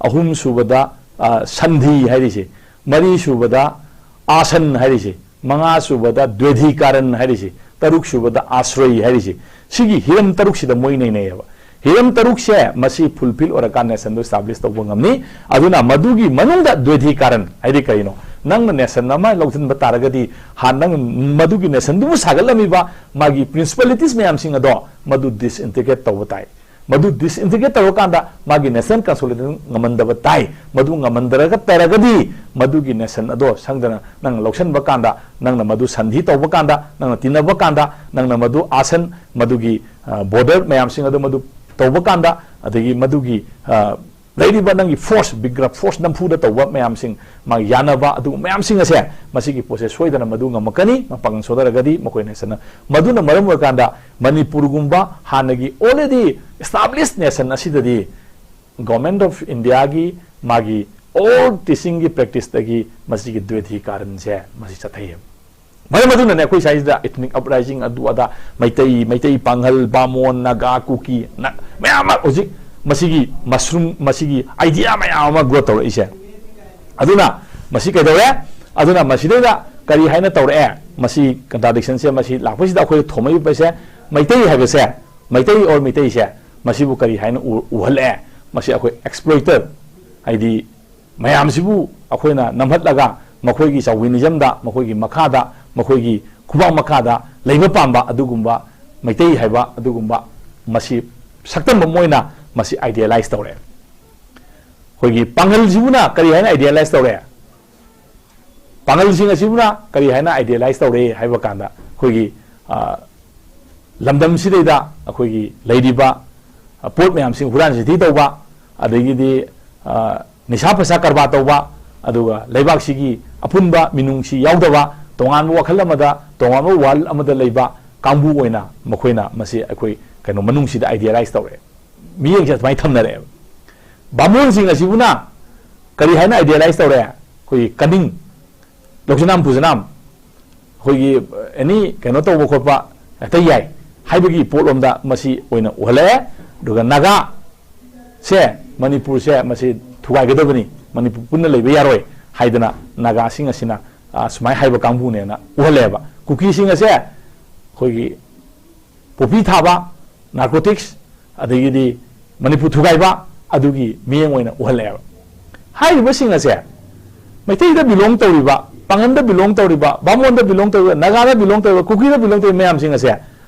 ꯑꯍꯨꯝꯁꯨꯕꯗ, ꯑ, ꯁꯟꯙꯤ ꯍꯥꯏꯔꯤꯁꯤ, ꯃꯔꯤꯁꯨꯕꯗ ꯑꯥꯁꯟ ꯍꯥꯏꯔꯤꯁꯤ, ꯃꯉꯥꯁꯨꯕꯗ ꯗ꯭ꯋꯦꯙꯤꯀꯥꯔꯟ ꯍꯥꯏꯔꯤꯁꯤ, ꯇꯔꯨꯛꯁꯨꯕꯗ ꯑꯥꯁ꯭ꯔꯣꯏ ꯍꯥꯏꯔꯤꯁꯤ, ꯁꯤꯒꯤ ꯍꯤꯔꯝ ꯇꯔꯨꯛꯁꯤꯗ ꯃꯣꯏ ꯅꯩꯅꯩꯌꯦꯕ꯫ ꯍꯤꯔꯝ ꯇꯔꯨꯛꯁꯦ ꯃꯁꯤ ꯐꯨꯜꯐꯤꯜ ꯑꯣꯏꯔꯀꯥꯟꯗ ꯅꯦꯁꯟꯗꯣ ꯏꯁꯇꯥꯕ꯭ꯂꯤꯁ ꯇꯧꯕ ꯉꯝꯅꯤ꯫ ꯑꯗꯨꯅ ꯃꯗꯨꯒꯤ ꯃꯅꯨꯡꯗ ꯗ꯭ꯋꯦꯙꯤꯀꯥꯔꯟ ꯍꯥꯏꯗꯤ ꯀꯔꯤꯅꯣ? ꯅꯪꯅ ꯅꯦꯁꯟ ꯑꯃ ꯂꯧꯁꯤꯟꯕ ꯇꯥꯔꯒꯗꯤ ꯍꯥꯟꯅ ꯅꯪ ꯃꯗꯨꯒꯤ ꯅꯦꯁꯟꯗꯨꯕꯨ ꯁꯥꯒꯠꯂꯝꯃꯤꯕ ꯃꯥꯒꯤ ꯄ꯭ꯔꯤꯟꯁꯤꯄꯥꯂꯤꯇꯤꯁ ꯃꯌꯥꯝꯁꯤꯡ ꯑꯗꯣ ꯃꯗꯨ ꯗꯤꯁꯏꯟꯇꯤꯒ꯭ꯔꯦꯠ ꯇꯧꯕ ꯇꯥꯏ꯫ ꯃꯗꯨ ꯗꯤꯁꯏꯟꯇꯤꯒ꯭ꯔꯦꯠ ꯇꯧꯔꯀꯥꯟꯗ ꯃꯥꯒꯤ ꯅꯦꯁꯅꯦꯜ ꯀꯟꯁꯣꯂꯤꯗꯦꯁꯟ ꯉꯝꯍꯟꯗꯕ ꯇꯥꯏ꯫ ꯃꯗꯨ ꯉꯝꯍꯟꯗꯔꯒ ꯇꯥꯔꯒꯗꯤ ꯃꯗꯨꯒꯤ ꯅꯦꯁꯟ ꯑꯗꯣ ꯁꯪꯗꯅ ꯅꯪꯅ ꯂꯧꯁꯤꯟꯕ ꯀꯥꯟꯗ, ꯅꯪꯅ ꯃꯗꯨ ꯁꯟꯙꯤ ꯇꯧꯕ ꯀꯥꯟꯗ, ꯅꯪꯅ ꯇꯤꯟꯅꯕ ꯀꯥꯟꯗ, ꯅꯪꯅ ꯃꯗꯨ ꯑꯥꯁꯟ, ꯃꯗꯨꯒꯤ, ꯑ, ꯕꯣꯔꯗꯔ ꯃꯌꯥꯝꯁꯤꯡ ꯑꯗꯨ ꯃꯗꯨ ꯇꯧꯕ ꯀꯥꯟꯗ, ꯑꯗꯒꯤ ꯃꯗꯨꯒꯤ, ꯑ, ꯂꯩꯔꯤꯕ ꯅꯪꯒꯤ force, ꯕꯤꯒ꯭ꯔ force, ꯅꯝꯐꯨꯗ ꯇꯧꯕ ꯃꯌꯥꯝꯁꯤꯡ, ꯃꯥꯒꯤ ꯌꯥꯅꯕ, ꯑꯗꯨꯒꯨꯝꯕ ꯃꯌꯥꯝꯁꯤꯡ ꯑꯁꯦ, ꯃꯁꯤꯒꯤ ꯄꯣꯠꯁꯦ ꯁꯣꯏꯗꯅ ꯃꯗꯨ ꯉꯝꯃꯛꯀꯅꯤ, ꯃꯄꯥꯡꯒꯜ ꯁꯣꯟꯊꯔꯒꯗꯤ ꯃꯈꯣꯏꯅ ꯁꯅ-, ꯃꯗꯨꯅ ꯃꯔꯝ ꯑꯣꯏꯔꯀꯥꯟꯗ ꯃꯅꯤꯄꯨꯔꯒꯨꯝꯕ ꯍꯥꯟꯅꯒꯤ already established nation ꯑꯁꯤꯗꯗꯤ Government of Indiaꯒꯤ ꯃꯥꯒꯤ old teachingꯒꯤ practiceꯇꯒꯤ ꯃꯁꯤꯒꯤ ꯗ꯭ꯋꯦꯊꯤ ꯀꯥꯔꯟꯁꯦ ꯃꯁꯤ ꯆꯠꯊꯩꯌꯦꯕ꯫ ꯃꯔꯝ ꯑꯗꯨꯅꯅꯦ ꯑꯩꯈꯣꯏ ꯁ꯭ꯋꯥꯏꯁꯤꯗ ethnic uprising, ꯑꯗꯨ ꯑꯗꯥ, ꯃꯩꯇꯩ, ꯃꯩꯇꯩ ꯄꯥꯉꯜ, ꯕꯥꯃꯣꯟ, ꯅꯥꯒꯥ, ꯀꯨꯀꯤ, ꯅ-, ꯃꯌꯥꯝ ꯑꯃ ꯍꯧꯖꯤꯛ ꯃꯁꯤꯒꯤ mushroom, ꯃꯁꯤꯒꯤ idea ꯃꯌꯥꯝ ꯑꯃ grow ꯇꯧꯔꯛꯏꯁꯦ꯫ ꯑꯗꯨꯅ ꯃꯁꯤ ꯀꯩꯗꯧꯔꯦ? ꯑꯗꯨꯅ ꯃꯁꯤꯗꯩꯗ ꯀꯔꯤ ꯍꯥꯏꯅ ꯇꯧꯔꯛꯑꯦ? ꯃꯁꯤ contradictionꯁꯦ ꯃꯁꯤ ꯂꯥꯛꯄꯁꯤꯗ ꯑꯩꯈꯣꯏ ꯊꯣꯝꯃꯛꯏꯕꯁꯦ ꯃꯩꯇꯩ ꯍꯥꯏꯕꯁꯦ, ꯃꯩꯇꯩ or ꯃꯩꯇꯩꯁꯦ, ꯃꯁꯤꯕꯨ ꯀꯔꯤ ꯍꯥꯏꯅ ꯎ-, ꯎꯍꯜꯂꯛꯑꯦ? ꯃꯁꯤ ꯑꯩꯈꯣꯏ exploiter, ꯍꯥꯏꯗꯤ ꯃꯌꯥꯝꯁꯤꯕꯨ ꯑꯩꯈꯣꯏꯅ ꯅꯝꯍꯠꯂꯒ ꯃꯈꯣꯏꯒꯤ chauvinismꯗ, ꯃꯈꯣꯏꯒꯤ ꯃꯈꯥꯗ, ꯃꯈꯣꯏꯒꯤ ꯈꯨꯕꯥꯛ ꯃꯈꯥꯗ ꯂꯩꯕ ꯄꯥꯝꯕ ꯑꯗꯨꯒꯨꯝꯕ ꯃꯩꯇꯩ ꯍꯥꯏꯕ ꯑꯗꯨꯒꯨꯝꯕ ꯃꯁꯤ ꯁꯛꯇꯝ ꯑꯃ ꯑꯣꯏꯅ ꯃꯁꯤ idealize ꯇꯧꯔꯛꯑꯦ꯫ ꯑꯩꯈꯣꯏꯒꯤ ꯄꯥꯡꯒꯜꯁꯤꯕꯨꯅ ꯀꯔꯤ ꯍꯥꯏꯅ idealize ꯇꯧꯔꯛꯑꯦ? ꯄꯥꯡꯒꯜꯁꯤꯡ ꯑꯁꯤꯕꯨꯅ ꯀꯔꯤ ꯍꯥꯏꯅ idealize ꯇꯧꯔꯛꯑꯦ ꯍꯥꯏꯕ ꯀꯥꯟꯗ, ꯑꯩꯈꯣꯏꯒꯤ, ꯑ, ꯂꯝꯗꯝꯁꯤꯗꯩꯗ ꯑꯩꯈꯣꯏꯒꯤ ꯂꯩꯔꯤꯕ, ꯑ, ꯄꯣꯠ ꯃꯌꯥꯝꯁꯤꯡ ꯍꯨꯔꯥꯟ ꯆꯤꯟꯊꯤ ꯇꯧꯕ, ꯑꯗꯒꯤꯗꯤ, ꯑ, ꯅꯤꯁꯥ ꯄꯩꯁꯥ ꯀꯔꯕꯥꯔ ꯇꯧꯕ, ꯑꯗꯨꯒ ꯂꯩꯕꯥꯛꯁꯤꯒꯤ ꯑꯄꯨꯟꯕ ꯃꯤꯅꯨꯡꯁꯤ ꯌꯥꯎꯗꯕ, ꯇꯣꯉꯥꯟꯕ ꯋꯥꯈꯜ ꯑꯃꯗ, ꯇꯣꯉꯥꯟꯕ world ꯑꯃꯗ ꯂꯩꯕ ꯀꯥꯡꯕꯨ ꯑꯣꯏꯅ ꯃꯈꯣꯏꯅ ꯃꯁꯤ ꯑꯩꯈꯣꯏ ꯀꯩꯅꯣ ꯃꯅꯨꯡꯁꯤꯗ idealize ꯇꯧꯔꯛꯑꯦ꯫ ꯃꯤꯠꯌꯦꯡꯁꯦ ꯑꯗꯨꯃꯥꯏꯅ ꯊꯝꯅꯔꯛꯑꯦꯕ꯫ ꯕꯥꯃꯣꯟꯁꯤꯡ ꯑꯁꯤꯕꯨꯅ ꯀꯔꯤ ꯍꯥꯏꯅ idealize ꯇꯧꯔꯛꯑꯦ? ꯑꯩꯈꯣꯏꯒꯤ ꯀꯅꯤꯡ, ꯂꯧꯁꯤꯅꯥꯝ ꯄꯨꯖꯅꯥꯝ, ꯑꯩꯈꯣꯏꯒꯤ any ꯀꯩꯅꯣ ꯇꯧꯕ ꯈꯣꯠꯄ ꯍꯦꯛꯇ ꯌꯥꯏ ꯍꯥꯏꯕꯒꯤ ꯄꯣꯠꯂꯣꯝꯗ ꯃꯁꯤ ꯑꯣꯏꯅ ꯎꯍꯜꯂꯛꯑꯦ꯫ ꯑꯗꯨꯒ ꯅꯥꯒꯥ ꯁꯦ, ꯃꯅꯤꯄꯨꯔꯁꯦ ꯃꯁꯤ ꯊꯨꯒꯥꯏꯒꯗꯕꯅꯤ, ꯃꯅꯤꯄꯨꯔ ꯄꯨꯟꯅ ꯂꯩꯕ ꯌꯥꯔꯣꯏ ꯍꯥꯏꯗꯅ ꯅꯥꯒꯥꯁꯤꯡ ꯑꯁꯤꯅ, ꯑ, ꯁꯨꯃꯥꯏꯅ ꯍꯥꯏꯕ ꯀꯥꯡꯕꯨꯅꯦꯅ ꯎꯍꯜꯂꯦꯕ꯫ ꯀꯨꯀꯤꯁꯤꯡ ꯑꯁꯦ ꯑꯩꯈꯣꯏꯒꯤ ꯄꯣꯄꯤ ꯊꯥꯕ, narcotics, ꯑꯗꯒꯤꯗꯤ ꯃꯅꯤꯄꯨꯔ ꯊꯨꯒꯥꯏꯕ, ꯑꯗꯨꯒꯤ ꯃꯤꯠꯌꯦꯡ ꯑꯣꯏꯅ ꯎꯍꯜꯂꯛꯑꯦꯕ꯫ ꯍꯥꯏꯔꯤꯕꯁꯤꯡ ꯑꯁꯦ ꯃꯩꯇꯩꯗ belong ꯇꯧꯔꯤꯕ, ꯄꯥꯉꯟꯗ belong ꯇꯧꯔꯤꯕ, ꯕꯥꯃꯣꯟꯗ belong ꯇꯧꯔꯤꯕ, ꯅꯥꯒꯥꯗ belong ꯇꯧꯔꯤꯕ, ꯀꯨꯀꯤꯗ belong ꯇꯧꯔꯤꯕ ꯃꯌꯥꯝꯁꯤꯡ ꯑꯁꯦ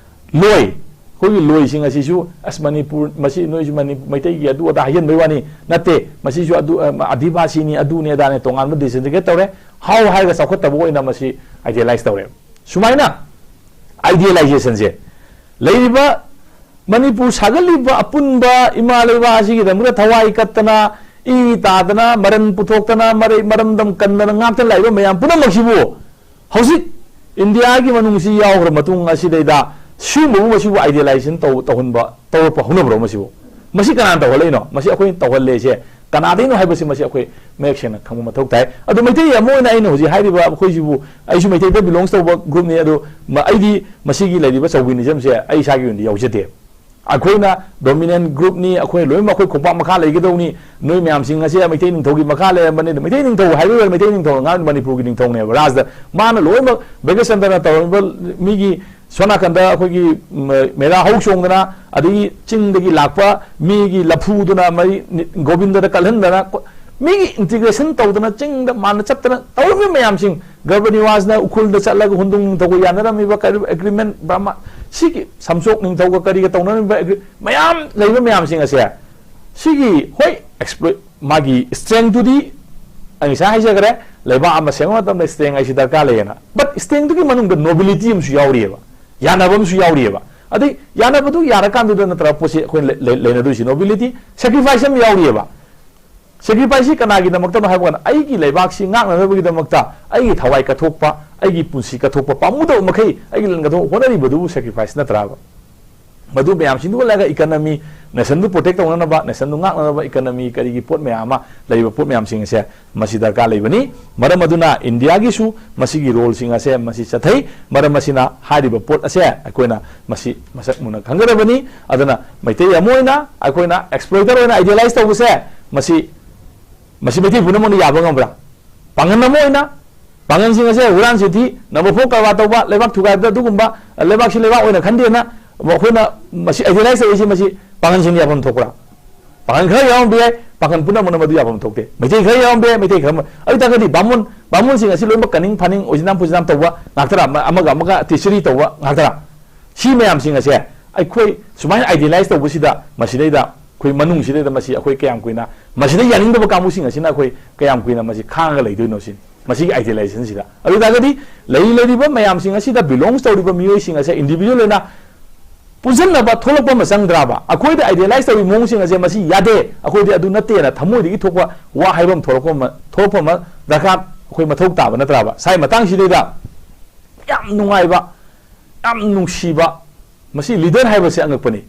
ꯂꯣꯏ, ꯑꯩꯈꯣꯏꯒꯤ ꯂꯣꯏꯁꯤꯡ ꯑꯁꯤꯁꯨ, "ꯑꯁ, ꯃꯅꯤꯄꯨꯔ, ꯃꯁꯤ ꯅꯣꯏꯁꯨ ꯃꯅꯤ-, ꯃꯩꯇꯩꯒꯤ ꯑꯗꯨ ꯑꯗꯥ ꯍꯥꯏꯖꯟꯕꯩ ꯋꯥꯅꯤ, ꯅꯠꯇꯦ, ꯃꯁꯤꯁꯨ ꯑꯗꯨ, ꯑ, ꯑꯗꯤꯕꯥꯁꯤꯅꯤ, ꯑꯗꯨꯅꯤ ꯑꯗꯥꯅꯤ, ꯇꯣꯉꯥꯟꯕ desegregate ꯇꯧꯔꯦ", ꯍꯥꯎ ꯍꯥꯏꯔꯒ ꯆꯥꯎꯈꯠꯇꯕ ꯑꯣꯏꯅ ꯃꯁꯤ idealize ꯇꯧꯔꯦ꯫ ꯁꯨꯃꯥꯏꯅ idealizationꯁꯦ ꯂꯩꯔꯤꯕ ꯃꯅꯤꯄꯨꯔ ꯁꯥꯒꯠꯂꯤꯕ ꯑꯄꯨꯟꯕ ꯏꯃꯥ ꯂꯩꯕꯥꯛ ꯑꯁꯤꯒꯤꯗꯃꯛꯇ ꯊꯋꯥꯏ ꯀꯠꯇꯅ, ꯏ ꯇꯥꯗꯅ, ꯃꯔꯟ ꯄꯨꯊꯣꯛꯇꯅ, ꯃꯔꯩ ꯃꯔꯝꯗꯝ ꯀꯟꯗꯅ ꯉꯥꯛꯇꯅ ꯂꯥꯛꯏꯕ ꯃꯌꯥꯝ ꯄꯨꯝꯅꯃꯛꯁꯤꯕꯨ ꯍꯧꯖꯤꯛ ꯏꯟꯗꯤꯌꯥꯒꯤ ꯃꯅꯨꯡꯁꯤ ꯌꯥꯎꯈ꯭ꯔ ꯃꯇꯨꯡ ꯑꯁꯤꯗꯩꯗ ꯁꯤꯒꯨꯝꯕꯕꯨ ꯃꯁꯤꯕꯨ idealization ꯇꯧ-, ꯇꯧꯍꯟꯕ, ꯇꯧꯔꯛꯄ ꯍꯧꯅꯕ꯭ꯔꯣ ꯃꯁꯤꯕꯨ? ꯃꯁꯤ ꯀꯅꯥꯅ ꯇꯧꯍꯜꯂꯛꯏꯅꯣ? ꯃꯁꯤ ꯑꯩꯈꯣꯏꯅ ꯇꯧꯍꯜꯂꯦꯁꯦ ꯀꯅꯥꯗꯩꯅꯣ ꯍꯥꯏꯕꯁꯤ ꯃꯁꯤ ꯑꯩꯈꯣꯏ ꯃꯌꯦꯛ ꯁꯦꯡꯅ ꯈꯪꯕ ꯃꯊꯧ ꯇꯥꯏ꯫ ꯑꯗꯣ ꯃꯩꯇꯩ ꯑꯃ ꯑꯣꯏꯅ ꯑꯩꯅ ꯍꯧꯖꯤꯛ ꯍꯥꯏꯔꯤꯕ ꯑꯩꯈꯣꯏꯁꯤꯕꯨ, ꯑꯩꯁꯨ ꯃꯩꯇꯩꯗ belongs ꯇꯧꯕ groupꯅꯤ, ꯑꯗꯣ ꯃ-, ꯑꯩꯗꯤ ꯃꯁꯤꯒꯤ ꯂꯩꯔꯤꯕ chauvinismꯁꯦ ꯑꯩ ꯏꯁꯥꯒꯤ ꯑꯣꯏꯅꯗꯤ ꯌꯥꯎꯖꯗꯦ꯫ ꯑꯩꯈꯣꯏꯅ dominant groupꯅꯤ, ꯑꯩꯈꯣꯏ ꯂꯣꯏꯅꯃꯛ ꯑꯩꯈꯣꯏ ꯈꯣꯡꯄꯥꯛ ꯃꯈꯥ ꯂꯩꯒꯗꯧꯅꯤ, ꯅꯣꯏ ꯃꯌꯥꯝꯁꯤꯡ ꯑꯁꯦ ꯃꯩꯇꯩ ꯅꯤꯡꯊꯧꯒꯤ ꯃꯈꯥ ꯂꯩꯔꯝꯕꯅꯤ꯫ ꯑꯗꯣ ꯃꯩꯇꯩ ꯅꯤꯡꯊꯧ ꯍꯥꯏꯕ ꯂꯣꯏꯔꯦ, ꯃꯩꯇꯩ ꯅꯤꯡꯊꯧꯅ ꯉꯥꯡ ꯃꯅꯤꯄꯨꯔꯒꯤ ꯅꯤꯡꯊꯧꯅꯦꯕ, ꯔꯥꯖꯗ ꯃꯥꯅ ꯂꯣꯏꯅꯃꯛ ꯕ꯭ꯔꯤꯇꯤꯁ ꯆꯟꯗ꯭ꯔꯅ ꯇꯧꯔꯝꯃꯤꯕ ꯃꯤꯒꯤ ꯁꯣꯝ ꯅꯥꯀꯟꯗ ꯑꯩꯈꯣꯏꯒꯤ, ꯎꯝ, ꯃꯦꯔꯥ ꯍꯧ ꯆꯣꯡꯗꯅ, ꯑꯗꯒꯤ ꯆꯤꯡꯗꯒꯤ ꯂꯥꯛꯄ ꯃꯤꯒꯤ ꯂꯐꯨꯗꯨꯅ ꯃꯩ ꯅꯤ-, ꯒꯣꯕꯤꯟꯗꯗ ꯀꯠꯍꯟꯗꯅ, ꯀꯣ-, ꯃꯤꯒꯤ integration ꯇꯧꯗꯅ ꯆꯤꯡꯗ ꯃꯥꯅ ꯆꯠꯇꯅ ꯇꯧꯔꯝꯃꯤꯕ ꯃꯌꯥꯝꯁꯤꯡ, ꯒꯔꯚ ꯅꯤꯋꯥꯁꯅ ꯎꯈ꯭ꯔꯨꯜꯗ ꯆꯠꯂꯒ ꯍꯨꯟꯗ꯭ꯔꯨꯡ ꯅꯤꯡꯊꯧꯒ ꯌꯥꯅꯔꯝꯃꯤꯕ ꯀꯔꯤ agreement, ꯕ꯭ꯔꯍꯃ, ꯁꯤꯒꯤ ꯁꯝꯁꯣꯛ ꯅꯤꯡꯊꯧꯒ ꯀꯔꯤꯒ ꯇꯧꯅꯔꯝꯃꯤꯕ agre-, ꯃꯌꯥꯝ ꯂꯩꯕ ꯃꯌꯥꯝꯁꯤꯡ ꯑꯁꯦ, ꯁꯤꯒꯤ, ꯍꯣꯏ, exploit, ꯃꯥꯒꯤ strengthꯇꯨꯗꯤ ꯑꯩ ꯉꯁꯥꯏ ꯍꯥꯏꯖꯈ꯭ꯔꯦ, ꯂꯩꯕꯥꯛ ꯑꯃ ꯁꯦꯝꯕ ꯃꯇꯝꯗ strength ꯍꯥꯏꯁꯤ ꯗꯔꯀꯥꯔ ꯂꯩꯌꯦꯅ꯫ But strengthꯇꯨꯒꯤ ꯃꯅꯨꯡꯗ nobility ꯑꯃꯁꯨ ꯌꯥꯎꯔꯤꯑꯕ, ꯌꯥꯅꯕ ꯑꯃꯁꯨ ꯌꯥꯎꯔꯤꯑꯕ꯫ ꯑꯗꯩ ꯌꯥꯅꯕꯗꯨ ꯌꯥꯔꯀꯥꯟꯗꯨꯗ ꯅꯠꯇ꯭ꯔꯥ ꯄꯣꯠꯁꯤ ꯑꯩꯈꯣꯏꯅ ꯂꯩ-, ꯂꯩ-, ꯂꯩꯅꯗꯣꯏꯁꯤ, nobility, sacrifice ꯑꯃ ꯌꯥꯎꯔꯤꯑꯕ꯫ Sacrificeꯁꯤ ꯀꯅꯥꯒꯤꯗꯃꯛꯇꯅꯣ ꯍꯥꯏꯕ ꯀꯥꯟꯗ, ꯑꯩꯒꯤ ꯂꯩꯕꯥꯛꯁꯤ ꯉꯥꯛꯅꯅꯕꯒꯤꯗꯃꯛꯇ ꯑꯩꯒꯤ ꯊꯋꯥꯏ ꯀꯠꯊꯣꯛꯄ, ꯑꯩꯒꯤ ꯄꯨꯟꯁꯤ ꯀꯠꯊꯣꯛꯄ, ꯄꯥꯝꯃꯨꯗꯕ ꯃꯈꯩ ꯑꯩꯒꯤ ꯂꯟ ꯀꯠꯊꯣꯛꯄ ꯍꯣꯠꯅꯔꯤꯕꯗꯨꯕꯨ sacrifice ꯅꯠꯇ꯭ꯔꯥꯕ? ꯃꯗꯨ ꯃꯌꯥꯝꯁꯤꯡꯗꯨꯒ ꯂꯩꯔꯒ economy, nationꯗꯨ protect ꯇꯧꯅꯅꯕ, nationꯗꯨ ꯉꯥꯛꯅꯅꯕ economy ꯀꯔꯤꯒꯤ ꯄꯣꯠ ꯃꯌꯥꯝ ꯑꯃ ꯂꯩꯔꯤꯕ ꯄꯣꯠ ꯃꯌꯥꯝꯁꯤꯡ ꯑꯁꯦ ꯃꯁꯤ ꯗꯔꯀꯥꯔ ꯂꯩꯕꯅꯤ꯫ ꯃꯔꯝ ꯑꯗꯨꯅ ꯏꯟꯗꯤꯌꯥꯒꯤꯁꯨ ꯃꯁꯤꯒꯤ roleꯁꯤꯡ ꯑꯁꯦ ꯃꯁꯤ ꯆꯠꯊꯩ꯫ ꯃꯔꯝ ꯑꯁꯤꯅ ꯍꯥꯏꯔꯤꯕ ꯄꯣꯠ ꯑꯁꯦ ꯑꯩꯈꯣꯏꯅ ꯃꯁꯤ ꯃꯁꯛ ꯃꯨꯟꯅ ꯈꯪꯒꯗꯕꯅꯤ꯫ ꯑꯗꯨꯅ ꯃꯩꯇꯩ ꯑꯃ ꯑꯣꯏꯅ ꯑꯩꯈꯣꯏꯅ exploiter ꯑꯣꯏꯅ idealize ꯇꯧꯕꯁꯦ ꯃꯁꯤ, ꯃꯁꯤ ꯃꯩꯇꯩ ꯄꯨꯝꯅꯃꯛꯅ ꯌꯥꯕ ꯉꯝꯕ꯭ꯔꯥ? ꯄꯥꯡꯒꯜ ꯑꯃ ꯑꯣꯏꯅ ꯄꯥꯡꯒꯜꯁꯤꯡ ꯑꯁꯦ ꯍꯨꯔꯥꯟ ꯆꯤꯟꯊꯤ, ꯅꯝꯕ ꯐꯣꯔ ꯀꯔꯕꯥꯔ ꯇꯧꯕ, ꯂꯩꯕꯥꯛ ꯊꯨꯒꯥꯏꯕꯗ ꯑꯗꯨꯒꯨꯝꯕ, ꯂꯩꯕꯥꯛꯁꯤ ꯂꯩꯕꯥꯛ ꯑꯣꯏꯅ ꯈꯟꯗꯦꯅ ꯑꯩꯈꯣꯏꯅ ꯃꯁꯤ idealize ꯇꯧꯔꯤꯁꯤ, ꯃꯁꯤ ꯄꯥꯡꯒꯜꯁꯤꯡꯅ ꯌꯥꯐꯝ ꯊꯣꯛꯄ꯭ꯔꯥ? ꯄꯥꯡꯒꯜ ꯈꯔ ꯌꯥꯎꯔꯝꯕ ꯌꯥꯏ, ꯄꯥꯡꯒꯜ ꯄꯨꯝꯅꯃꯛꯅ ꯃꯗꯨ ꯌꯥꯐꯝ ꯊꯣꯛꯇꯦ꯫ ꯃꯩꯇꯩ ꯈꯔ ꯌꯥꯎꯔꯝꯕ ꯌꯥꯏ, ꯃꯩꯇꯩ ꯈꯔ ꯑꯃ-, ꯑꯗꯨ ꯇꯥꯔꯒꯗꯤ ꯕꯥꯃꯣꯟ, ꯕꯥꯃꯣꯟꯁꯤꯡ ꯑꯁꯤ ꯂꯣꯏꯅꯃꯛ ꯀꯅꯤꯡ ꯐꯥꯅꯤꯡ, ꯑꯣꯏꯖꯅꯥꯝ ꯄꯨꯖꯅꯥꯝ ꯇꯧꯕ ꯉꯥꯛꯇꯔꯥ? ꯑꯃ-, ꯑꯃꯒ ꯑꯃꯒ ꯇꯤꯆꯔꯤ ꯇꯧꯕ ꯉꯥꯛꯇꯔꯥ? ꯁꯤ ꯃꯌꯥꯝꯁꯤꯡ ꯑꯁꯦ ꯑꯩꯈꯣꯏ ꯁꯨꯃꯥꯏꯅ idealize ꯇꯧꯕꯁꯤꯗ, ꯃꯁꯤꯗꯩꯗ ꯑꯩꯈꯣꯏ ꯃꯅꯨꯡꯁꯤꯗꯩꯗ ꯃꯁꯤ ꯑꯩꯈꯣꯏ ꯀꯌꯥꯝ ꯀꯨꯏꯅ ꯃꯁꯤꯗ ꯌꯥꯅꯤꯡꯗꯕ ꯀꯥꯡꯕꯨꯁꯤꯡ ꯑꯁꯤꯅ ꯑꯩꯈꯣꯏ ꯀꯌꯥꯝ ꯀꯨꯏꯅ ꯃꯁꯤ ꯈꯥꯡꯉꯒ ꯂꯩꯗꯣꯏꯅꯣ ꯁꯤꯅꯤ꯫ ꯃꯁꯤꯒꯤ idealizationꯁꯤꯗ꯫ ꯑꯗꯨ ꯑꯣꯏ ꯇꯥꯔꯒꯗꯤ ꯂꯩ-, ꯂꯩꯔꯤꯕ ꯃꯌꯥꯝꯁꯤꯡ ꯑꯁꯤꯗ belongs ꯇꯧꯔꯤꯕ ꯃꯤꯑꯣꯏꯁꯤꯡ ꯑꯁꯦ individual ꯑꯣꯏꯅ ꯄꯨꯟꯁꯤꯟꯅꯕ ꯊꯣꯛꯂꯛꯄ ꯑꯃ ꯆꯪꯗ꯭ꯔꯥꯕ? ꯑꯩꯈꯣꯏꯗ idealize ꯇꯧꯔꯤ ꯃꯑꯣꯡꯁꯤꯡ ꯑꯁꯦ ꯃꯁꯤ ꯌꯥꯗꯦ, ꯑꯩꯈꯣꯏꯗꯤ ꯑꯗꯨ ꯅꯠꯇꯦꯅ ꯊꯃꯣꯏꯗꯒꯤ ꯊꯣꯛꯄ ꯋꯥ ꯍꯥꯏꯕ ꯑꯃ ꯊꯣꯛꯂꯛꯄ ꯑꯃ, ꯊꯣꯛꯂꯛꯄ ꯑꯃ ꯗꯔꯀꯥꯔ ꯑꯩꯈꯣꯏ ꯃꯊꯧ ꯇꯥꯕ ꯅꯠꯇ꯭ꯔꯥꯕ? ꯁꯥꯏ ꯃꯇꯥꯡꯁꯤꯗꯩꯗ ꯌꯥꯝ ꯅꯨꯡꯉꯥꯏꯕ, ꯌꯥꯝ ꯅꯨꯡꯁꯤꯕ, ꯃꯁꯤ leader ꯍꯥꯏꯕꯁꯦ ꯑꯉꯛꯄꯅꯤ꯫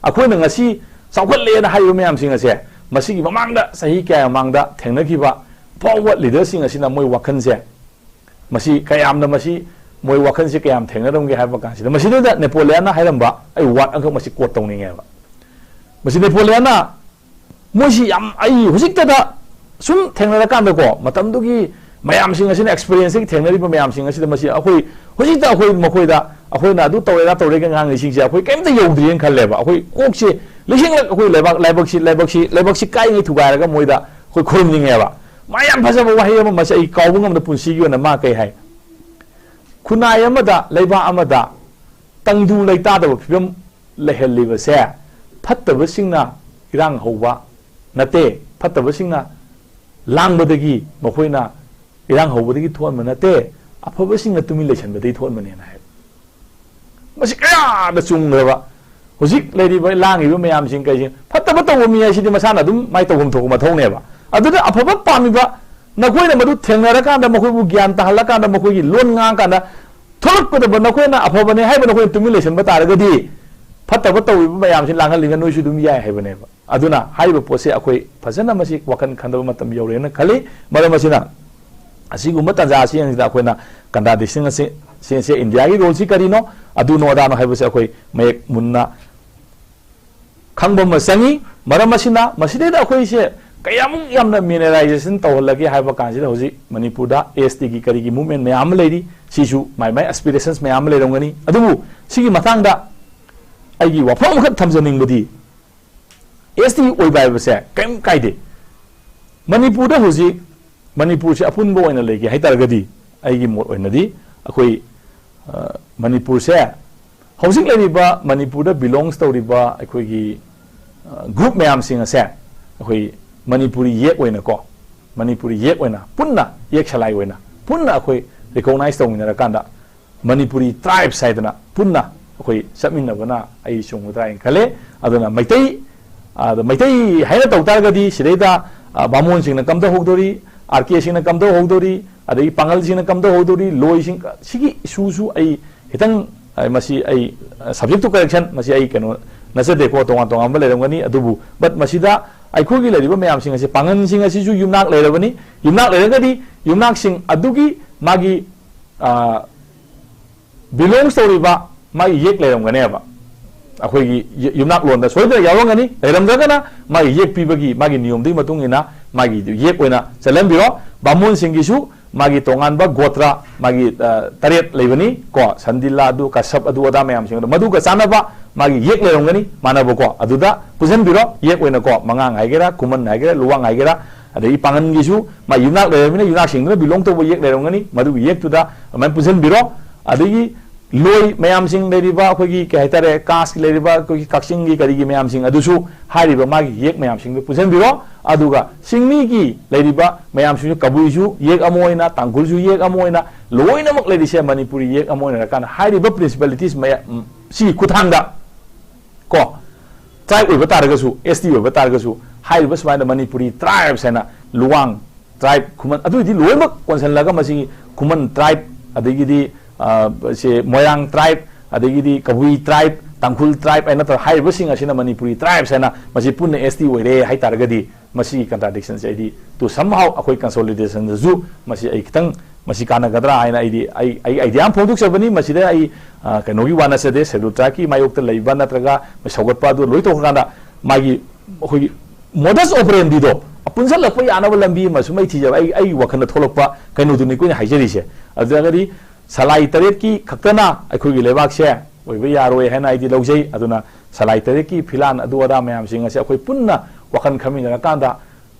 ꯑꯩꯈꯣꯏꯅ ꯉꯁꯤ ꯆꯥꯎꯈꯠꯂꯦꯅ ꯍꯥꯏꯔꯤꯕ ꯃꯌꯥꯝꯁꯤꯡ ꯑꯁꯦ ꯃꯁꯤꯒꯤ ꯃꯃꯥꯡꯗ, ꯆꯍꯤ ꯀꯌꯥ ꯃꯃꯥꯡꯗ ꯊꯦꯡꯅꯈꯤꯕ ꯑꯐꯥꯎꯕ leaderꯁꯤꯡ ꯑꯁꯤꯅ ꯃꯣꯏ ꯋꯥꯈꯜꯁꯦ ꯃꯁꯤ ꯀꯌꯥꯝꯅ, ꯃꯁꯤ ꯃꯣꯏ ꯋꯥꯈꯜꯁꯤ ꯀꯌꯥꯝ ꯊꯦꯡꯅꯔꯝꯒꯦ ꯍꯥꯏꯕ ꯀꯥꯟꯁꯤꯗ, ꯃꯁꯤꯗꯩꯗ ꯅꯦꯄꯣꯂꯤꯌꯟꯅ ꯍꯥꯏꯔꯝꯕ ꯑꯩ word ꯑꯃꯈꯛ ꯃꯁꯤ quote ꯇꯧꯅꯤꯡꯉꯦꯕ꯫ ꯃꯁꯤ ꯅꯦꯄꯣꯂꯤꯌꯟꯅ, ꯃꯣꯏꯁꯤ ꯌꯥꯝ, ꯑꯩ ꯍꯧꯖꯤꯛꯇꯗ ꯁꯨꯝ ꯊꯦꯡꯅꯔꯀꯥꯟꯗꯀꯣ, ꯃꯇꯝꯗꯨꯒꯤ ꯃꯌꯥꯝꯁꯤꯡ ꯑꯁꯤꯅ experienceꯇꯒꯤ ꯊꯦꯡꯅꯔꯤꯕ ꯃꯌꯥꯝꯁꯤꯡ ꯑꯁꯤꯗ, ꯃꯁꯤ ꯑꯩꯈꯣꯏ ꯍꯧꯖꯤꯛꯇ ꯑꯩꯈꯣꯏ ꯃꯈꯣꯏꯗ, ꯑꯩꯈꯣꯏꯅ ꯑꯗꯨ ꯇꯧꯔꯦ, ꯑꯗꯥ ꯇꯧꯔꯦꯒ ꯉꯥꯡꯉꯤꯁꯤꯡꯁꯦ ꯑꯩꯈꯣꯏ ꯀꯔꯤꯝꯇ ꯌꯧꯗ꯭ꯔꯤꯅ ꯈꯜꯂꯦꯕ꯫ ꯑꯩꯈꯣꯏ ꯀꯣꯛꯁꯦ ꯂꯤꯁꯤꯡꯂꯛ, ꯑꯩꯈꯣꯏ ꯂꯩꯕꯥꯛ, ꯂꯥꯏꯕꯛꯁꯤ, ꯂꯥꯏꯕꯛꯁꯤ, ꯂꯥꯏꯕꯛꯁꯤ ꯀꯥꯏꯉꯩ ꯊꯨꯒꯥꯏꯔꯒ ꯃꯣꯏꯗ ꯑꯩꯈꯣꯏ ꯈꯨꯔꯨꯝꯅꯤꯡꯉꯦꯕ꯫ ꯃꯥ ꯌꯥꯝ ꯐꯖꯕ ꯋꯥꯍꯩ ꯑꯃ, ꯃꯁꯤ ꯑꯩ ꯀꯥꯎꯕ ꯉꯝꯗ, ꯄꯨꯟꯁꯤꯒꯤ ꯑꯣꯏꯅ ꯃꯥ ꯀꯩ ꯍꯥꯏ? "ꯈꯨꯟꯅꯥꯏ ꯑꯃꯗ, ꯂꯩꯕꯥꯛ ꯑꯃꯗ ꯇꯪꯗꯨ ꯂꯩꯇꯥꯗꯕ ꯐꯤꯕꯝ ꯂꯩꯍꯜꯂꯤꯕꯁꯦ ꯐꯠꯇꯕꯁꯤꯡꯅ ꯏꯔꯥꯡ ꯍꯧꯕ ꯅꯠꯇꯦ, ꯐꯠꯇꯕꯁꯤꯡꯅ ꯂꯥꯡꯕꯗꯒꯤ, ꯃꯈꯣꯏꯅ ꯏꯔꯥꯡ ꯍꯧꯕꯗꯒꯤ ꯊꯣꯛꯍꯟꯕ ꯅꯠꯇꯦ, ꯑꯐꯕꯁꯤꯡꯅ ꯇꯨꯃꯤꯟ ꯂꯩꯁꯟꯕꯗꯒꯤ ꯊꯣꯛꯍꯟꯕꯅꯦꯅ" ꯍꯥꯏ꯫ ꯃꯁꯤ ꯀꯌꯥꯗ ꯆꯨꯝꯈ꯭ꯔꯕ! ꯍꯧꯖꯤꯛ ꯂꯩꯔꯤꯕ, ꯂꯥꯡꯉꯤꯕ ꯃꯌꯥꯝꯁꯤꯡ ꯀꯩꯁꯦ, ꯐꯠꯇꯕ ꯇꯧꯕ ꯃꯤ ꯍꯥꯏꯁꯤꯗꯤ ꯃꯁꯥꯅ ꯑꯗꯨꯝ ꯃꯥꯏ ꯇꯧꯐꯝ ꯊꯣꯛꯄ ꯃꯊꯧꯅꯦꯕ꯫ ꯑꯗꯨꯗ ꯑꯐꯕ ꯄꯥꯝꯃꯤꯕ ꯅꯈꯣꯏꯅ ꯃꯗꯨ ꯊꯦꯡꯅꯔꯀꯥꯟꯗ, ꯃꯈꯣꯏꯕꯨ ꯒ꯭ꯌꯥꯟ ꯇꯥꯍꯜꯂꯀꯥꯟꯗ, ꯃꯈꯣꯏꯒꯤ ꯂꯣꯟ ꯉꯥꯡꯉꯀꯥꯟꯗ, ꯊꯣꯛꯂꯛꯀꯗꯕ ꯅꯈꯣꯏꯅ ꯑꯐꯕꯅꯦ ꯍꯥꯏꯕ ꯅꯈꯣꯏꯅ ꯇꯨꯃꯤꯟ ꯂꯩꯁꯟꯕ ꯇꯥꯔꯒꯗꯤ, ꯐꯠꯇꯕ ꯇꯧꯔꯤꯕ ꯃꯌꯥꯝꯁꯤ ꯂꯥꯡꯍꯜꯂꯤꯉꯩ ꯅꯣꯏꯁꯨ ꯑꯗꯨꯝ ꯌꯥꯏ ꯍꯥꯏꯕꯅꯦꯕ꯫ ꯑꯗꯨꯅ ꯍꯥꯏꯔꯤꯕ ꯄꯣꯠꯁꯦ ꯑꯩꯈꯣꯏ ꯐꯖꯅ ꯃꯁꯤ ꯋꯥꯈꯜ ꯈꯟꯗꯕ ꯃꯇꯝ ꯌꯧꯔꯦꯅ ꯈꯜꯂꯤ꯫ ꯃꯔꯝ ꯑꯁꯤꯅ, ꯑꯁꯤꯒꯨꯝꯕ ꯇꯥꯟꯖꯥ ꯑꯁꯤ ꯑꯁꯤꯗ ꯑꯩꯈꯣꯏꯅ contradiction ꯑꯁꯤ, ꯁꯤ, ꯁꯤ ꯏꯟꯗꯤꯌꯥꯒꯤ roleꯁꯤ ꯀꯔꯤꯅꯣ, ꯑꯗꯨꯅꯣ ꯑꯗꯥꯅꯣ ꯍꯥꯏꯕꯁꯦ ꯑꯩꯈꯣꯏ ꯃꯌꯦꯛ ꯃꯨꯟꯅ ꯈꯪꯕ ꯑꯃ ꯆꯪꯉꯤ꯫ ꯃꯔꯝ ꯑꯁꯤꯅ, ꯃꯁꯤꯗꯩꯗ ꯑꯩꯈꯣꯏꯁꯦ ꯀꯌꯥꯃꯨꯛ ꯌꯥꯝꯅ mineralization ꯇꯧꯍꯜꯂꯒꯦ ꯍꯥꯏꯕ ꯀꯥꯟꯁꯤꯗ, ꯍꯧꯖꯤꯛ ꯃꯅꯤꯄꯨꯔꯗ STꯒꯤ ꯀꯔꯤꯒꯤ movement ꯃꯌꯥꯝ ꯑꯃ ꯂꯩꯔꯤ, ꯁꯤꯁꯨ ꯃꯥꯏ ꯃꯥꯏ aspirations ꯃꯌꯥꯝ ꯑꯃ ꯂꯩꯔꯝꯒꯅꯤ꯫ ꯑꯗꯨꯕꯨ ꯁꯤꯒꯤ ꯃꯇꯥꯡꯗ ꯑꯩꯒꯤ ꯋꯥꯐꯝ ꯑꯃꯈꯛ ꯊꯝꯖꯅꯤꯡꯕꯗꯤ, ST ꯑꯣꯏꯕ ꯍꯥꯏꯕꯁꯦ ꯀꯔꯤꯝ ꯀꯥꯏꯗꯦ꯫ ꯃꯅꯤꯄꯨꯔꯗ ꯍꯧꯖꯤꯛ, ꯃꯅꯤꯄꯨꯔꯁꯦ ꯑꯄꯨꯟꯕ ꯑꯣꯏꯅ ꯂꯩꯒꯦ ꯍꯥꯏ ꯇꯥꯔꯒꯗꯤ, ꯑꯩꯒꯤ ꯃꯣꯠ ꯑꯣꯏꯅꯗꯤ, ꯑꯩꯈꯣꯏ, ꯑ, ꯃꯅꯤꯄꯨꯔꯁꯦ, ꯍꯧꯖꯤꯛ ꯂꯩꯔꯤꯕ ꯃꯅꯤꯄꯨꯔꯗ belongs ꯇꯧꯔꯤꯕ ꯑꯩꯈꯣꯏꯒꯤ, ꯑ, group ꯃꯌꯥꯝꯁꯤꯡ ꯑꯁꯦ ꯑꯩꯈꯣꯏ ꯃꯅꯤꯄꯨꯔꯤ ꯌꯦꯛ ꯑꯣꯏꯅꯀꯣ, ꯃꯅꯤꯄꯨꯔꯤ ꯌꯦꯛ ꯑꯣꯏꯅ ꯄꯨꯟꯅ, ꯌꯦꯛ ꯁꯂꯥꯏ ꯑꯣꯏꯅ ꯄꯨꯟꯅ ꯑꯩꯈꯣꯏ recognize ꯇꯧꯃꯤꯟꯅꯔꯀꯥꯟꯗ, ꯃꯅꯤꯄꯨꯔꯤ tribes ꯍꯥꯏꯗꯅ ꯄꯨꯟꯅ ꯑꯩꯈꯣꯏ ꯆꯠꯃꯤꯟꯅꯕꯅ ꯑꯩ ꯆꯨꯝꯒꯗ꯭ꯔꯥ ꯍꯥꯏꯅ ꯈꯜꯂꯦ꯫ ꯑꯗꯨꯅ ꯃꯩꯇꯩ, ꯑꯗ ꯃꯩꯇꯩ ꯍꯥꯏꯅ ꯇꯧ ꯇꯥꯔꯒꯗꯤ ꯁꯤꯗꯩꯗ, ꯑ, ꯕꯥꯃꯣꯟꯁꯤꯡꯅ ꯀꯝꯗꯧꯍꯧꯗꯣꯔꯤ, ꯑꯥꯔ ꯀꯦꯁꯤꯡꯅ ꯀꯝꯗꯧꯍꯧꯗꯣꯔꯤ, ꯑꯗꯒꯤ ꯄꯥꯉꯜꯁꯤꯡꯅ ꯀꯝꯗꯧꯍꯧꯗꯣꯔꯤ, ꯂꯣꯏꯁꯤꯡ, ꯁꯤꯒꯤ ꯏꯁꯨꯁꯨ ꯑꯩ ꯈꯤꯇꯪ, ꯑ, ꯃꯁꯤ ꯑꯩ, ꯑ, subject to correction, ꯃꯁꯤ ꯑꯩ ꯀꯩꯅꯣ ꯅꯠꯆꯗꯦꯀꯣ, ꯇꯣꯉꯥꯟ ꯇꯣꯉꯥꯟꯕ ꯂꯩꯔꯝꯒꯅꯤ꯫ ꯑꯗꯨꯕꯨ but ꯃꯁꯤꯗ ꯑꯩꯈꯣꯏꯒꯤ ꯂꯩꯔꯤꯕ ꯃꯌꯥꯝꯁꯤꯡ ꯑꯁꯤ, ꯄꯥꯉꯜꯁꯤꯡ ꯑꯁꯤꯁꯨ ꯌꯨꯝꯅꯥꯛ ꯂꯩꯔꯕꯅꯤ꯫ ꯌꯨꯝꯅꯥꯛ ꯂꯩꯔꯒꯗꯤ ꯌꯨꯝꯅꯥꯛꯁꯤꯡ ꯑꯗꯨꯒꯤ ꯃꯥꯒꯤ, ꯑ, belongs ꯇꯧꯔꯤꯕ ꯃꯥꯒꯤ ꯌꯦꯛ ꯂꯩꯔꯝꯒꯅꯦꯕ꯫ ꯑꯩꯈꯣꯏꯒꯤ ꯌ-, ꯌꯨꯝꯅꯥꯛꯂꯣꯟꯗ ꯁꯣꯏꯗꯅ ꯌꯥꯎꯔꯝꯒꯅꯤ꯫ ꯂꯩꯔꯝꯗ꯭ꯔꯒꯅ ꯃꯥꯒꯤ ꯌꯦꯛ ꯄꯤꯕꯒꯤ ꯃꯥꯒꯤ ꯅꯤꯌꯣꯝꯗꯨꯒꯤ ꯃꯇꯨꯡ ꯏꯟꯅ ꯃꯥꯒꯤ ꯌꯦꯛ ꯑꯣꯏꯅ ꯆꯠꯍꯟꯕꯤꯔꯣ꯫ ꯕꯥꯃꯣꯟꯁꯤꯡꯒꯤꯁꯨ ꯃꯥꯒꯤ ꯇꯣꯉꯥꯟꯕ ꯒꯣꯇ꯭ꯔ, ꯃꯥꯒꯤ, ꯑ, ꯇꯔꯦꯠ ꯂꯩꯕꯅꯤ ꯀꯣ, ꯁꯟꯗꯤꯂꯥ ꯑꯗꯨ, ꯀꯁꯞ ꯑꯗꯨ ꯑꯗꯥ ꯃꯌꯥꯝꯁꯤꯡ ꯑꯗꯣ, ꯃꯗꯨꯒ ꯆꯥꯟꯅꯕ ꯃꯥꯒꯤ ꯌꯦꯛ ꯂꯩꯔꯝꯒꯅꯤ, ꯃꯥꯟꯅꯕꯀꯣ, ꯑꯗꯨꯗ ꯄꯨꯟꯁꯤꯟꯕꯤꯔꯣ꯫ ꯌꯦꯛ ꯑꯣꯏꯅ ꯀꯣ, ꯃꯉꯥꯡ ꯍꯥꯏꯒꯦꯔꯥ, ꯈꯨꯃꯟ ꯍꯥꯏꯒꯦꯔꯥ, ꯂꯨꯋꯥꯡ ꯍꯥꯏꯒꯦꯔꯥ, ꯑꯗꯒꯤ ꯄꯥꯉꯟꯒꯤꯁꯨ ꯃꯥ ꯌꯨꯝꯅꯥꯛ ꯂꯩꯔꯕꯅꯤꯅ ꯌꯨꯝꯅꯥꯛꯁꯤꯡꯗꯨꯅ belong ꯇꯧꯕ ꯌꯦꯛ ꯂꯩꯔꯝꯒꯅꯤ, ꯃꯗꯨꯒꯤ ꯌꯦꯛꯇꯨꯗ ꯑꯗꯨꯃꯥꯏꯅ ꯄꯨꯟꯁꯤꯟꯕꯤꯔꯣ꯫ ꯑꯗꯒꯤ ꯂꯣꯏ ꯃꯌꯥꯝꯁꯤꯡ ꯂꯩꯔꯤꯕ ꯑꯩꯈꯣꯏꯒꯤ ꯀꯩ ꯍꯥꯏꯇꯥꯔꯦ, ꯀꯥꯁꯀꯤ ꯂꯩꯔꯤꯕ ꯑꯩꯈꯣꯏꯒꯤ ꯀꯛꯆꯤꯡꯒꯤ ꯀꯔꯤꯒꯤ ꯃꯌꯥꯝꯁꯤꯡ ꯑꯗꯨꯁꯨ ꯍꯥꯏꯔꯤꯕ ꯃꯥꯒꯤ ꯌꯦꯛ ꯃꯌꯥꯝꯁꯤꯡꯗꯨ ꯄꯨꯟꯁꯤꯟꯕꯤꯔꯣ꯫ ꯑꯗꯨꯒ ꯆꯤꯡꯃꯤꯒꯤ ꯂꯩꯔꯤꯕ ꯃꯌꯥꯝꯁꯤꯡꯁꯨ, ꯀꯕꯨꯏꯁꯨ ꯌꯦꯛ ꯑꯃ ꯑꯣꯏꯅ, ꯇꯥꯡꯈꯨꯜꯁꯨ ꯌꯦꯛ ꯑꯃ ꯑꯣꯏꯅ, ꯂꯣꯏꯅꯃꯛ ꯂꯩꯔꯤꯁꯦ ꯃꯅꯤꯄꯨꯔꯤ ꯌꯦꯛ ꯑꯃ ꯑꯣꯏꯅꯔꯀꯥꯟꯗ ꯍꯥꯏꯔꯤꯕ principalities ꯃꯌꯥꯝ, ꯎꯝ, ꯁꯤꯒꯤ ꯈꯨꯠꯊꯥꯡꯗ ꯀꯣ, tribe ꯑꯣꯏꯕ ꯇꯥꯔꯒꯁꯨ, S T ꯑꯣꯏꯕ ꯇꯥꯔꯒꯁꯨ, ꯍꯥꯏꯔꯤꯕ ꯁꯨꯃꯥꯏꯅ ꯃꯅꯤꯄꯨꯔꯤ tribes ꯍꯥꯏꯅ ꯂꯨꯋꯥꯡ tribe, ꯈꯨꯃꯟ, ꯑꯗꯨꯏꯗꯤ ꯂꯣꯏꯅꯃꯛ ꯀꯣꯟꯁꯤꯜꯂꯒ ꯃꯁꯤꯒꯤ ꯈꯨꯃꯟ tribe, ꯑꯗꯒꯤꯗꯤ, ꯑ, ꯁꯦ ꯃꯣꯏꯔꯥꯡ tribe, ꯑꯗꯒꯤꯗꯤ ꯀꯕꯨꯏ tribe, ꯇꯥꯡꯈꯨꯜ tribe ꯍꯥꯏꯅ ꯇꯧꯔ ꯍꯥꯏꯔꯤꯕꯁꯤꯡ ꯑꯁꯤꯅ ꯃꯅꯤꯄꯨꯔꯤ tribes ꯍꯥꯏꯅ ꯃꯁꯤ ꯄꯨꯟꯅ S T ꯑꯣꯏꯔꯦ ꯍꯥꯏ ꯇꯥꯔꯒꯗꯤ, ꯃꯁꯤꯒꯤ contradictionꯁꯦ ꯑꯩꯗꯤ to somehow ꯑꯩꯈꯣꯏ consolidationꯗꯁꯨ ꯃꯁꯤ ꯑꯩ ꯈꯤꯇꯪ ꯃꯁꯤ ꯀꯥꯟꯅꯒꯗ꯭ꯔꯥ ꯍꯥꯏꯅ ꯑꯩꯗꯤ ꯑꯩ, ꯑꯩ idea ꯑꯃ ꯐꯣꯡꯗꯣꯛꯆꯕꯅꯤ꯫ ꯃꯁꯤꯗ ꯑꯩ, ꯑ, ꯀꯩꯅꯣꯒꯤ ꯋꯥ ꯅꯠꯆꯗꯦ, schedule tribeꯀꯤ ꯃꯥꯌꯣꯛꯇ ꯂꯩꯕ ꯅꯠꯇ꯭ꯔꯒ ꯁꯧꯒꯠꯄ ꯑꯗꯨ ꯂꯣꯏ ꯇꯧꯈ꯭ꯔꯀꯥꯟꯗ ꯃꯥꯒꯤ ꯑꯩꯈꯣꯏꯒꯤ modus operandiꯗꯣ ꯄꯨꯟꯁꯤꯜꯂꯛꯄ ꯌꯥꯅꯕ ꯂꯝꯕꯤ ꯑꯃ ꯁꯨꯝ ꯑꯩ ꯊꯤꯖꯕ, ꯑꯩ, ꯑꯩꯒꯤ ꯋꯥꯈꯜꯗ ꯊꯣꯛꯂꯛꯄ ꯀꯩꯅꯣꯗꯨꯅꯤ ꯑꯩꯈꯣꯏꯅ ꯍꯥꯏꯖꯔꯤꯁꯦ꯫ ꯑꯗꯨ ꯑꯣꯏꯔꯒꯗꯤ ꯁꯂꯥꯏ ꯇꯔꯦꯠꯀꯤ ꯈꯛꯇꯅ ꯑꯩꯈꯣꯏꯒꯤ ꯂꯩꯕꯥꯛꯁꯦ ꯑꯣꯏꯕ ꯌꯥꯔꯣꯏ ꯍꯥꯏꯅ ꯑꯩꯗꯤ ꯂꯧꯖꯩ꯫ ꯑꯗꯨꯅ ꯁꯂꯥꯏ ꯇꯔꯦꯠꯀꯤ ꯐꯤꯂꯥꯟ ꯑꯗꯨ ꯑꯗꯥ ꯃꯌꯥꯝꯁꯤꯡ ꯑꯁꯦ ꯑꯩꯈꯣꯏ ꯄꯨꯟꯅ ꯋꯥꯈꯜ ꯈꯟꯃꯤꯟꯅꯔꯀꯥꯟꯗ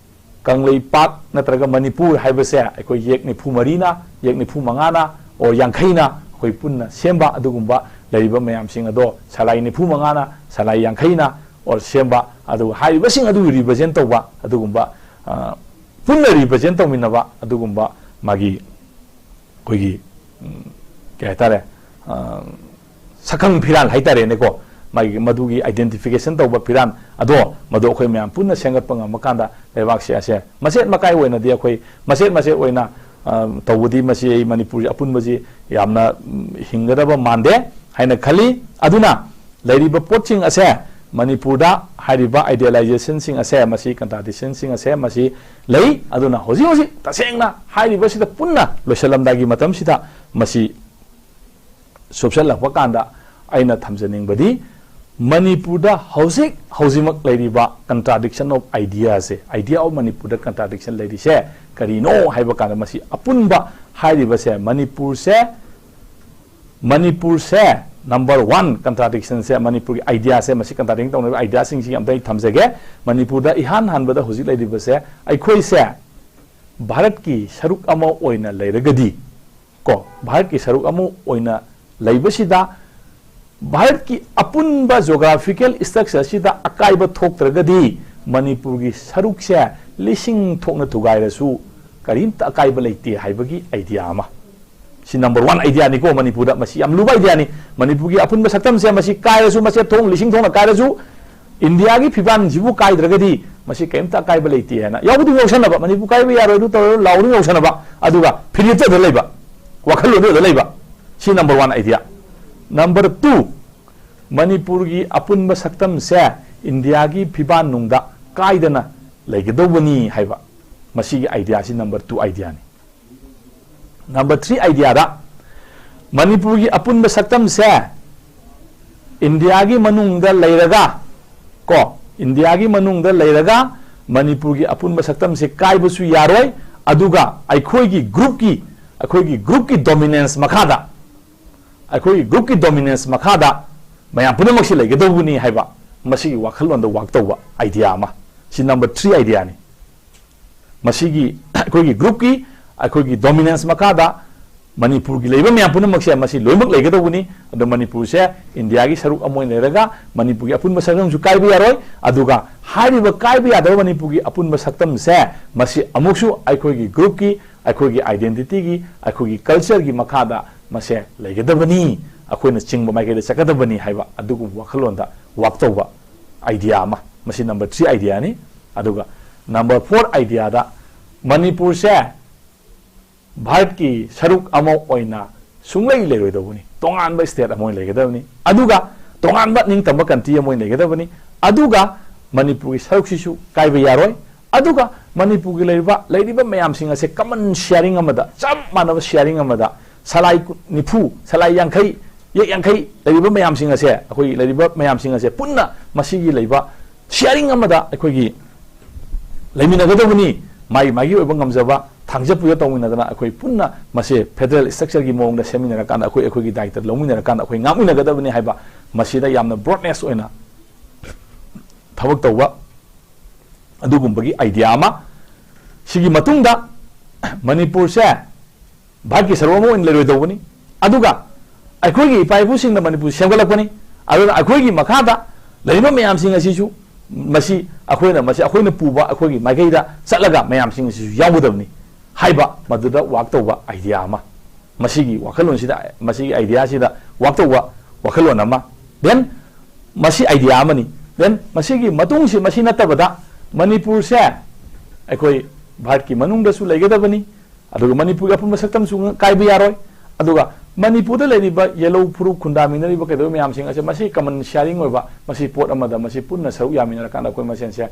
ꯀꯪꯂꯩꯄꯥꯛ ꯅꯠꯇ꯭ꯔꯒ ꯃꯅꯤꯄꯨꯔ ꯍꯥꯏꯕꯁꯦ ꯑꯩꯈꯣꯏ ꯌꯦꯛ ꯅꯤꯐꯨ ꯃꯔꯤꯅ, ꯌꯦꯛ ꯅꯤꯐꯨ ꯃꯉꯥꯅ or ꯌꯥꯡꯈꯩꯅ ꯑꯩꯈꯣꯏ ꯄꯨꯟꯅ ꯁꯦꯝꯕ ꯑꯗꯨꯒꯨꯝꯕ ꯂꯩꯔꯤꯕ ꯃꯌꯥꯝꯁꯤꯡ ꯑꯗꯣ ꯁꯂꯥꯏ ꯅꯤꯐꯨ ꯃꯉꯥꯅ, ꯁꯂꯥꯏ ꯌꯥꯡꯈꯩꯅ or ꯁꯦꯝꯕ, ꯑꯗꯨꯒ ꯍꯥꯏꯔꯤꯕꯁꯤꯡ ꯑꯗꯨ represent ꯇꯧꯕ ꯑꯗꯨꯒꯨꯝꯕ, ꯑ, ꯄꯨꯟꯅ represent ꯇꯧꯃꯤꯟꯅꯕ ꯑꯗꯨꯒꯨꯝꯕ ꯃꯥꯒꯤ ꯑꯩꯈꯣꯏꯒꯤ, ꯎꯝ, ꯀꯩ ꯍꯥꯏꯇꯥꯔꯦ, ꯑ, ꯁꯛꯈꯪ ꯐꯤꯔꯥꯜ ꯍꯥꯏꯇꯥꯔꯦꯅꯦꯀꯣ, ꯃꯥꯒꯤ ꯃꯗꯨꯒꯤ identification ꯇꯧꯕ ꯐꯤꯔꯥꯜ ꯑꯗꯣ, ꯃꯗꯨ ꯑꯩꯈꯣꯏ ꯃꯌꯥꯝ ꯄꯨꯟꯅ ꯁꯦꯝꯒꯠꯄ ꯉꯝꯃꯀꯥꯟꯗ ꯂꯩꯕꯥꯛꯁꯦ ꯑꯁꯦ ꯃꯆꯦꯠ ꯃꯀꯥꯏ ꯑꯣꯏꯅꯗꯤ ꯑꯩꯈꯣꯏ ꯃꯆꯦꯠ ꯃꯆꯦꯠ ꯑꯣꯏꯅ, ꯑ, ꯇꯧꯕꯗꯤ ꯃꯁꯤ ꯑꯩ ꯃꯅꯤꯄꯨꯔꯁꯤ ꯑꯄꯨꯟꯕꯁꯤ ꯌꯥꯝꯅ, ꯎꯝ, ꯍꯤꯡꯒꯗꯕ ꯃꯥꯟꯗꯦ ꯍꯥꯏꯅ ꯈꯜꯂꯤ꯫ ꯑꯗꯨꯅ ꯂꯩꯔꯤꯕ ꯄꯣꯠꯁꯤꯡ ꯑꯁꯦ ꯃꯅꯤꯄꯨꯔꯗ ꯍꯥꯏꯔꯤꯕ idealizationꯁꯤꯡ ꯑꯁꯦ, ꯃꯁꯤ contradictionꯁꯤꯡ ꯑꯁꯦ ꯃꯁꯤ ꯂꯩ꯫ ꯑꯗꯨꯅ ꯍꯧꯖꯤꯛ ꯍꯧꯖꯤꯛ ꯇꯁꯦꯡꯅ ꯍꯥꯏꯔꯤꯕꯁꯤꯗ ꯄꯨꯟꯅ ꯂꯣꯏꯁꯤꯜꯂꯝꯗꯥꯏꯒꯤ ꯃꯇꯝꯁꯤꯗ ꯃꯁꯤ ꯁꯨꯞꯆꯜꯂꯛꯄ ꯀꯥꯟꯗ ꯑꯩꯅ ꯊꯝꯖꯅꯤꯡꯕꯗꯤ, ꯃꯅꯤꯄꯨꯔꯗ ꯍꯧꯖꯤꯛ ꯍꯧꯖꯤꯛꯃꯛ ꯂꯩꯔꯤꯕ contradiction of ideaꯁꯦ, idea of ꯃꯅꯤꯄꯨꯔꯗ contradiction ꯂꯩꯔꯤꯁꯦ ꯀꯔꯤꯅꯣ ꯍꯥꯏꯕ ꯀꯥꯟꯗ, ꯃꯁꯤ ꯑꯄꯨꯟꯕ ꯍꯥꯏꯔꯤꯕꯁꯦ, ꯃꯅꯤꯄꯨꯔꯁꯦ, ꯃꯅꯤꯄꯨꯔꯁꯦ number one contradictionꯁꯦ, ꯃꯅꯤꯄꯨꯔꯒꯤ ideaꯁꯦ, ꯃꯁꯤ contradict ꯇꯧꯅꯔꯤꯕ ideaꯁꯤꯡꯁꯤ ꯑꯝꯇ ꯑꯩ ꯊꯝꯖꯒꯦ꯫ ꯃꯅꯤꯄꯨꯔꯗ ꯏꯍꯥꯟ ꯍꯥꯟꯕꯗ ꯍꯧꯖꯤꯛ ꯂꯩꯔꯤꯕꯁꯦ, ꯑꯩꯈꯣꯏꯁꯦ ꯚꯥꯔꯠꯀꯤ ꯁꯔꯨꯛ ꯑꯃ ꯑꯣꯏꯅ ꯂꯩꯔꯒꯗꯤ, ꯀꯣ, ꯚꯥꯔꯠꯀꯤ ꯁꯔꯨꯛ ꯑꯃ ꯑꯣꯏꯅ ꯂꯩꯕꯁꯤꯗ, ꯚꯥꯔꯠꯀꯤ ꯑꯄꯨꯟꯕ geographical structureꯁꯤꯗ ꯑꯀꯥꯏꯕ ꯊꯣꯛꯇ꯭ꯔꯒꯗꯤ, ꯃꯅꯤꯄꯨꯔꯒꯤ ꯁꯔꯨꯛꯁꯦ ꯂꯤꯁꯤꯡ ꯊꯣꯛꯅ ꯊꯨꯒꯥꯏꯔꯁꯨ ꯀꯔꯤꯝꯇ ꯑꯀꯥꯏꯕ ꯂꯩꯇꯦ ꯍꯥꯏꯕꯒꯤ idea ꯑꯃ꯫ ꯁꯤ number one ideaꯅꯤꯀꯣ ꯃꯅꯤꯄꯨꯔꯗ꯫ ꯃꯁꯤ ꯌꯥꯝ ꯂꯨꯕ ideaꯅꯤ꯫ ꯃꯅꯤꯄꯨꯔꯒꯤ ꯑꯄꯨꯟꯕ ꯁꯛꯇꯝꯁꯦ ꯃꯁꯤ ꯀꯥꯏꯔꯁꯨ, ꯃꯆꯦꯠ ꯊꯣꯡ ꯂꯤꯁꯤꯡ ꯊꯣꯛꯅ ꯀꯥꯏꯔꯁꯨ, ꯏꯟꯗꯤꯌꯥꯒꯤ ꯐꯤꯕꯥꯟꯁꯤꯕꯨ ꯀꯥꯏꯗ꯭ꯔꯒꯗꯤ ꯃꯁꯤ ꯀꯔꯤꯝꯇ ꯑꯀꯥꯏꯕ ꯂꯩꯇꯦ ꯍꯥꯏꯅ ꯌꯥꯎꯕꯗꯤ ꯌꯥꯎꯁꯟꯅꯕ, ꯃꯅꯤꯄꯨꯔ ꯀꯥꯏꯕ ꯌꯥꯔꯣꯏ, ꯑꯗꯨ ꯇꯧꯔꯣꯏ, ꯂꯥꯎꯔꯤ ꯌꯥꯎꯁꯟꯅꯕ, ꯑꯗꯨꯒ ꯐꯤꯔꯦꯞꯇ ꯑꯗ ꯂꯩꯕ, ꯋꯥꯈꯜꯂꯣꯟꯗ ꯑꯗ ꯂꯩꯕ꯫ ꯁꯤ number one idea꯫ Number two, ꯃꯅꯤꯄꯨꯔꯒꯤ ꯑꯄꯨꯟꯕ ꯁꯛꯇꯝꯁꯦ ꯏꯟꯗꯤꯌꯥꯒꯤ ꯐꯤꯕꯥꯟ ꯅꯨꯡꯗ ꯀꯥꯏꯗꯅ ꯂꯩꯒꯗꯧꯕꯅꯤ ꯍꯥꯏꯕ, ꯃꯁꯤꯒꯤ ideaꯁꯤ number two ideaꯅꯤ꯫ Number three ideaꯗ, ꯃꯅꯤꯄꯨꯔꯒꯤ ꯑꯄꯨꯟꯕ ꯁꯛꯇꯝꯁꯦ ꯏꯟꯗꯤꯌꯥꯒꯤ ꯃꯅꯨꯡꯗ ꯂꯩꯔꯒ, ꯀꯣ, ꯏꯟꯗꯤꯌꯥꯒꯤ ꯃꯅꯨꯡꯗ ꯂꯩꯔꯒ ꯃꯅꯤꯄꯨꯔꯒꯤ ꯑꯄꯨꯟꯕ ꯁꯛꯇꯝꯁꯦ ꯀꯥꯏꯕꯁꯨ ꯌꯥꯔꯣꯏ, ꯑꯗꯨꯒ ꯑꯩꯈꯣꯏꯒꯤ groupꯀꯤ, ꯑꯩꯈꯣꯏꯒꯤ groupꯀꯤ dominance ꯃꯈꯥꯗ, ꯑꯩꯈꯣꯏꯒꯤ groupꯀꯤ dominance ꯃꯈꯥꯗ ꯃꯌꯥꯝ ꯄꯨꯝꯅꯃꯛꯁꯤ ꯂꯩꯒꯗꯧꯕꯅꯤ ꯍꯥꯏꯕ, ꯃꯁꯤꯒꯤ ꯋꯥꯈꯜꯂꯣꯟꯗ work ꯇꯧꯕ idea ꯑꯃ꯫ ꯁꯤ number three ideaꯅꯤ꯫ ꯃꯁꯤꯒꯤ ꯑꯩꯈꯣꯏꯒꯤ groupꯀꯤ, ꯑꯩꯈꯣꯏꯒꯤ dominance ꯃꯈꯥꯗ ꯃꯅꯤꯄꯨꯔꯒꯤ ꯂꯩꯕ ꯃꯌꯥꯝ ꯄꯨꯝꯅꯃꯛꯁꯦ ꯃꯁꯤ ꯂꯣꯏꯅꯃꯛ ꯂꯩꯒꯗꯧꯕꯅꯤ꯫ ꯑꯗꯣ ꯃꯅꯤꯄꯨꯔꯁꯦ ꯏꯟꯗꯤꯌꯥꯒꯤ ꯁꯔꯨꯛ ꯑꯃ ꯑꯣꯏꯅ ꯂꯩꯔꯒ ꯃꯅꯤꯄꯨꯔꯒꯤ ꯑꯄꯨꯟꯕ ꯁꯛꯇꯝꯁꯨ ꯀꯥꯏꯕ ꯌꯥꯔꯣꯏ꯫ ꯑꯗꯨꯒ ꯍꯥꯏꯔꯤꯕ ꯀꯥꯏꯕ ꯌꯥꯗꯕ ꯃꯅꯤꯄꯨꯔꯒꯤ ꯑꯄꯨꯟꯕ ꯁꯛꯇꯝꯁꯦ ꯃꯁꯤ ꯑꯃꯨꯛꯁꯨ ꯑꯩꯈꯣꯏꯒꯤ groupꯀꯤ, ꯑꯩꯈꯣꯏꯒꯤ identityꯒꯤ, ꯑꯩꯈꯣꯏꯒꯤ cultureꯒꯤ ꯃꯈꯥꯗ ꯃꯁꯦ ꯂꯩꯒꯗꯕꯅꯤ꯫ ꯑꯩꯈꯣꯏꯅ ꯆꯤꯡꯕ ꯃꯥꯏꯀꯩꯗ ꯆꯠꯀꯗꯕꯅꯤ ꯍꯥꯏꯕ ꯑꯗꯨꯒꯨꯝꯕ ꯋꯥꯈꯜꯂꯣꯟꯗ ꯋꯥꯛ ꯇꯧꯕ ꯑꯥꯏꯗꯤꯌꯥ ꯑꯃ꯫ ꯃꯁꯤ ꯅꯝꯕꯔ ꯊ꯭ꯔꯤ ꯑꯥꯏꯗꯤꯌꯥꯅꯤ꯫ ꯑꯗꯨꯒ ꯅꯝꯕꯔ ꯐꯣꯔ ꯑꯥꯏꯗꯤꯌꯥꯗ ꯃꯅꯤꯄꯨꯔꯁꯦ ꯚꯥꯔꯠꯀꯤ ꯁꯔꯨꯛ ꯑꯃ ꯑꯣꯏꯅ ꯁꯨꯡꯂꯩ ꯂꯩꯔꯣꯏꯗꯧꯕꯅꯤ꯫ ꯇꯣꯉꯥꯟꯕ ꯁ꯭ꯇꯦꯠ ꯑꯃ ꯑꯣꯏꯅ ꯂꯩꯒꯗꯕꯅꯤ꯫ ꯑꯗꯨꯒ ꯇꯣꯉꯥꯟꯕ ꯅꯤꯡꯇꯝꯕ ꯀꯟꯇ꯭ꯔꯤ ꯑꯃ ꯑꯣꯏꯅ ꯂꯩꯒꯗꯕꯅꯤ꯫ ꯑꯗꯨꯒ ꯃꯅꯤꯄꯨꯔꯒꯤ ꯁꯔꯨꯛꯁꯤꯁꯨ ꯀꯥꯏꯕ ꯌꯥꯔꯣꯏ꯫ ꯑꯗꯨꯒ ꯃꯅꯤꯄꯨꯔꯒꯤ ꯂꯩꯔꯤꯕ, ꯂꯩꯔꯤꯕ ꯃꯌꯥꯝꯁꯤꯡ ꯑꯁꯦ ꯀꯃꯟ ꯁꯤꯌꯥꯔꯤꯡ ꯑꯃꯗ, ꯆꯞ ꯃꯥꯟꯅꯕ ꯁꯤꯌꯥꯔꯤꯡ ꯑꯃꯗ, ꯁꯂꯥꯏ ꯀꯨ-, ꯅꯤꯐꯨ, ꯁꯂꯥꯏ ꯌꯥꯡꯈꯩ, ꯌꯦꯛ ꯌꯥꯡꯈꯩ ꯂꯩꯔꯤꯕ ꯃꯌꯥꯝꯁꯤꯡ ꯑꯁꯦ, ꯑꯩꯈꯣꯏꯒꯤ ꯂꯩꯔꯤꯕ ꯃꯌꯥꯝꯁꯤꯡ ꯑꯁꯦ ꯄꯨꯟꯅ ꯃꯁꯤꯒꯤ ꯂꯩꯕ ꯁꯤꯌꯥꯔꯤꯡ ꯑꯃꯗ ꯑꯩꯈꯣꯏꯒꯤ ꯂꯩꯃꯤꯟꯅꯒꯗꯕꯅꯤ꯫ ꯃꯥꯒꯤ, ꯃꯥꯒꯤ ꯑꯣꯏꯕ ꯉꯝꯖꯕ ꯊꯥꯡꯖ ꯄꯨꯖ ꯇꯧꯃꯤꯟꯅꯗꯅ ꯑꯩꯈꯣꯏ ꯄꯨꯟꯅ ꯃꯁꯦ ꯐꯦꯗꯔꯦꯜ ꯁ꯭ꯇ꯭ꯔꯛꯆꯔꯒꯤ ꯃꯑꯣꯡꯗ ꯁꯦꯝꯃꯤꯟꯅꯔꯀꯥꯟꯗ ꯑꯩꯈꯣꯏ, ꯑꯩꯈꯣꯏꯒꯤ ꯗꯥꯏꯇ ꯂꯧꯃꯤꯟꯅꯔꯀꯥꯟꯗ ꯑꯩꯈꯣꯏ ꯉꯥꯛꯃꯤꯟꯅꯒꯗꯕꯅꯤ ꯍꯥꯏꯕ ꯃꯁꯤꯗ ꯌꯥꯝꯅ ꯕ꯭ꯔꯣꯗꯅꯦꯁ ꯑꯣꯏꯅ ꯊꯕꯛ ꯇꯧꯕ ꯑꯗꯨꯒꯨꯝꯕꯒꯤ ꯑꯥꯏꯗꯤꯌꯥ ꯑꯃ꯫ ꯁꯤꯒꯤ ꯃꯇꯨꯡꯗ ꯃꯅꯤꯄꯨꯔꯁꯦ ꯚꯥꯔꯠꯀꯤ ꯁꯔꯨꯛ ꯑꯃ ꯑꯣꯏꯅ ꯂꯩꯔꯣꯏꯗꯧꯕꯅꯤ꯫ ꯑꯗꯨꯒ ꯑꯩꯈꯣꯏꯒꯤ ꯏꯄꯥ ꯏꯄꯨꯁꯤꯡꯅ ꯃꯅꯤꯄꯨꯔ ꯁꯦꯝꯒꯠꯂꯛꯄꯅꯤ꯫ ꯑꯗꯨꯅ ꯑꯩꯈꯣꯏꯒꯤ ꯃꯈꯥꯗ ꯂꯩꯔꯤꯕ ꯃꯌꯥꯝꯁꯤꯡ ꯑꯁꯤꯁꯨ ꯃꯁꯤ ꯑꯩꯈꯣꯏꯅ, ꯃꯁꯤ ꯑꯩꯈꯣꯏꯅ ꯄꯨꯕ ꯑꯩꯈꯣꯏꯒꯤ ꯃꯥꯏꯀꯩꯗ ꯆꯠꯂꯒ ꯃꯌꯥꯝꯁꯤꯡ ꯑꯁꯤꯁꯨ ꯌꯥꯎꯒꯗꯕꯅꯤ ꯍꯥꯏꯕ ꯃꯗꯨꯗ ꯋꯥꯛ ꯇꯧꯕ ꯑꯥꯏꯗꯤꯌꯥ ꯑꯃ꯫ ꯃꯁꯤꯒꯤ ꯋꯥꯈꯜꯂꯣꯟꯁꯤꯗ, ꯃꯁꯤꯒꯤ ꯑꯥꯏꯗꯤꯌꯥꯁꯤꯗ ꯋꯥꯛ ꯇꯧꯕ ꯋꯥꯈꯜꯂꯣꯟ ꯑꯃ꯫ ꯗꯦꯟ ꯃꯁꯤ ꯑꯥꯏꯗꯤꯌꯥ ꯑꯃꯅꯤ꯫ ꯗꯦꯟ ꯃꯁꯤꯒꯤ ꯃꯇꯨꯡꯁꯤ, ꯃꯁꯤ ꯅꯠꯇꯕꯗ ꯃꯅꯤꯄꯨꯔꯁꯦ ꯑꯩꯈꯣꯏ ꯚꯥꯔꯠꯀꯤ ꯃꯅꯨꯡꯗꯁꯨ ꯂꯩꯒꯗꯕꯅꯤ꯫ ꯑꯗꯨꯒ ꯃꯅꯤꯄꯨꯔꯒꯤ ꯑꯄꯨꯟꯕ ꯁꯛꯇꯝꯁꯨ ꯀꯥꯏꯕ ꯌꯥꯔꯣꯏ꯫ ꯑꯗꯨꯒ ꯃꯅꯤꯄꯨꯔꯗ ꯂꯩꯔꯤꯕ ꯌꯦꯜꯍꯧ ꯐꯨꯔꯨꯞ ꯈꯨꯟꯗꯥꯃꯤꯟꯅꯔꯤꯕ ꯀꯩꯗꯧꯕ ꯃꯌꯥꯝꯁꯤꯡ ꯑꯁꯦ ꯃꯁꯤ ꯀꯃꯟ ꯁꯤꯌꯥꯔꯤꯡ ꯑꯣꯏꯕ, ꯃꯁꯤ ꯄꯣꯠ ꯑꯃꯗ ꯃꯁꯤ ꯄꯨꯟꯅ ꯁꯔꯨꯛ ꯌꯥꯃꯤꯟꯅꯔꯀꯥꯟꯗ ꯑꯩꯈꯣꯏ ꯃꯁꯦꯟꯁꯦ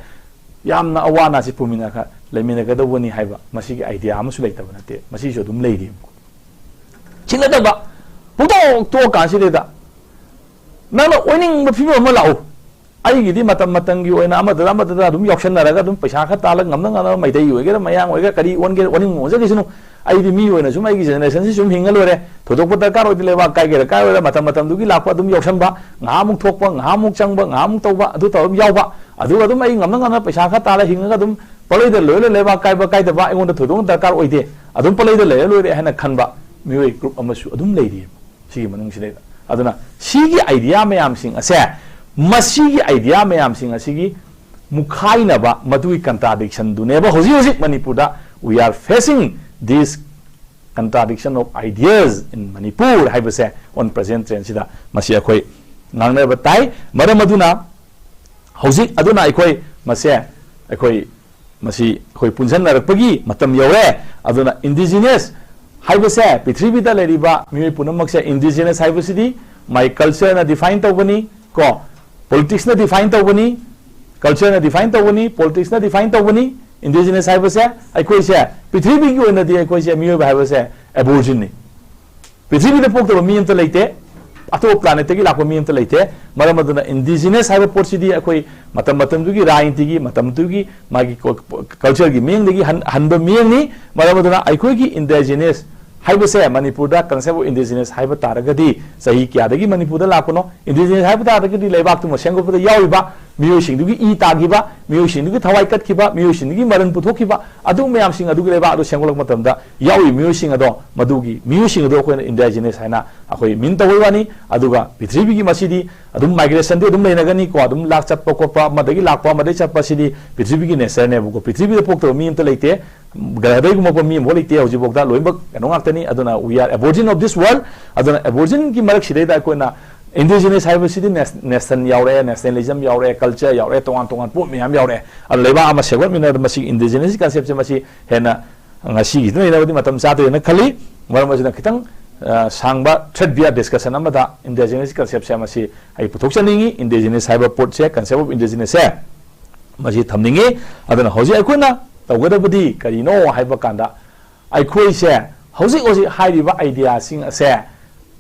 ꯌꯥꯝꯅ ꯑꯋꯥ ꯑꯅꯥꯁꯤ ꯄꯨꯃꯤꯟꯅꯔꯒ ꯂꯩꯃꯤꯟꯅꯒꯗꯧꯕꯅꯤ ꯍꯥꯏꯕ ꯃꯁꯤꯒꯤ ꯑꯥꯏꯗꯤꯌꯥ ꯑꯃꯁꯨ ꯂꯩꯇꯕ ꯅꯠꯇꯦ꯫ ꯃꯁꯤꯁꯨ ꯑꯗꯨꯝ ꯂꯩꯔꯤ꯫ ꯁꯤ ꯅꯠꯇꯕ ꯄꯨꯡꯇꯣꯛ ꯇꯣꯛꯑꯀꯥꯟꯁꯤꯗꯩꯗ ꯅꯪꯅ ꯑꯣꯏꯅꯤꯡꯕ ꯐꯤꯕꯝ ꯑꯃ ꯂꯥꯛꯎ꯫ ꯑꯩꯒꯤꯗꯤ ꯃꯇꯝ ꯃꯇꯝꯒꯤ ꯑꯣꯏꯅ ꯑꯃꯗꯨꯗ ꯑꯃꯗꯨꯗ ꯑꯗꯨꯝ ꯌꯥꯎꯁꯟꯅꯔꯒ ꯑꯗꯨꯝ ꯄꯩꯁꯥ ꯈꯔ ꯇꯥꯜꯂꯒ ꯉꯝꯅ ꯉꯝꯅꯕ ꯃꯩꯇꯩ ꯑꯣꯏꯒꯦꯔꯥ ꯃꯌꯥꯡ ꯑꯣꯏꯒꯦꯔꯥ ꯀꯔꯤ ꯑꯣꯟꯒꯦꯔꯥ ꯑꯣꯟꯅꯤꯡꯕ ꯑꯣꯟꯖꯈꯤꯁꯅꯨ꯫ ꯑꯩꯗꯤ ꯃꯤ ꯑꯣꯏꯅ ꯁꯨꯝ ꯑꯩꯒꯤ ꯖꯦꯅꯦꯔꯦꯁꯟꯁꯤ ꯁꯨꯝ ꯍꯤꯡꯉ ꯂꯣꯏꯔꯦ꯫ ꯊꯣꯏꯗꯣꯛꯄ ꯗꯔꯀꯥꯔ ꯑꯣꯏꯗꯦ꯫ ꯂꯩꯕꯥꯛ ꯀꯥꯏꯒꯦꯔꯥ ꯀꯥꯏꯔꯣꯏꯔꯥ ꯃꯇꯝ ꯃꯇꯝꯗꯨꯒꯤ ꯂꯥꯛꯄ ꯑꯗꯨꯝ ꯌꯥꯎꯁꯟꯕ, ꯉꯥꯏꯍꯥꯛꯃꯨꯛ ꯊꯣꯛꯄ, ꯉꯥꯏꯍꯥꯛꯃꯨꯛ ꯆꯪꯕ, ꯉꯥꯏꯍꯥꯛꯃꯨꯛ ꯇꯧꯕ, ꯑꯗꯨ ꯇꯧꯔ ꯑꯗꯨꯝ ꯌꯥꯎꯕ꯫ ꯑꯗꯨꯒ ꯑꯗꯨꯝ ꯑꯩ ꯉꯝꯅ ꯉꯝꯅ ꯄꯩꯁꯥ ꯈꯔ ꯇꯥꯜꯂ ꯍꯤꯡꯉꯒ ꯑꯗꯨꯝ ꯄꯪꯂꯩꯗ ꯂꯣꯏꯔ ꯂꯩꯕꯥꯛ ꯀꯥꯏꯕ ꯀꯥꯏꯗꯕ ꯑꯩꯉꯣꯟꯗ ꯊꯣꯏꯗꯣꯛꯅ ꯗꯔꯀꯥꯔ ꯑꯣꯏꯗꯦ, ꯑꯗꯨꯝ ꯄꯪꯂꯩꯗ ꯂꯩꯔ ꯂꯣꯏꯔꯦ ꯍꯥꯏꯅ ꯈꯟꯕ ꯃꯤꯑꯣꯏ ꯒ꯭ꯔꯨꯞ ꯑꯃꯁꯨ ꯑꯗꯨꯝ ꯂꯩꯔꯤꯑꯕ ꯁꯤꯒꯤ ꯃꯅꯨꯡꯁꯤꯗꯩꯗ꯫ ꯑꯗꯨꯅ ꯁꯤꯒꯤ ꯑꯥꯏꯗꯤꯌꯥ ꯃꯌꯥꯝꯁꯤꯡ ꯑꯁꯦ, ꯃꯁꯤꯒꯤ ꯑꯥꯏꯗꯤꯌꯥ ꯃꯌꯥꯝꯁꯤꯡ ꯑꯁꯤꯒꯤ ꯃꯨꯈꯥꯏꯅꯕ, ꯃꯗꯨꯒꯤ ꯀꯟꯇ꯭ꯔꯥꯗꯤꯛꯁꯟꯗꯨꯅꯦꯕ ꯍꯧꯖꯤꯛ ꯍꯧꯖꯤꯛ ꯃꯅꯤꯄꯨꯔꯗ we are facing this contradiction of ideas in Manipur ꯍꯥꯏꯕꯁꯦ on present trend ꯁꯤꯗ ꯃꯁꯤ ꯑꯩꯈꯣꯏ ꯉꯥꯡꯅꯕ ꯇꯥꯏ꯫ ꯃꯔꯝ ꯑꯗꯨꯅ ꯍꯧꯖꯤꯛ ꯑꯗꯨꯅ ꯑꯩꯈꯣꯏ ꯃꯁꯦ ꯑꯩꯈꯣꯏ ꯃꯁꯤ ꯑꯩꯈꯣꯏ ꯄꯨꯟꯁꯤꯟꯅꯔꯛꯄꯒꯤ ꯃꯇꯝ ꯌꯧꯔꯦ꯫ ꯑꯗꯨꯅ indigenous ꯍꯥꯏꯕꯁꯦ ꯄ꯭ꯔꯤꯊꯤꯕꯤꯗ ꯂꯩꯔꯤꯕ ꯃꯤꯑꯣꯏ ꯄꯨꯝꯅꯃꯛꯁꯦ indigenous ꯍꯥꯏꯕꯁꯤꯗꯤ my culture ꯅ define ꯇꯧꯕꯅꯤ ꯀꯣ, politics ꯅ define ꯇꯧꯕꯅꯤ, culture ꯅ define ꯇꯧꯕꯅꯤ, politics ꯅ define ꯇꯧꯕꯅꯤ꯫ Indigenous ꯍꯥꯏꯕꯁꯦ ꯑꯩꯈꯣꯏꯁꯦ ꯄ꯭ꯔꯤꯊꯤꯕꯤꯒꯤ ꯑꯣꯏꯅꯗꯤ ꯑꯩꯈꯣꯏꯁꯦ ꯃꯤꯑꯣꯏꯕ ꯍꯥꯏꯕꯁꯦ aborigine ꯅꯤ꯫ ꯄ꯭ꯔꯤꯊꯤꯕꯤꯗ ꯄꯣꯛꯇꯕ ꯃꯤ ꯑꯝꯇ ꯂꯩꯇꯦ, ꯑꯇꯣꯞꯄ planet ꯇꯒꯤ ꯂꯥꯛꯄ ꯃꯤ ꯑꯝꯇ ꯂꯩꯇꯦ꯫ ꯃꯔꯝ ꯑꯗꯨꯅ indigenous ꯍꯥꯏꯕ ꯄꯣꯠꯁꯤꯗꯤ ꯑꯩꯈꯣꯏ ꯃꯇꯝ ꯃꯇꯝꯗꯨꯒꯤ ꯔꯥꯖꯅꯤꯇꯤꯒꯤ, ꯃꯇꯝꯗꯨꯒꯤ ꯃꯥꯒꯤ ꯀꯣ-, culture ꯒꯤ ꯃꯤꯠꯌꯦꯡꯗꯒꯤ ꯍꯟ-, ꯍꯟꯕ ꯃꯤꯠꯌꯦꯡꯅꯤ꯫ ꯃꯔꯝ ꯑꯗꯨꯅ ꯑꯩꯈꯣꯏꯒꯤ indigenous ꯍꯥꯏꯕꯁꯦ ꯃꯅꯤꯄꯨꯔꯗ concept of indigenous ꯍꯥꯏꯕ ꯇꯥꯔꯒꯗꯤ ꯆꯍꯤ ꯀꯌꯥꯗꯒꯤ ꯃꯅꯤꯄꯨꯔꯗ ꯂꯥꯛꯄꯅꯣ? Indigenous ꯍꯥꯏꯕ ꯇꯥꯔꯒꯗꯤ ꯂꯩꯕꯥꯛꯇꯨꯃ ꯁꯦꯝꯒꯠꯄꯗ ꯌꯥꯎꯔꯤꯕ ꯃꯤꯑꯣꯏꯁꯤꯡꯗꯨꯒꯤ ꯏ ꯇꯥꯈꯤꯕ, ꯃꯤꯑꯣꯏꯁꯤꯡꯗꯨꯒꯤ ꯊꯋꯥꯏ ꯀꯠꯈꯤꯕ, ꯃꯤꯑꯣꯏꯁꯤꯡꯗꯨꯒꯤ ꯃꯔꯟ ꯄꯨꯊꯣꯛꯈꯤꯕ, ꯑꯗꯨ ꯃꯌꯥꯝꯁꯤꯡ ꯑꯗꯨꯒꯤ ꯂꯩꯕꯥꯛ ꯑꯗꯨ ꯁꯦꯝꯒꯠꯂꯛꯄ ꯃꯇꯝꯗ ꯌꯥꯎꯔꯤ ꯃꯤꯑꯣꯏꯁꯤꯡ ꯑꯗꯣ, ꯃꯗꯨꯒꯤ ꯃꯤꯑꯣꯏꯁꯤꯡ ꯑꯗꯣ ꯑꯩꯈꯣꯏꯅ indigenous ꯍꯥꯏꯅ ꯑꯩꯈꯣꯏ ꯃꯤꯡ ꯇꯧꯕꯩ ꯋꯥꯅꯤ꯫ ꯑꯗꯨꯒ ꯄ꯭ꯔꯤꯊꯤꯕꯤꯒꯤ ꯃꯁꯤꯗꯤ ꯑꯗꯨꯝ migration ꯗꯤ ꯑꯗꯨꯝ ꯂꯩꯅꯒꯅꯤꯀꯣ, ꯑꯗꯨꯝ ꯂꯥꯛ ꯆꯠꯄ ꯈꯣꯠꯄ, ꯑꯃꯗꯒꯤ ꯂꯥꯛꯄ, ꯑꯃꯗꯒꯤ ꯆꯠꯄ, ꯁꯤꯗꯤ ꯄ꯭ꯔꯤꯊꯤꯕꯤꯒꯤ nature ꯅꯦꯕꯀꯣ꯫ ꯄ꯭ꯔꯤꯊꯤꯕꯤꯗ ꯄꯣꯛꯇꯕ ꯃꯤ ꯑꯝꯇ ꯂꯩꯇꯦ, ꯒ꯭ꯔꯍꯗꯒꯤ ꯀꯨꯝꯃꯛꯄ ꯃꯤ ꯑꯃꯐꯥꯎ ꯂꯩꯇꯦ, ꯍꯧꯖꯤꯛꯐꯥꯎꯗ ꯂꯣꯏꯅꯃꯛ ꯀꯩꯅꯣ ꯉꯥꯛꯇꯅꯤ꯫ ꯑꯗꯨꯅ we are aborigine of this world꯫ ꯑꯗꯨꯅ aborigine ꯒꯤ ꯃꯔꯛꯁꯤꯗꯩꯗ ꯑꯩꯈꯣꯏꯅ indigenous ꯍꯥꯏꯕꯁꯤꯗꯤ nation-, nation ꯌꯥꯎꯔꯛꯑꯦ, nationalism ꯌꯥꯎꯔꯛꯑꯦ, culture ꯌꯥꯎꯔꯛꯑꯦ, ꯇꯣꯉꯥꯟ ꯇꯣꯉꯥꯟ ꯄꯣꯠ ꯃꯌꯥꯝ ꯌꯥꯎꯔꯛꯑꯦ꯫ ꯑꯗꯨꯅ ꯂꯩꯕꯥꯛ ꯑꯃ ꯁꯦꯝꯒꯠꯃꯤꯟꯅꯕꯗ ꯃꯁꯤꯒꯤ indigenous concept ꯁꯦ ꯃꯁꯤ ꯍꯦꯟꯅ ꯉꯁꯤꯒꯤꯗ ꯂꯩꯅꯕꯗꯤ ꯃꯇꯝ ꯆꯥꯗ꯭ꯔꯦꯅ ꯈꯜꯂꯤ꯫ ꯃꯔꯝ ꯑꯁꯤꯅ ꯈꯤꯇꯪ, ꯑ, ꯁꯥꯡꯕ threadbare discussion ꯑꯃꯗ indigenous concept ꯁꯦ ꯃꯁꯤ ꯑꯩ ꯄꯨꯊꯣꯛꯆꯅꯤꯡꯉꯤ꯫ Indigenous ꯍꯥꯏꯕ ꯄꯣꯠꯁꯦ, concept of indigenous ꯁꯦ ꯃꯁꯤ ꯊꯝꯅꯤꯡꯉꯤ꯫ ꯑꯗꯨꯅ ꯍꯧꯖꯤꯛ ꯑꯩꯈꯣꯏꯅ ꯇꯧꯒꯗꯕꯗꯤ ꯀꯔꯤꯅꯣ ꯍꯥꯏꯕ ꯀꯥꯟꯗ, ꯑꯩꯈꯣꯏꯁꯦ ꯍꯧꯖꯤꯛ ꯍꯧꯖꯤꯛ ꯍꯥꯏꯔꯤꯕ idea ꯁꯤꯡ ꯑꯁꯦ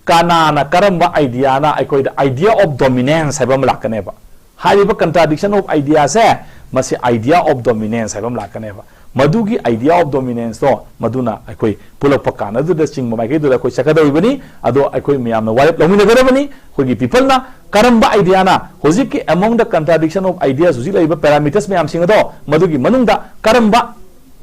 ꯀꯅꯥꯅ, ꯀꯔꯝꯕ idea ꯅ ꯑꯩꯈꯣꯏꯗ idea of dominance ꯍꯥꯏꯕ ꯑꯃ ꯂꯥꯛꯀꯅꯦꯕ꯫ ꯍꯥꯏꯔꯤꯕ contradiction of idea ꯁꯦ, ꯃꯁꯤ idea of dominance ꯍꯥꯏꯕ ꯑꯃ ꯂꯥꯛꯀꯅꯦꯕ꯫ ꯃꯗꯨꯒꯤ idea of dominance ꯇꯣ, ꯃꯗꯨꯅ ꯑꯩꯈꯣꯏ ꯄꯨꯜꯂꯛꯄ ꯀꯥꯟꯅꯗꯨꯗ ꯆꯤꯡꯕ ꯃꯥꯏꯀꯩꯗꯨꯗ ꯑꯩꯈꯣꯏ ꯆꯠꯀꯗꯧꯔꯤꯕꯅꯤ꯫ ꯑꯗꯣ ꯑꯩꯈꯣꯏ ꯃꯌꯥꯝꯅ ꯋꯥꯔꯦꯞ ꯂꯧꯃꯤꯟꯅꯒꯗꯕꯅꯤ꯫ ꯑꯩꯈꯣꯏꯒꯤ people ꯅ ꯀꯔꯝꯕ idea ꯅ ꯍꯧꯖꯤꯛꯀꯤ among the contradiction of ideas, ꯍꯧꯖꯤꯛ ꯂꯩꯔꯤꯕ parameters ꯃꯌꯥꯝꯁꯤꯡ ꯑꯗꯣ, ꯃꯗꯨꯒꯤ ꯃꯅꯨꯡꯗ ꯀꯔꯝꯕ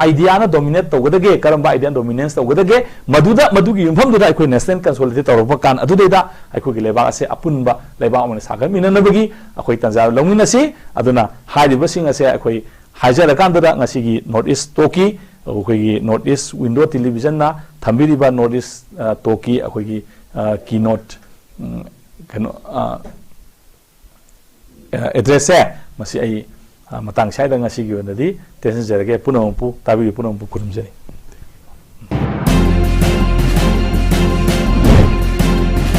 idea ꯅ dominate ꯇꯧꯒꯗꯒꯦ, ꯀꯔꯝꯕ idea ꯅ dominance ꯇꯧꯒꯗꯒꯦ, ꯃꯗꯨꯗ, ꯃꯗꯨꯒꯤ ꯌꯨꯝꯐꯝꯗꯨꯗ ꯑꯩꯈꯣꯏ national consolidate ꯇꯧꯔꯛꯄ ꯀꯥꯟ ꯑꯗꯨꯗꯩꯗ ꯑꯩꯈꯣꯏꯒꯤ ꯂꯩꯕꯥꯛ ꯑꯁꯦ ꯑꯄꯨꯟꯕ ꯂꯩꯕꯥꯛ ꯑꯃ ꯑꯣꯏꯅ ꯁꯥꯒꯠꯃꯤꯟꯅꯅꯕꯒꯤ ꯑꯩꯈꯣꯏ ꯇꯥꯟꯖꯥ ꯂꯧꯃꯤꯟꯅꯁꯤ꯫ ꯑꯗꯨꯅ ꯍꯥꯏꯔꯤꯕꯁꯤꯡ ꯑꯁꯦ ꯑꯩꯈꯣꯏ ꯍꯥꯏꯖꯔꯀꯥꯟꯗꯨꯗ ꯉꯁꯤꯒꯤ North East Talk ꯀꯤ, ꯑꯩꯈꯣꯏꯒꯤ North East Window Television ꯅ ꯊꯝꯕꯤꯔꯤꯕ ꯅꯣꯔꯠ ꯏꯁ ꯇꯣꯛꯀꯤ ꯑꯩꯈꯣꯏꯒꯤ ꯀꯤꯅꯣꯠ ꯀꯩꯅꯣ ꯑꯦꯗ꯭ꯔꯦꯁꯁꯦ ꯃꯁꯤ ꯑꯩ ꯑ, ꯃꯇꯥꯡ ꯁ꯭ꯋꯥꯏꯗ ꯉꯁꯤꯒꯤ ꯑꯣꯏꯅꯗꯤ ꯇꯦꯟꯁꯤꯟꯖꯔꯒꯦ꯫ ꯄꯨꯝꯅꯃꯛꯄꯨ, ꯇꯥꯕꯤꯔꯤꯕ ꯄꯨꯝꯅꯃꯛꯄꯨ ꯈꯨꯔꯨꯝꯖꯔꯤ꯫